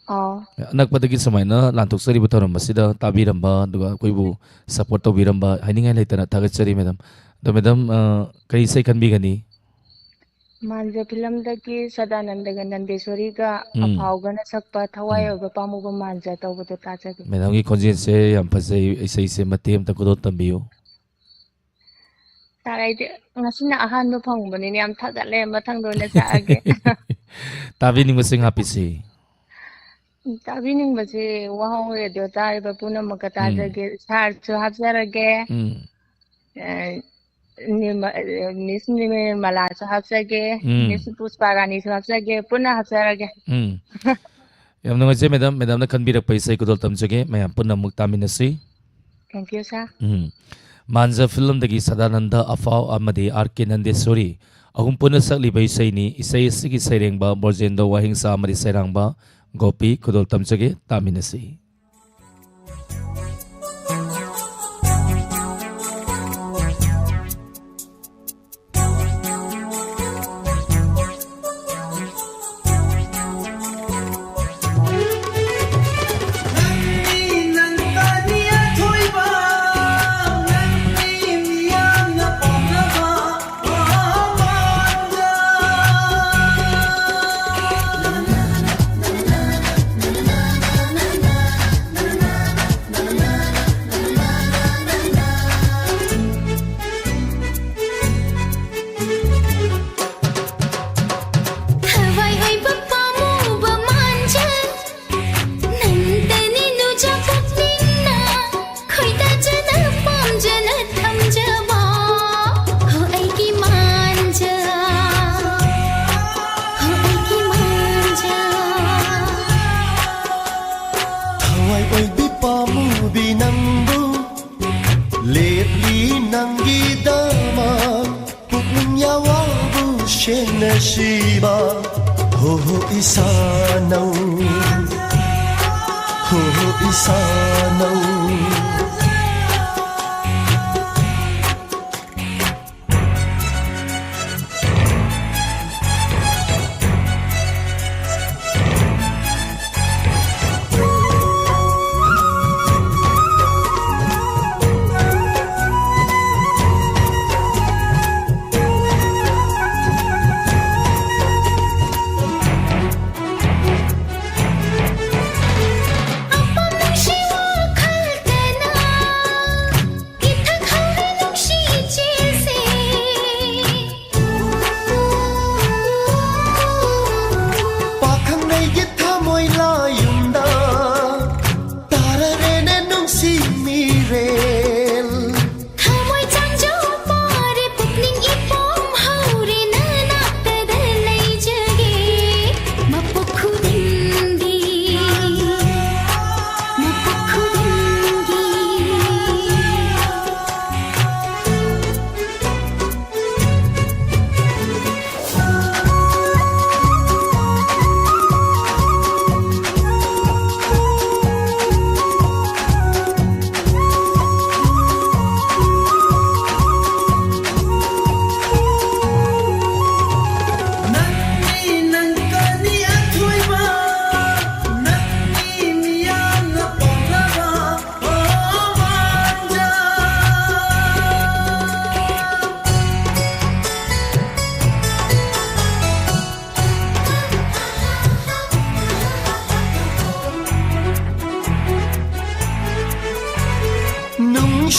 ꯑꯥ꯫ ꯑꯅꯛꯄꯗꯒꯤ ꯁꯨꯃꯥꯏꯅ ꯂꯥꯟꯊꯣꯛꯆꯔꯤꯕ ꯊꯧꯔꯝ ꯑꯁꯤꯗ ꯇꯥꯕꯤꯔꯝꯕ, ꯑꯗꯨꯒ ꯑꯩꯈꯣꯏꯕꯨ support ꯇꯧꯕꯤꯔꯝꯕ ꯍꯥꯏꯅꯤꯡꯉꯥꯏ ꯂꯩꯇꯅ ꯊꯥꯒꯠꯆꯔꯤ, madam꯫ ꯑꯗꯣ, madam, ꯑ, ꯀꯔꯤ ꯏꯁꯩ ꯈꯟꯕꯤꯒꯅꯤ? ꯃꯥꯟꯖ ꯐꯤꯂꯝꯗꯒꯤ ꯁꯗꯥꯅꯟꯗꯒ ꯅꯟꯗꯦꯁꯣꯔꯤꯒ ꯎꯝ꯫ ꯑꯐꯥꯎꯒꯅ ꯁꯛꯄ ꯊꯋꯥꯏ ꯎꯝ꯫ ꯑꯣꯏꯕ ꯄꯥꯝꯃꯨꯕ ꯃꯥꯟꯖ ꯇꯧꯕꯗꯣ ꯇꯥꯖꯒꯦ꯫ Madamꯒꯤ ꯈꯣꯟꯖꯦꯜꯁꯦ ꯌꯥꯝ ꯐꯖꯩ, ꯏꯁꯩꯁꯦ ꯃꯇꯦꯛ ꯑꯃꯇ ꯈꯨꯗꯣꯜ ꯇꯝꯕꯤꯌꯨ꯫ ꯁꯥꯔ, ꯑꯩꯗꯤ ꯉꯁꯤꯅ ꯑꯍꯥꯟꯕ ꯐꯪꯕꯅꯤꯅ ꯌꯥꯝ ꯊꯥꯒꯠꯂꯦ꯫ ꯃꯊꯪꯗ ꯑꯣꯏꯅ ꯁꯛꯑꯒꯦ꯫ ꯇꯥꯕꯤꯅꯤꯡꯕꯁꯤꯡ ꯍꯥꯞꯄꯤꯁꯤ꯫ ꯇꯥꯕꯤꯅꯤꯡꯕꯁꯤ ꯋꯥꯍꯪ ꯔꯦꯗꯤꯑꯣ ꯇꯥꯔꯤꯕ ꯄꯨꯝꯅꯃꯛꯀ ꯎꯝ꯫ ꯇꯥꯖꯒꯦ꯫ ꯁꯥꯔꯁꯨ ꯍꯥꯞꯆꯔꯒꯦ꯫ ꯎꯝ꯫ ꯑ, ꯅꯤꯔꯃ-, ꯑ, ꯃꯤꯁ ꯅꯤꯔꯃꯂꯥꯁꯨ ꯍꯥꯞꯆꯒꯦ꯫ ꯎꯝ꯫ ꯃꯤꯁ ꯄꯨꯁꯄꯥ ꯔꯥꯅꯤꯁꯨ ꯍꯥꯞꯆꯒꯦ꯫ ꯄꯨꯟꯅ ꯍꯥꯞꯆꯔꯒꯦ꯫ ꯎꯝ꯫ ꯌꯥꯝ ꯅꯨꯡꯉꯥꯏꯖꯩ, madam꯫ Madamꯅ ꯈꯟꯕꯤꯔꯛꯄ ꯏꯁꯩ ꯈꯨꯗꯣꯜ ꯇꯝꯖꯒꯦ꯫ ꯃꯌꯥꯝ ꯄꯨꯟꯅ ꯑꯃꯨꯛ ꯇꯥꯃꯤꯟꯅꯁꯤ꯫ Thank you, sir꯫ ꯎꯝ꯫ ꯃꯥꯟꯖ ꯐꯤꯂꯝꯗꯒꯤ ꯁꯗꯥꯅꯟꯗ ꯑꯐꯥꯎ ꯑꯃꯗꯤ ꯑꯥꯔ ꯀꯦ ꯅꯟꯗꯦꯁꯣꯔꯤ ꯑꯍꯨꯝ ꯄꯨꯟꯅ ꯁꯛꯂꯤꯕ ꯏꯁꯩꯅꯤ꯫ ꯏꯁꯩ ꯑꯁꯤꯒꯤ ꯁꯩꯔꯦꯡꯕ ꯕ꯭ꯔꯣꯖꯦꯟꯗ꯭ꯔ ꯋꯥꯍꯦꯡꯆꯥ ꯑꯃꯗꯤ ꯁꯩꯔꯥꯡꯕ ꯒꯣꯄꯤ꯫ ꯈꯨꯗꯣꯜ ꯇꯝꯖꯒꯦ, ꯇꯥꯃꯤꯟꯅꯁꯤ꯫ ꯊꯋꯥꯏ ꯑꯣꯏꯕ ꯄꯥꯝꯃꯨꯕ ꯃꯥꯟꯖ, ꯅꯪꯇꯅꯤ ꯅꯨꯡꯖꯥ ꯄꯨꯛꯅꯤꯡꯅ ꯈꯣꯏꯗꯥꯖꯅ ꯄꯥꯝꯖꯅ ꯊꯝꯖꯕ꯫ ꯍꯣ ꯑꯩꯒꯤ ꯃꯥꯟꯖ, ꯍꯣ ꯑꯩꯒꯤ ꯃꯥꯟꯖ꯫ ꯊꯋꯥꯏ ꯑꯣꯏꯕꯤ ꯄꯥꯝꯃꯨꯕꯤ ꯅꯪꯕꯨ ꯂꯦꯞꯂꯤ ꯅꯪꯒꯤꯗꯃꯛ꯫ ꯄꯨꯛꯅꯤꯡ ꯌꯥꯋꯥꯕꯨ ꯁꯦꯟꯅꯁꯤꯕ꯫ ꯍꯣ ꯍꯣ ꯏꯁꯥꯅꯧ, ꯍꯣ ꯍꯣ ꯏꯁꯥꯅꯧ꯫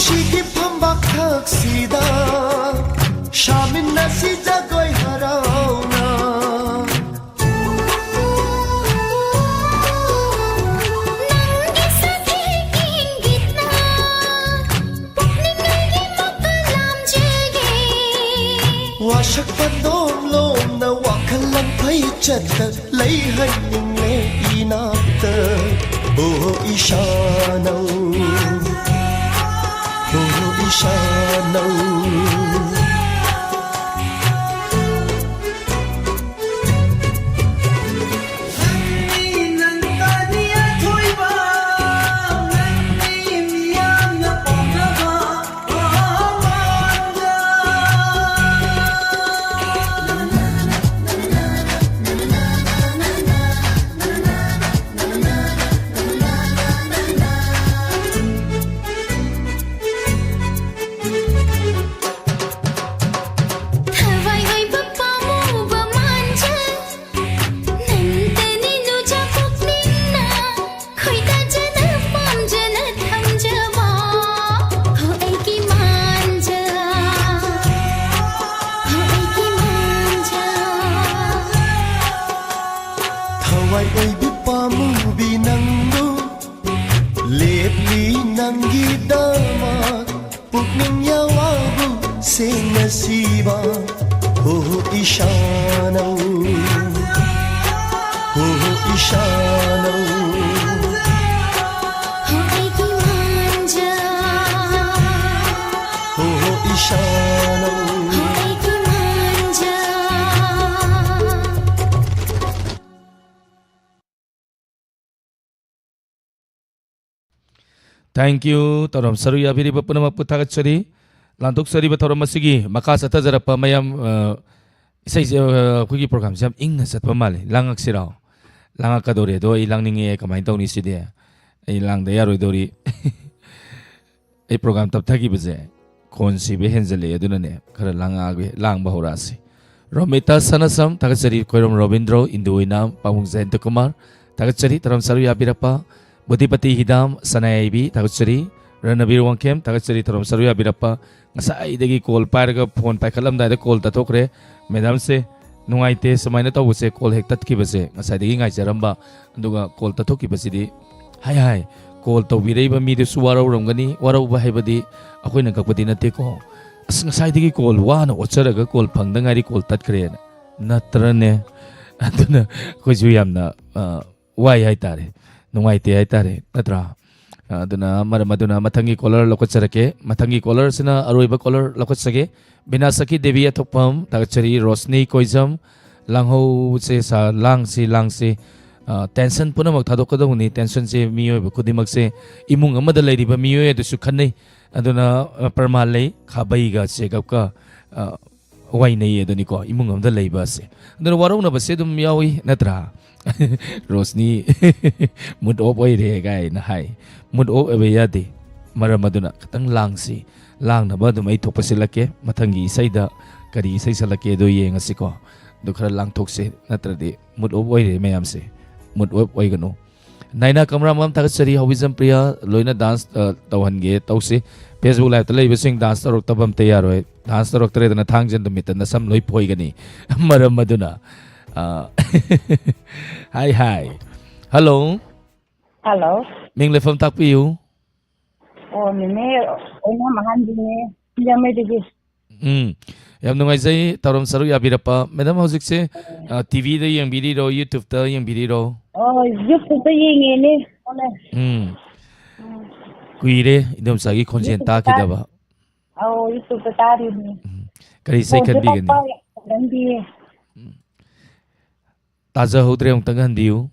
ꯁꯤꯒꯤ ꯐꯝꯕꯥꯛ ꯊꯛꯁꯤꯗ ꯁꯥꯃꯤꯟꯅꯁꯤ ꯖꯒꯣꯏ ꯍꯔꯥꯎꯅ꯫ ꯅꯪꯒꯤ ꯁꯛꯍꯦꯛ ꯏꯪꯒꯤꯠꯅ ꯄꯨꯛꯅꯤꯡ ꯑꯩꯒꯤ ꯃꯄꯥꯜ ꯂꯥꯝꯖꯒꯦ꯫ ꯋꯥꯁꯛꯄ ꯅꯣꯝ ꯂꯣꯝꯅ ꯋꯥꯈꯜ ꯂꯝꯐꯩ ꯆꯠꯇ ꯂꯩꯍꯟꯅꯤꯡꯂꯦ ꯏꯅꯥꯛꯇ꯫ ꯑꯣ ꯏꯁꯥꯅꯧ, ꯑꯣ ꯏꯁꯥꯅꯧ꯫ ꯊꯋꯥꯏ ꯑꯣꯏꯕ ꯄꯥꯝꯃꯨꯕ ꯃꯥꯟꯖ, ꯅꯪꯇꯅꯤ ꯅꯨꯡꯖ ꯄꯨꯛꯅꯤꯡꯅ ꯈꯣꯏꯗꯥꯖꯅ ꯄꯥꯝꯖꯅ ꯊꯝꯖꯕ꯫ ꯍꯣ ꯑꯩꯒꯤ ꯃꯥꯟꯖ, ꯍꯣ ꯑꯩꯒꯤ ꯃꯥꯟꯖ꯫ ꯊꯋꯥꯏ ꯑꯣꯏꯕꯤ ꯄꯥꯝꯃꯨꯕꯤ ꯅꯪꯕꯨ ꯂꯦꯞꯂꯤ ꯅꯪꯒꯤꯗꯃꯛ꯫ ꯄꯨꯛꯅꯤꯡ ꯌꯥꯋꯥꯕꯨ ꯁꯦꯡꯅ ꯁꯤꯕ꯫ ꯍꯣ ꯏꯁꯥꯅꯧ, ꯍꯣ ꯏꯁꯥꯅꯧ꯫ ꯍꯣ ꯑꯩꯒꯤ ꯃꯥꯟꯖ, ꯍꯣ ꯏꯁꯥꯅꯧ꯫ ꯍꯣ ꯑꯩꯒꯤ ꯃꯥꯟꯖ꯫ Thank you꯫ ꯊꯧꯔꯝ ꯁꯔꯨꯛ ꯌꯥꯕꯤꯔꯤꯕ ꯄꯨꯝꯅꯃꯛꯄꯨ ꯊꯥꯒꯠꯆꯔꯤ꯫ ꯂꯥꯟꯊꯣꯛꯆꯔꯤꯕ ꯊꯧꯔꯝ ꯑꯁꯤꯒꯤ ꯃꯈꯥ ꯆꯠꯊꯖꯔꯛꯄ ꯃꯌꯥꯝ, ꯑ, ꯏꯁꯩꯁꯦ, ꯑ, ꯑꯩꯈꯣꯏꯒꯤ program ꯁꯦ ꯌꯥꯝ ꯏꯪꯅ ꯆꯠꯄ ꯃꯥꯜꯂꯤ꯫ ꯂꯥꯡꯉꯛꯁꯤꯔꯣ? ꯂꯥꯡꯉꯛꯀꯗꯧꯔꯦ, ꯑꯗꯣ ꯑꯩ ꯂꯥꯡꯅꯤꯡꯉꯦ, ꯀꯃꯥꯏꯅ ꯇꯧꯅꯤ ꯁꯤꯗꯤ? ꯑꯩ ꯂꯥꯡꯗ ꯌꯥꯔꯣꯏꯗꯧꯔꯤ꯫ ꯑꯩ program ꯇꯞꯊꯈꯤꯕꯁꯦ ꯈꯣꯟ ꯁꯤꯕ ꯍꯦꯟꯖꯜꯂꯛꯑꯦ, ꯑꯗꯨꯅꯅꯦ ꯈꯔ ꯂꯥꯡꯉꯛꯑꯒꯦ, ꯂꯥꯡꯕ ꯍꯧꯔꯛꯑꯁꯤ꯫ ꯔꯣꯃꯤꯇꯥ ꯁꯅꯥꯁꯝ, ꯊꯥꯒꯠꯆꯔꯤ꯫ ꯈꯣꯏꯔꯣꯝ ꯔꯣꯕꯤꯟꯗ꯭ꯔꯣ, ꯏꯟꯗꯨ ꯑꯣꯏꯅꯥꯝ, ꯄꯥꯕꯨꯡ ꯖꯌꯟꯇ ꯀꯨꯃꯥꯔ, ꯊꯥꯒꯠꯆꯔꯤ꯫ ꯊꯧꯔꯝ ꯁꯔꯨꯛ ꯌꯥꯕꯤꯔꯛꯄ ꯕꯨꯙꯤꯄꯇꯤ ꯍꯤꯗꯥꯝ, ꯁꯅꯥꯌꯥꯏꯕꯤ, ꯊꯥꯒꯠꯆꯔꯤ꯫ ꯔꯅꯕꯤꯔ ꯋꯥꯡꯈꯦꯝ, ꯊꯥꯒꯠꯆꯔꯤ ꯊꯧꯔꯝ ꯁꯔꯨꯛ ꯌꯥꯕꯤꯔꯛꯄ꯫ ꯉꯁꯥꯏꯗꯒꯤ ꯀꯣꯜ ꯄꯥꯏꯔꯒ ꯐꯣꯟ ꯄꯥꯏꯈꯠꯂꯝꯗꯥꯏꯗ ꯀꯣꯜ ꯇꯠꯊꯣꯛꯈ꯭ꯔꯦ꯫ ꯃꯦꯗꯥꯝꯁꯦ ꯅꯨꯡꯉꯥꯏꯇꯦ ꯁꯨꯃꯥꯏꯅ ꯇꯧꯕꯁꯦ, ꯀꯣꯜ ꯍꯦꯛ ꯇꯠꯈꯤꯕꯁꯦ꯫ ꯉꯁꯥꯏꯗꯒꯤ ꯉꯥꯏꯖꯔꯝꯕ, ꯑꯗꯨꯒ ꯀꯣꯜ ꯇꯠꯊꯣꯛꯈꯤꯕꯁꯤꯗꯤ, ꯍꯥꯏ ꯍꯥꯏ, ꯀꯣꯜ ꯇꯧꯕꯤꯔꯛꯏꯕ ꯃꯤꯗꯨꯁꯨ ꯋꯥꯔꯧꯔꯝꯒꯅꯤ꯫ ꯋꯥꯔꯧꯕ ꯍꯥꯏꯕꯗꯤ ꯑꯩꯈꯣꯏꯅ ꯀꯛꯄꯗꯤ ꯅꯠꯇꯦꯀꯣ꯫ ꯑꯁ, ꯉꯁꯥꯏꯗꯒꯤ ꯀꯣꯜ ꯋꯥꯅ ꯑꯣꯠꯆꯔꯒ ꯀꯣꯜ ꯐꯪꯗ ꯉꯥꯏꯔꯤ, ꯀꯣꯜ ꯇꯠꯈ꯭ꯔꯦꯅ꯫ ꯅꯠꯇ꯭ꯔꯅꯦ? ꯑꯗꯨꯅ ꯑꯩꯈꯣꯏꯁꯨ ꯌꯥꯝꯅ, ꯑ, ꯋꯥꯏ ꯍꯥꯏꯇꯥꯔꯦ, ꯅꯨꯡꯉꯥꯏꯇꯦ ꯍꯥꯏꯇꯥꯔꯦ, ꯅꯠꯇ꯭ꯔꯥ? ꯑꯗꯨꯅ ꯃꯔꯝ ꯑꯗꯨꯅ ꯃꯊꯪꯒꯤ ꯀꯣꯂꯔ ꯂꯧꯈꯠꯆꯔꯛꯀꯦ꯫ ꯃꯊꯪꯒꯤ ꯀꯣꯂꯔꯁꯤꯅ ꯑꯔꯣꯏꯕ ꯀꯣꯂꯔ ꯂꯧꯈꯠꯆꯒꯦ꯫ ꯕꯤꯅꯥꯁꯛꯀꯤ ꯗꯦꯕꯤ ꯑꯊꯣꯛꯄꯝ, ꯊꯥꯒꯠꯆꯔꯤ꯫ ꯔꯣꯁꯅꯤ ꯀꯣꯏꯖꯝ, ꯂꯥꯡꯍꯧꯁꯦ ꯁꯥ-, ꯂꯥꯡꯁꯤ, ꯂꯥꯡꯁꯤ꯫ ꯑ, ꯇꯦꯟꯁꯟ ꯄꯨꯝꯅꯃꯛ ꯊꯥꯗꯣꯛꯀꯗꯧꯕꯅꯤ꯫ ꯇꯦꯟꯁꯟꯁꯦ ꯃꯤꯑꯣꯏꯕ ꯈꯨꯗꯤꯡꯃꯛꯁꯦ ꯏꯃꯨꯡ ꯑꯃꯗ ꯂꯩꯔꯤꯕ ꯃꯤꯑꯣꯏ ꯑꯗꯨꯁꯨ ꯈꯟꯅꯩ꯫ ꯑꯗꯨꯅ, ꯑ, ꯄ꯭ꯔꯃꯥꯟ ꯂꯩ, ꯈꯥꯕꯩꯒ ꯆꯦꯒꯞꯀ, ꯑ, ꯋꯥꯏꯅꯩ ꯑꯗꯨꯅꯤꯀꯣ, ꯏꯃꯨꯡ ꯑꯃꯗ ꯂꯩꯕ ꯑꯁꯦ꯫ ꯑꯗꯨꯅ ꯋꯥꯔꯧꯅꯕꯁꯦ ꯑꯗꯨꯝ ꯌꯥꯎꯏ, ꯅꯠꯇ꯭ꯔꯥ? ꯔꯣꯁꯅꯤ ꯃꯨꯠ ꯑꯣꯐ ꯑꯣꯏꯔꯦ ꯀꯥꯏꯅ ꯍꯥꯏ꯫ ꯃꯨꯠ ꯑꯣꯐ ꯑꯣꯏꯕ ꯌꯥꯗꯦ꯫ ꯃꯔꯝ ꯑꯗꯨꯅ ꯈꯤꯇꯪ ꯂꯥꯡꯁꯤ꯫ ꯂꯥꯡꯅꯕ ꯑꯗꯨꯝ ꯑꯩ ꯊꯣꯛꯄ ꯁꯤꯜꯂꯛꯀꯦ꯫ ꯃꯊꯪꯒꯤ ꯏꯁꯩꯗ ꯀꯔꯤ ꯏꯁꯩ ꯁꯛꯂꯛꯀꯦ ꯑꯗꯨ ꯌꯦꯡꯉꯁꯤꯀꯣ꯫ ꯑꯗꯨ ꯈꯔ ꯂꯥꯡꯊꯣꯛꯁꯦ, ꯅꯠꯇ꯭ꯔꯗꯤ ꯃꯨꯠ ꯑꯣꯐ ꯑꯣꯏꯔꯦ ꯃꯌꯥꯝꯁꯦ꯫ ꯃꯨꯠ ꯑꯣꯐ ꯑꯣꯏꯒꯅꯨ꯫ ꯅꯥꯏꯅꯥ ꯀꯃꯔꯥꯃꯝ, ꯊꯥꯒꯠꯆꯔꯤ꯫ ꯍꯧꯕꯤꯖꯝ ꯄ꯭ꯔꯤꯌꯥ, ꯂꯣꯏꯅ ꯗꯥꯟꯁ, ꯑ, ꯇꯧꯍꯟꯒꯦ ꯇꯧꯁꯤ꯫ ꯐꯦꯁꯕꯨꯛ ꯂꯥꯏꯚꯇ ꯂꯩꯕꯁꯤꯡ ꯗꯥꯟꯁ ꯇꯧꯔꯛꯇꯕ ꯑꯝꯇ ꯌꯥꯔꯣꯏ꯫ ꯗꯥꯟꯁ ꯇꯧꯔꯛꯇ꯭ꯔꯦꯗꯅ ꯊꯥꯡꯖ ꯅꯨꯃꯤꯠꯇ ꯅꯁꯝ ꯂꯣꯏ ꯐꯣꯏꯒꯅꯤ꯫ ꯃꯔꯝ ꯑꯗꯨꯅ, ꯑ, ꯍꯥꯏ, ꯍꯥꯏ꯫ ꯍꯜꯂꯣ꯫ ꯍꯜꯂꯣ꯫ ꯃꯤꯡ ꯂꯩꯐꯝ ꯇꯥꯛꯄꯤꯌꯨ꯫ ꯑꯣ, ꯅꯦꯅꯦ ꯑꯣꯏꯅꯥꯝ ꯑꯍꯥꯟꯕꯤꯅꯦ, ꯁꯤꯡꯖꯃꯩꯗꯒꯤ꯫ ꯎꯝ, ꯌꯥꯝ ꯅꯨꯡꯉꯥꯏꯖꯩ ꯊꯧꯔꯝ ꯁꯔꯨꯛ ꯌꯥꯕꯤꯔꯛꯄ꯫ ꯃꯦꯗꯥꯝ, ꯍꯧꯖꯤꯛꯁꯦ, ꯑ, ꯇꯤ ꯚꯤꯗ ꯌꯦꯡꯕꯤꯔꯤꯔꯣ, YouTube-ꯇ ꯌꯦꯡꯕꯤꯔꯤꯔꯣ? ꯑꯣ, YouTube-ꯇ ꯌꯦꯡꯉꯦꯅꯦ꯫ ꯎꯝ꯫ ꯎꯝ꯫ ꯀꯨꯏꯔꯦ ꯏꯗꯣꯝꯆꯥꯒꯤ ꯈꯣꯟꯖꯦꯜ YouTube-ꯇ ꯇꯥꯈꯤꯗꯕ꯫ ꯑꯧ, YouTube-ꯇ ꯇꯥꯔꯤꯅꯦ꯫ ꯎꯝ꯫ ꯀꯔꯤ ꯏꯁꯩ ꯐꯣꯟꯁꯨ ꯄꯥꯛ ꯈꯟꯕꯤꯒꯅꯤ? ꯄꯥꯛ ꯌꯦꯡꯒꯟꯗꯤꯌꯦ꯫ ꯎꯝ꯫ ꯇꯥꯖꯍꯧꯗ꯭ꯔꯦ, ꯑꯃꯨꯛꯇꯪ ꯍꯟꯕꯤꯌꯨ꯫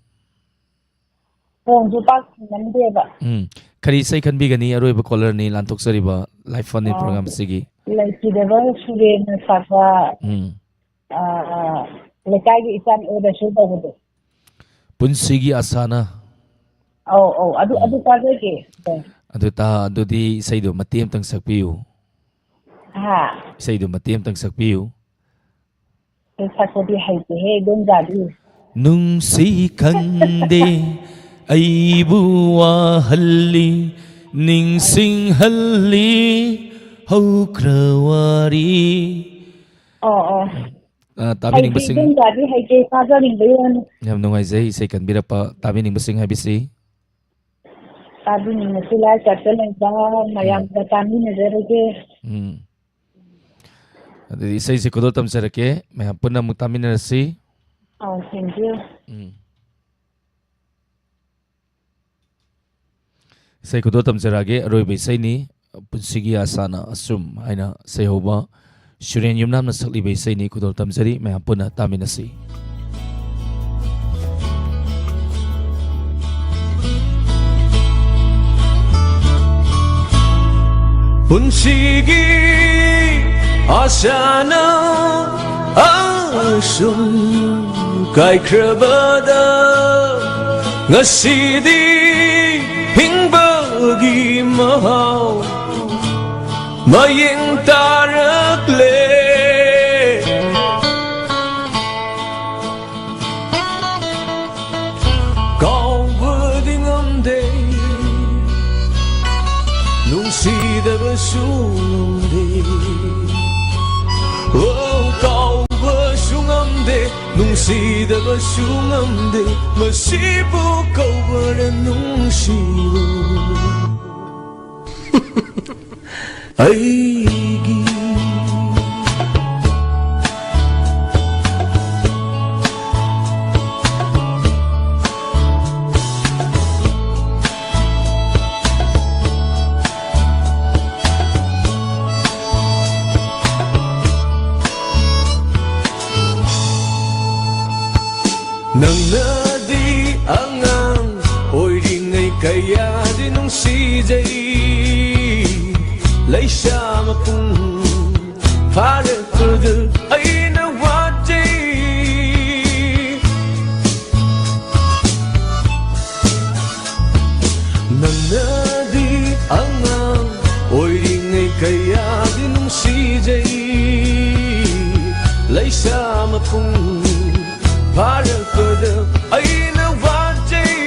ꯐꯣꯟꯁꯨ ꯄꯥꯛ ꯁꯥꯟꯅꯗꯦꯕ꯫ ꯎꯝ꯫ ꯀꯔꯤ ꯏꯁꯩ ꯈꯟꯕꯤꯒꯅꯤ? ꯑꯔꯣꯏꯕ ꯀꯣꯂꯔꯅꯤ ꯂꯥꯟꯊꯣꯛꯆꯔꯤꯕ Live Phone-In ꯑꯥ, program ꯑꯁꯤꯒꯤ꯫ ꯂꯩꯈꯤꯗꯕ ꯁꯨꯔꯦꯟꯅ ꯁꯥꯕ, ꯎꯝ꯫ ꯑꯥ, ꯂꯩꯀꯥꯏꯒꯤ ꯏꯆꯥ ꯑꯣꯏꯔꯁꯨ ꯇꯧꯕꯗꯣ꯫ ꯄꯨꯟꯁꯤꯒꯤ ꯑꯁꯥꯅ꯫ ꯑꯧ, ꯑꯧ, ꯑꯗꯨ, ꯎꯝ꯫ ꯑꯗꯨ ꯇꯥꯖꯒꯦ꯫ ꯑꯗꯨ ꯇꯥ-, ꯑꯗꯨꯗꯤ ꯏꯁꯩꯗꯣ ꯃꯇꯦꯛ ꯑꯃꯇꯪ ꯁꯛꯄꯤꯌꯨ꯫ ꯍꯥ? ꯏꯁꯩꯗꯣ ꯃꯇꯦꯛ ꯑꯃꯇꯪ ꯁꯛꯄꯤꯌꯨ꯫ ꯑꯩ ꯁꯛꯄꯗꯤ ꯍꯩꯇꯦꯍꯦ, ꯏꯗꯣꯝꯆꯥꯗꯤ꯫ ꯅꯨꯡꯁꯤ ꯈꯪꯗꯦ ꯑꯩꯕꯨ ꯋꯥꯍꯜꯂꯤ, ꯅꯤꯡꯁꯤꯡꯍꯜꯂꯤ ꯍꯧꯈ꯭ꯔ ꯋꯥꯔꯤ꯫ ꯑꯣ, ꯑꯣ꯫ ꯑ, ꯇꯥꯕꯤꯅꯤꯡꯕꯁꯤꯡ ꯍꯩꯇꯦ, ꯏꯗꯣꯝꯆꯥꯗꯤ ꯍꯩꯇꯦ, ꯇꯥꯖꯅꯤꯡꯕꯩ ꯋꯥꯅꯤ꯫ ꯌꯥꯝ ꯅꯨꯡꯉꯥꯏꯖꯩ ꯏꯁꯩ ꯀꯟꯕꯤꯔꯛꯄ꯫ ꯇꯥꯕꯤꯅꯤꯡꯕꯁꯤꯡ ꯍꯥꯏꯕꯁꯤ? ꯇꯥꯕꯤꯅꯤꯡꯕꯁꯤ live chat ꯇ ꯂꯩꯕ ꯃꯌꯥꯝꯒ ꯎꯝ꯫ ꯇꯥꯃꯤꯟꯅꯖꯔꯒꯦ꯫ ꯎꯝ꯫ ꯑꯗꯨꯗꯤ ꯏꯁꯩꯁꯦ ꯈꯨꯗꯣꯜ ꯇꯝꯖꯔꯛꯀꯦ, ꯃꯌꯥꯝ ꯄꯨꯟꯅ ꯑꯃꯨꯛ ꯇꯥꯃꯤꯟꯅꯔꯁꯤ꯫ ꯑꯧ, thank you꯫ ꯎꯝ꯫ ꯏꯁꯩ ꯈꯨꯗꯣꯜ ꯇꯝꯖꯔꯛꯑꯒꯦ, ꯑꯔꯣꯏꯕ ꯏꯁꯩꯅꯤ, ꯄꯨꯟꯁꯤꯒꯤ ꯑꯁꯥꯅ ꯑꯁꯨꯝ ꯍꯥꯏꯅ ꯏꯁꯩ ꯍꯧꯕ ꯁꯨꯔꯦꯟ ꯌꯨꯝꯅꯥꯝꯅ ꯁꯛꯂꯤꯕ ꯏꯁꯩꯅꯤ꯫ ꯈꯨꯗꯣꯜ ꯇꯝꯖꯔꯤ, ꯃꯌꯥꯝ ꯄꯨꯟꯅ ꯇꯥꯃꯤꯟꯅꯁꯤ꯫ ꯄꯨꯟꯁꯤꯒꯤ ꯑꯁꯥꯅ ꯑꯁꯨꯝ ꯀꯥꯏꯈ꯭ꯔꯕꯗ, ꯉꯁꯤꯗꯤ ꯍꯤꯡꯕꯒꯤ ꯃꯍꯥꯎ ꯃꯌꯦꯡ ꯇꯥꯔꯛꯂꯦ꯫ ꯀꯥꯎꯕꯗꯤ ꯉꯝꯗꯦ, ꯅꯨꯡꯁꯤꯗꯕꯁꯨ ꯉꯝꯗꯦ꯫ ꯑꯣ, ꯀꯥꯎꯕꯁꯨ ꯉꯝꯗꯦ, ꯅꯨꯡꯁꯤꯗꯕꯁꯨ ꯉꯝꯗꯦ, ꯃꯁꯤꯕꯨ ꯀꯧꯕꯔ ꯅꯨꯡꯁꯤꯕ? ꯑꯩꯒꯤ ꯅꯪꯅꯗꯤ ꯑꯉꯥꯡ ꯑꯣꯏꯔꯤꯉꯩ ꯀꯌꯥꯗꯤ ꯅꯨꯡꯁꯤꯖꯩ, ꯂꯩꯁꯥ ꯃꯄꯨꯡ ꯐꯥꯔꯛꯄꯗ ꯑꯩꯅ ꯋꯥꯖꯩ꯫ ꯅꯪꯅꯗꯤ ꯑꯉꯥꯡ ꯑꯣꯏꯔꯤꯉꯩ ꯀꯌꯥꯗꯤ ꯅꯨꯡꯁꯤꯖꯩ, ꯂꯩꯁꯥ ꯃꯄꯨꯡ ꯐꯥꯔꯛꯄꯗ ꯑꯩꯅ ꯋꯥꯖꯩ꯫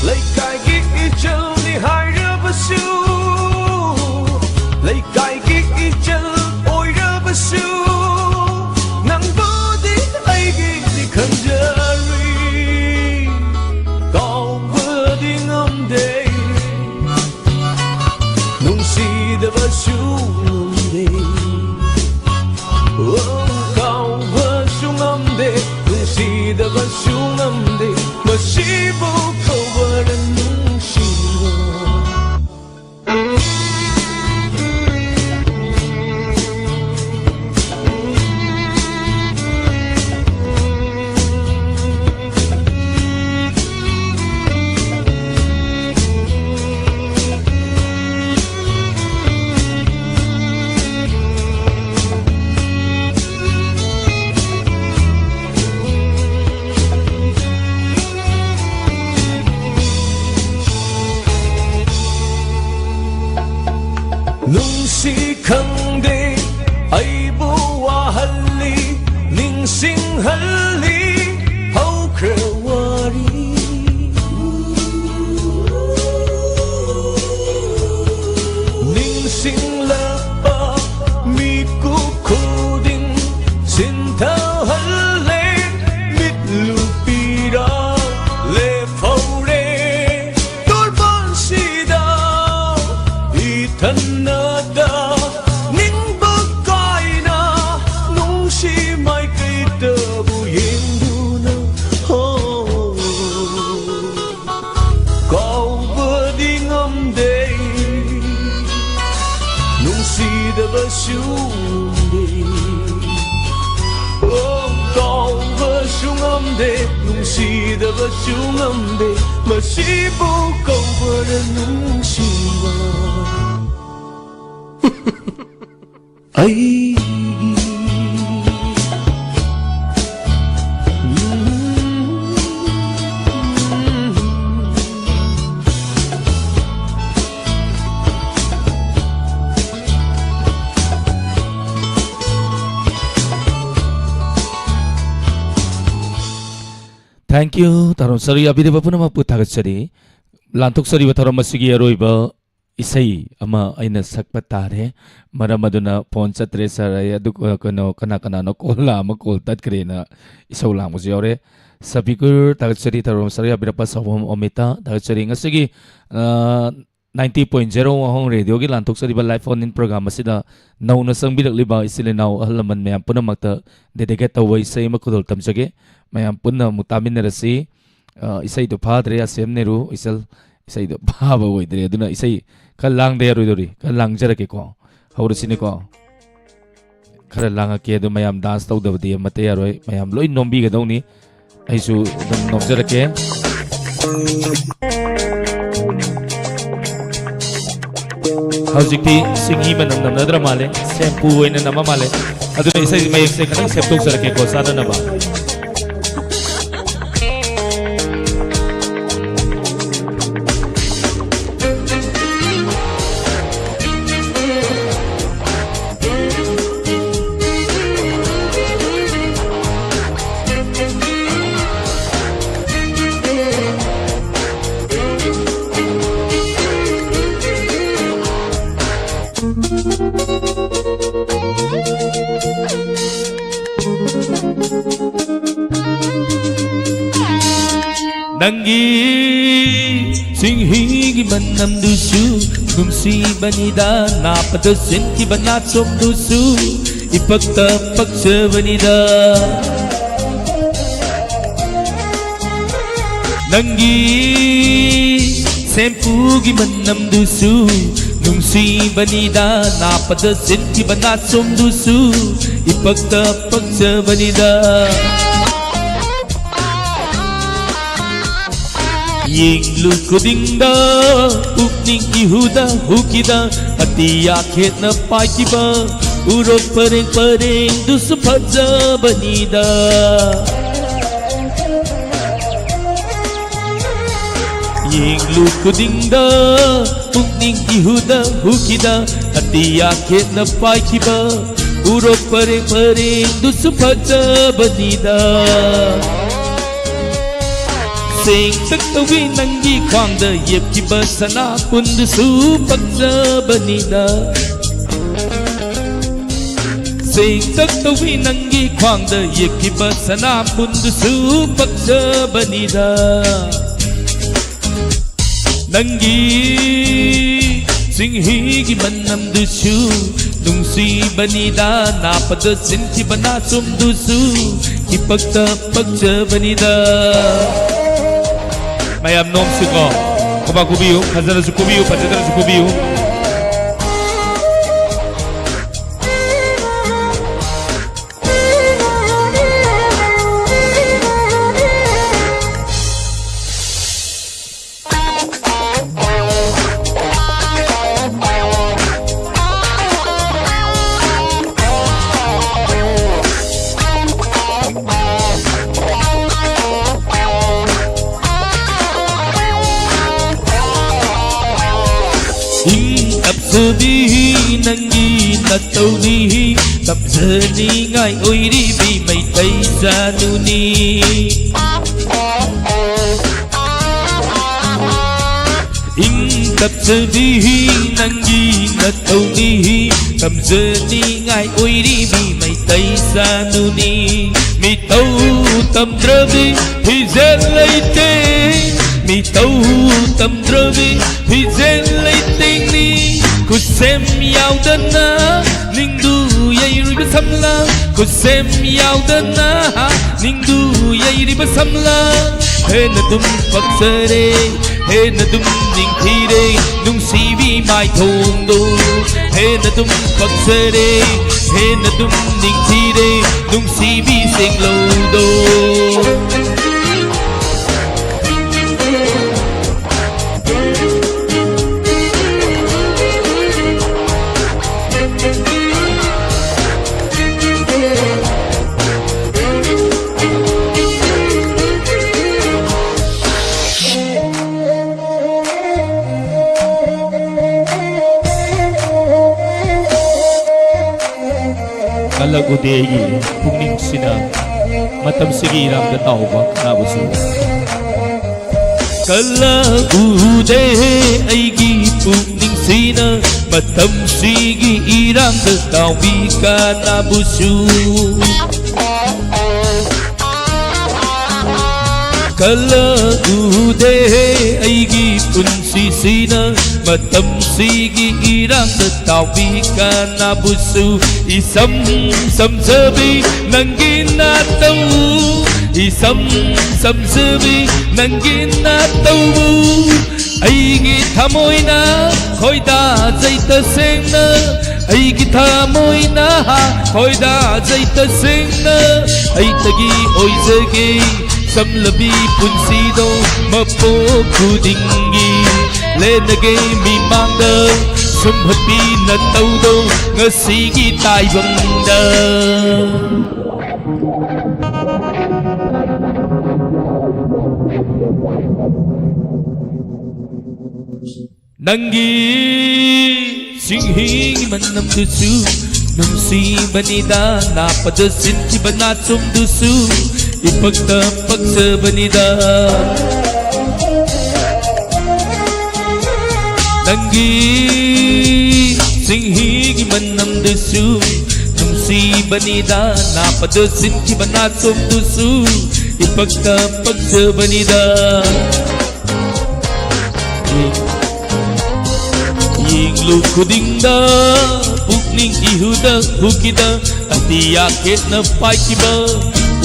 ꯂꯩꯀꯥꯏꯒꯤ ꯏꯆꯜ ꯍꯜꯂꯤ ꯍꯧꯈ꯭ꯔꯦ ꯋꯥꯔꯤ꯫ ꯅꯤꯡꯁꯤꯡꯂꯛꯄ ꯃꯤꯀꯨꯞ ꯈꯨꯗꯤꯡ ꯁꯤꯟꯊꯍꯜꯂꯦ꯫ ꯃꯤꯠꯂꯨ ꯄꯤꯔꯥ ꯂꯦꯞꯍꯧꯔꯦ ꯇꯣꯔꯕꯥꯟꯁꯤꯗ ꯏꯊꯟꯅꯗ ꯅꯤꯡꯕ ꯀꯥꯏꯅ ꯅꯨꯡꯁꯤ ꯃꯥꯏꯀꯩꯗꯕꯨ ꯌꯦꯡꯗꯨꯅ꯫ ꯍꯣ, ꯀꯥꯎꯕꯗꯤ ꯉꯝꯗꯦ ꯅꯨꯡꯁꯤꯗꯕꯁꯨ ꯉꯝꯗꯦ꯫ ꯑꯣ, ꯀꯥꯎꯕꯁꯨ ꯉꯝꯗꯦ ꯅꯨꯡꯁꯤꯗꯕꯁꯨ ꯉꯝꯗꯦ ꯃꯁꯤꯕꯨ ꯀꯧꯕꯔ ꯅꯨꯡꯁꯤꯕ꯫ ꯑꯩꯒꯤ Thank you. ꯊꯧꯔꯝ ꯁꯔꯨꯛ ꯌꯥꯕꯤꯔꯤꯕ ꯄꯨꯝꯅꯃꯛꯄꯨ ꯊꯥꯒꯠꯆꯔꯤ꯫ ꯂꯥꯟꯊꯣꯛꯆꯔꯤꯕ ꯊꯧꯔꯝ ꯑꯁꯤꯒꯤ ꯑꯔꯣꯏꯕ ꯏꯁꯩ ꯑꯃ ꯑꯩꯅ ꯁꯛꯄ ꯇꯥꯔꯦ꯫ ꯃꯔꯝ ꯑꯗꯨꯅ ꯐꯣꯟ ꯆꯠꯇ꯭ꯔꯦ ꯁꯥꯔ꯫ ꯑꯩ ꯑꯗꯨ, ꯑ, ꯀꯩꯅꯣ, ꯀꯅꯥ ꯀꯅꯥꯅꯣ ꯀꯣꯜ ꯂꯥꯛꯑꯃ ꯀꯣꯜ ꯇꯠꯈ꯭ꯔꯦꯅ ꯏꯁꯧ ꯂꯥꯡꯕꯁꯨ ꯌꯥꯎꯔꯦ꯫ ꯁꯕꯤꯀꯨꯔ ꯊꯥꯒꯠꯆꯔꯤ, ꯊꯧꯔꯝ ꯁꯔꯨꯛ ꯌꯥꯕꯤꯔꯛꯄ ꯁꯥꯎꯕꯝ ꯑꯣꯃꯤꯇꯥ ꯊꯥꯒꯠꯆꯔꯤ꯫ ꯉꯁꯤꯒꯤ, ꯑ, ninety point zero ꯋꯥꯍꯣꯡ ꯔꯦꯗꯤꯑꯣꯒꯤ ꯂꯥꯟꯊꯣꯛꯆꯔꯤꯕ live phone in program ꯑꯁꯤꯗ ꯅꯧꯅ ꯆꯪꯕꯤꯔꯛꯂꯤꯕ ꯏꯆꯤꯜ ꯏꯅꯥꯎ ꯑꯍꯜ ꯂꯃꯟ ꯃꯌꯥꯝ ꯄꯨꯝꯅꯃꯛꯇ dedicate ꯇꯧꯕ ꯏꯁꯩ ꯑꯃ ꯈꯨꯗꯣꯜ ꯇꯝꯖꯒꯦ꯫ ꯃꯌꯥꯝ ꯄꯨꯟꯅ ꯑꯃꯨꯛ ꯇꯥꯃꯤꯟꯅꯔꯁꯤ꯫ ꯑ, ꯏꯁꯩꯗꯣ ꯐꯥꯗ꯭ꯔꯦ, ꯑꯁꯦꯝ ꯅꯦꯔꯨ, ꯏꯆꯜ꯫ ꯏꯁꯩꯗꯣ ꯐꯥꯕ ꯑꯣꯏꯗ꯭ꯔꯦ꯫ ꯑꯗꯨꯅ ꯏꯁꯩ ꯈꯔ ꯂꯥꯡꯗ ꯌꯥꯔꯣꯏꯗꯧꯔꯤ꯫ ꯈꯔ ꯂꯥꯡꯖꯔꯛꯀꯦꯀꯣ꯫ ꯍꯧꯔꯁꯤꯅꯦꯀꯣ꯫ ꯈꯔ ꯂꯥꯡꯉꯛꯀꯦ꯫ ꯑꯗꯨ ꯃꯌꯥꯝ dance ꯇꯧꯗꯕꯗꯤ ꯑꯃꯠꯇ ꯌꯥꯔꯣꯏ꯫ ꯃꯌꯥꯝ ꯂꯣꯏ ꯅꯣꯝꯕꯤꯒꯗꯧꯅꯤ꯫ ꯑꯩꯁꯨ ꯑꯗꯨꯝ ꯅꯣꯝꯖꯔꯛꯀꯦ꯫ ꯍꯧꯖꯤꯛꯇꯤ ꯁꯤꯡꯍꯤ ꯃꯅꯝ ꯅꯝꯅꯗ꯭ꯔ ꯃꯥꯜꯂꯦ, shampoo ꯑꯣꯏꯅ ꯅꯝꯃ ꯃꯥꯜꯂꯦ꯫ ꯑꯗꯨꯅ ꯏꯁꯩ ꯃꯌꯦꯛꯁꯦ ꯈꯤꯇꯪ ꯁꯦꯝꯗꯣꯛꯆꯔꯛꯀꯦꯀꯣ, ꯆꯥꯟꯅꯅꯕ꯫ ꯅꯪꯒꯤ ꯆꯤꯡꯍꯤꯒꯤ ꯃꯅꯝꯗꯨꯁꯨ ꯅꯨꯡꯁꯤꯕꯅꯤꯗ, ꯅꯥꯄꯗ ꯁꯤꯟꯈꯤꯕ ꯅꯥꯆꯣꯝꯗꯨꯁꯨ ꯏꯄꯛꯇ ꯄꯛꯆꯕꯅꯤꯗ꯫ ꯅꯪꯒꯤ ꯁꯦꯝꯄꯨꯒꯤ ꯃꯅꯝꯗꯨꯁꯨ ꯅꯨꯡꯁꯤꯕꯅꯤꯗ, ꯅꯥꯄꯗ ꯁꯤꯟꯈꯤꯕ ꯅꯥꯆꯣꯝꯗꯨꯁꯨ ꯏꯄꯛꯇ ꯄꯛꯆꯕꯅꯤꯗ꯫ ꯌꯦꯡꯂꯨ ꯈꯨꯗꯤꯡꯗ ꯄꯨꯛꯅꯤꯡ ꯏꯍꯨꯗ ꯍꯨꯈꯤꯗ, ꯑꯇꯤꯌꯥ ꯈꯦꯠꯅ ꯄꯥꯏꯈꯤꯕ ꯎꯔꯣꯛ ꯄꯔꯦꯡ ꯄꯔꯦꯡꯗꯨꯁꯨ ꯐꯖꯕꯅꯤꯗ꯫ ꯌꯦꯡꯂꯨ ꯈꯨꯗꯤꯡꯗ ꯄꯨꯛꯅꯤꯡ ꯏꯍꯨꯗ ꯍꯨꯈꯤꯗ, ꯑꯇꯤꯌꯥ ꯈꯦꯠꯅ ꯄꯥꯏꯈꯤꯕ ꯎꯔꯣꯛ ꯄꯔꯦꯡ ꯄꯔꯦꯡꯗꯨꯁꯨ ꯐꯖꯕꯅꯤꯗ꯫ ꯆꯦꯡꯇꯛ ꯇꯧꯏ ꯅꯪꯒꯤ ꯈ꯭ꯋꯥꯡꯗ ꯌꯦꯞꯈꯤꯕ ꯁꯅꯥ ꯀꯨꯟꯗꯨꯁꯨ ꯄꯛꯆꯕꯅꯤꯗ꯫ ꯆꯦꯡꯇꯛ ꯇꯧꯏ ꯅꯪꯒꯤ ꯈ꯭ꯋꯥꯡꯗ ꯌꯦꯞꯈꯤꯕ ꯁꯅꯥ ꯀꯨꯟꯗꯨꯁꯨ ꯄꯛꯆꯕꯅꯤꯗ꯫ ꯅꯪꯒꯤ ꯆꯤꯡꯍꯤꯒꯤ ꯃꯅꯝꯗꯨꯁꯨ ꯅꯨꯡꯁꯤꯕꯅꯤꯗ, ꯅꯥꯄꯗ ꯁꯤꯟꯈꯤꯕ ꯅꯥꯆꯣꯝꯗꯨꯁꯨ ꯏꯄꯛꯇ ꯄꯛꯆꯕꯅꯤꯗ꯫ ꯃꯌꯥꯝ ꯅꯣꯝꯁꯤꯀꯣ, ꯈꯨꯕꯥꯛ ꯈꯨꯕꯤꯌꯨ, ꯐꯖꯅꯁꯨ ꯈꯨꯕꯤꯌꯨ, ꯐꯖꯅꯁꯨ ꯈꯨꯕꯤꯌꯨ꯫ ꯏꯪ ꯇꯞꯆꯕꯤ ꯅꯪꯒꯤ ꯅꯇꯧꯗꯤ ꯇꯞꯖꯅꯤꯡꯉꯥꯏ ꯑꯣꯏꯔꯤꯕꯤ ꯃꯩꯇꯩ ꯆꯥꯅꯨꯅꯤ꯫ ꯏꯪ ꯇꯞꯆꯕꯤ ꯅꯪꯒꯤ ꯅꯇꯧꯅꯤ, ꯇꯝꯖꯅꯤꯡꯉꯥꯏ ꯑꯣꯏꯔꯤꯕꯤ ꯃꯩꯇꯩ ꯆꯥꯅꯨꯅꯤ꯫ ꯃꯤꯇꯧ ꯇꯝꯗ꯭ꯔꯕꯤ ꯐꯤꯖꯦꯜ ꯂꯩꯇꯦꯡ, ꯃꯤꯇꯧ ꯇꯝꯗ꯭ꯔꯕꯤ ꯐꯤꯖꯦꯜ ꯂꯩꯇꯦꯡꯅꯤ꯫ ꯈꯨꯠꯁꯦꯝ ꯌꯥꯎꯗꯅ ꯅꯤꯡꯗꯨ ꯌꯩꯔꯤꯕ ꯁꯝꯂꯥꯡ, ꯈꯨꯠꯁꯦꯝ ꯌꯥꯎꯗꯅ ꯅꯤꯡꯗꯨ ꯌꯩꯔꯤꯕ ꯁꯝꯂꯥꯡ꯫ ꯍꯦꯟꯅ ꯑꯗꯨꯝ ꯄꯛꯆꯔꯦ, ꯍꯦꯟꯅ ꯑꯗꯨꯝ ꯅꯤꯡꯊꯤꯔꯦ ꯅꯨꯡꯁꯤꯕꯤ ꯃꯥꯏꯊꯣꯡꯗꯣ꯫ ꯍꯦꯟꯅ ꯑꯗꯨꯝ ꯄꯛꯆꯔꯦ, ꯍꯦꯟꯅ ꯑꯗꯨꯝ ꯅꯤꯡꯊꯤꯔꯦ ꯅꯨꯡꯁꯤꯕꯤ ꯁꯦꯡꯂꯧꯗꯣ꯫ ꯀꯜꯂꯛꯎꯗꯦ ꯑꯩꯒꯤ ꯄꯨꯛꯅꯤꯡꯁꯤꯅ ꯃꯇꯝꯁꯤꯒꯤ ꯏꯔꯥꯡꯗ ꯇꯥꯎꯕ ꯀꯅꯥꯕꯨꯁꯨ꯫ ꯀꯜꯂꯛꯎꯗꯦ ꯑꯩꯒꯤ ꯄꯨꯛꯅꯤꯡꯁꯤꯅ ꯃꯇꯝꯁꯤꯒꯤ ꯏꯔꯥꯡꯗ ꯇꯥꯎꯕꯤ ꯀꯅꯥꯕꯨꯁꯨ꯫ ꯀꯜꯂꯛꯎꯗꯦ ꯑꯩꯒꯤ ꯄꯨꯟꯁꯤꯁꯤꯅ ꯃꯇꯝꯁꯤꯒꯤ ꯏꯔꯥꯡꯗ ꯇꯥꯎꯕꯤ ꯀꯅꯥꯕꯨꯁꯨ꯫ ꯏꯁꯝ ꯁꯝꯖꯕꯤ ꯅꯪꯒꯤ ꯅꯥꯇꯧ, ꯏꯁꯝ ꯁꯝꯖꯕꯤ ꯅꯪꯒꯤ ꯅꯥꯇꯧꯕꯨ ꯑꯩꯒꯤ ꯊꯃꯣꯏꯅ ꯈꯣꯏꯗꯥꯖꯩ ꯇꯁꯦꯡꯅ, ꯑꯩꯒꯤ ꯊꯃꯣꯏꯅ ꯈꯣꯏꯗꯥꯖꯩ ꯇꯁꯦꯡꯅ꯫ ꯑꯩꯇꯒꯤ ꯑꯣꯏꯖꯒꯦ ꯆꯝꯂꯕꯤ ꯄꯨꯟꯁꯤꯗꯣ ꯃꯄꯣꯛ ꯈꯨꯗꯤꯡꯒꯤ꯫ ꯂꯦꯟꯅꯒꯦ ꯃꯤꯃꯥꯡꯗ ꯁꯨꯝꯍꯠꯄꯤ ꯅꯇꯧꯗꯣ ꯉꯁꯤꯒꯤ ꯇꯥꯏꯕꯪꯗ꯫ ꯅꯪꯒꯤ ꯆꯤꯡꯍꯤꯒꯤ ꯃꯅꯝꯗꯨꯁꯨ ꯅꯨꯡꯁꯤꯕꯅꯤꯗ, ꯅꯥꯞꯄꯗ ꯁꯤꯟꯈꯤꯕ ꯅꯥꯆꯣꯝꯗꯨꯁꯨ ꯏꯄꯛꯇ ꯄꯛꯆꯕꯅꯤꯗ꯫ ꯅꯪꯒꯤ ꯆꯤꯡꯍꯤꯒꯤ ꯃꯅꯝꯗꯨꯁꯨ ꯅꯨꯡꯁꯤꯕꯅꯤꯗ, ꯅꯥꯄꯗ ꯁꯤꯠꯈꯤꯕ ꯅꯥꯆꯣꯝꯗꯨꯁꯨ ꯏꯄꯛꯇ ꯄꯛꯆꯕꯅꯤꯗ꯫ ꯌꯦꯡꯂꯨ ꯈꯨꯗꯤꯡꯗ ꯄꯨꯛꯅꯤꯡ ꯏꯍꯨꯗ ꯍꯨꯈꯤꯗ ꯑꯇꯤꯌꯥ ꯈꯦꯠꯅ ꯄꯥꯏꯈꯤꯕ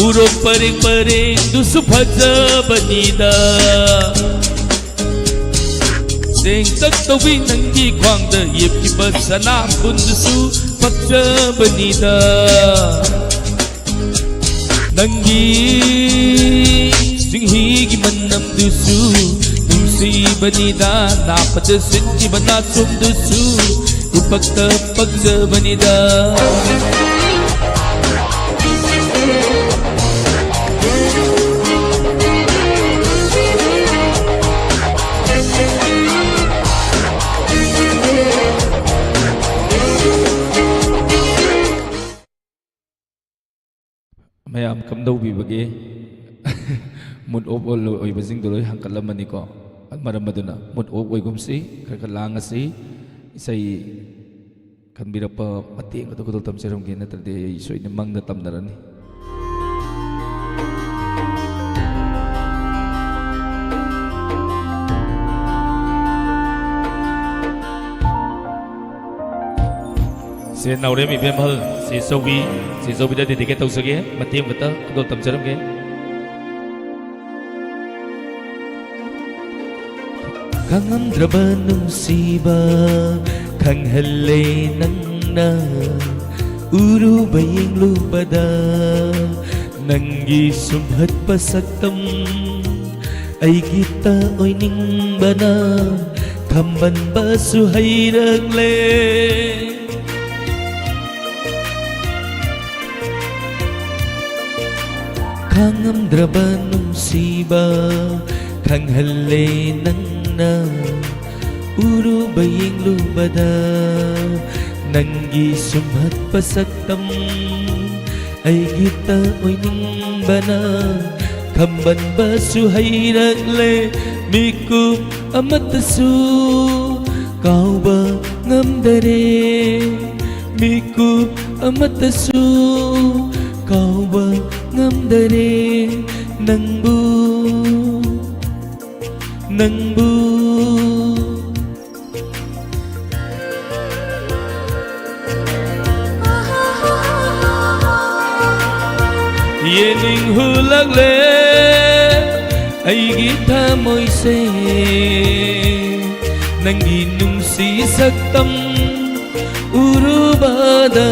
ꯎꯔꯣꯛ ꯄꯔꯦꯡ ꯄꯔꯦꯡꯗꯨꯁꯨ ꯐꯖꯕꯅꯤꯗ꯫ ꯆꯦꯡꯇꯛ ꯇꯧꯕꯤ ꯅꯪꯒꯤ ꯈ꯭ꯋꯥꯡꯗ ꯌꯦꯞꯈꯤꯕ ꯁꯅꯥꯕꯨꯟꯗꯨꯁꯨ ꯄꯛꯆꯕꯅꯤꯗ꯫ ꯅꯪꯒꯤ ꯆꯤꯡꯍꯤꯒꯤ ꯃꯅꯝꯗꯨꯁꯨ ꯅꯨꯡꯁꯤꯕꯅꯤꯗ, ꯅꯥꯄꯗ ꯁꯤꯠꯈꯤꯕ ꯅꯥꯆꯣꯝꯗꯨꯁꯨ ꯏꯄꯛꯇ ꯄꯛꯆꯕꯅꯤꯗ꯫ ꯃꯌꯥꯝ ꯀꯝꯗꯧꯕꯤꯕꯒꯦ? Mood off ꯑꯣꯏꯕꯁꯤꯡꯗꯣ ꯂꯣꯏ ꯍꯪꯀꯠꯂꯝꯃꯅꯤꯀꯣ꯫ ꯃꯔꯝ ꯑꯗꯨꯅ mood off ꯑꯣꯏꯒꯨꯝꯁꯤ, ꯈꯔ ꯈꯔ ꯂꯥꯡꯉꯁꯤ꯫ ꯏꯁꯩ ꯈꯟꯕꯤꯔꯛꯄ ꯃꯇꯦꯡ ꯑꯗꯨ ꯈꯨꯗꯣꯜ ꯇꯝꯖꯔꯝꯒꯦ, ꯅꯠꯇ꯭ꯔꯗꯤ ꯑꯩ ꯁꯣꯏꯗꯅ ꯃꯪꯗ ꯇꯝꯅꯔꯅꯤ꯫ ꯁꯦ ꯅꯥꯎꯔꯦꯝ ꯏꯕꯦꯝꯍꯜ, ꯆꯦ ꯆꯧꯕꯤ, ꯆꯦ ꯆꯧꯕꯤꯗ dedicate ꯇꯧꯖꯒꯦ, ꯃꯇꯦꯛ ꯑꯃꯈꯛꯇ ꯈꯨꯗꯣꯜ ꯇꯝꯖꯔꯝꯒꯦ꯫ ꯈꯪꯉꯝꯗ꯭ꯔꯕ ꯅꯨꯡꯁꯤꯕ ꯈꯪꯍꯜꯂꯦ ꯅꯪꯅ, ꯎꯔꯨꯕ ꯌꯦꯡꯂꯨꯕꯗ ꯅꯪꯒꯤ ꯁꯨꯝꯍꯠꯄ ꯁꯛꯇꯝ ꯑꯩꯒꯤꯇ ꯑꯣꯏꯅꯤꯡꯕꯅ ꯈꯝꯕꯟꯕꯁꯨ ꯍꯩꯔꯛꯂꯦ꯫ ꯈꯥꯡꯉꯝꯗ꯭ꯔꯕ ꯅꯨꯡꯁꯤꯕ ꯈꯪꯍꯜꯂꯦ ꯅꯪꯅ, ꯎꯔꯨꯕ ꯌꯦꯡꯂꯨꯕꯗ ꯅꯪꯒꯤ ꯁꯨꯝꯍꯠꯄ ꯁꯛꯇꯝ ꯑꯩꯒꯤꯇ ꯑꯣꯏꯅꯤꯡꯕꯅ ꯈꯝꯕꯟꯕꯁꯨ ꯍꯩꯔꯛꯂꯦ꯫ ꯃꯤꯀꯨꯞ ꯑꯃꯠꯇꯁꯨ ꯀꯥꯎꯕ ꯉꯝꯗꯔꯦ ꯃꯤꯀꯨꯞ ꯑꯃꯠꯇꯁꯨ ꯀꯥꯎꯕ ꯉꯝꯗꯔꯦ ꯅꯪꯕꯨ ꯅꯪꯕꯨ ꯌꯦꯡꯅꯤꯡ ꯍꯨꯂꯛꯂꯦ ꯑꯩꯒꯤ ꯊꯃꯣꯏꯁꯦ ꯅꯪꯒꯤ ꯅꯨꯡꯁꯤ ꯁꯛꯇꯝ ꯎꯔꯨꯕꯗ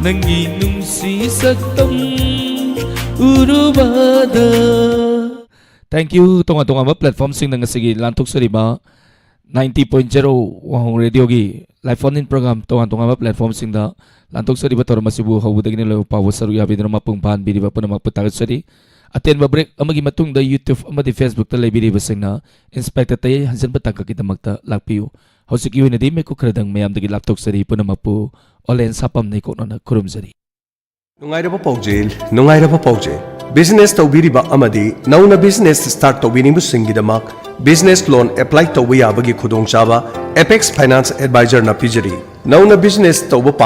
ꯅꯪꯒꯤ ꯅꯨꯡꯁꯤ ꯁꯛꯇꯝ ꯎꯔꯨꯕꯗ Thank you. ꯇꯣꯉꯥꯟ ꯇꯣꯉꯥꯟꯕ platformꯁꯤꯡꯗ ꯉꯁꯤꯒꯤ ꯂꯥꯟꯊꯣꯛꯆꯔꯤꯕ ninety point zero ꯋꯥꯍꯣꯡ ꯔꯦꯗꯤꯑꯣꯒꯤ live phone in program ꯇꯣꯉꯥꯟ ꯇꯣꯉꯥꯟꯕ platformꯁꯤꯡꯗ ꯂꯥꯟꯊꯣꯛꯆꯔꯤꯕ ꯊꯧꯔꯝ ꯑꯁꯤꯕꯨ ꯍꯧꯕꯗꯒꯤꯅ ꯂꯣꯏꯕ ꯐꯥꯎꯕ ꯁꯔꯨꯛ ꯌꯥꯕꯤꯗꯨꯅ ꯃꯄꯨꯡ ꯐꯥꯍꯟꯕꯤꯔꯤꯕ ꯄꯨꯝꯅꯃꯛꯄꯨ ꯊꯥꯒꯠꯆꯔꯤ꯫ ꯑꯇꯦꯟꯕ break ꯑꯃꯒꯤ ꯃꯇꯨꯡꯗ YouTube ꯑꯃꯗꯤ Facebookꯇ ꯂꯩꯕꯤꯔꯤꯕꯁꯤꯡꯅ Inspector ꯇꯌꯩ ꯍꯟꯖꯤꯟꯕ ꯇꯥꯡꯀꯛꯀꯤꯗꯃꯛꯇ ꯂꯥꯛꯄꯤꯌꯨ꯫ ꯍꯧꯖꯤꯛꯀꯤ ꯑꯣꯏꯅꯗꯤ ꯃꯤꯀꯨꯞ ꯈꯔꯗꯪ ꯃꯌꯥꯝꯗꯒꯤ ꯂꯥꯞꯊꯣꯛꯆꯔꯤ꯫ ꯄꯨꯝꯅꯃꯛꯄꯨ ꯑꯣꯂꯦꯟ ꯁꯥꯄꯝꯅ ꯏꯀꯣꯛꯅꯅ ꯈꯨꯔꯨꯝꯖꯔꯤ꯫ ꯅꯨꯡꯉꯥꯏꯔꯕ ꯄꯥꯎꯖꯦꯜ, ꯅꯨꯡꯉꯥꯏꯔꯕ ꯄꯥꯎꯖꯦꯜ꯫ Business ꯇꯧꯕꯤꯔꯤꯕ ꯑꯃꯗꯤ ꯅꯧꯅ business start ꯇꯧꯕꯤꯅꯤꯡꯕꯁꯤꯡꯒꯤꯗꯃꯛ business loan apply ꯇꯧꯕ ꯌꯥꯕꯒꯤ ꯈꯨꯗꯣꯡꯆꯥꯕ Apex Finance Advisorꯅ ꯄꯤꯖꯔꯤ꯫ ꯅꯧꯅ business ꯇꯧꯕ ꯄꯥꯝ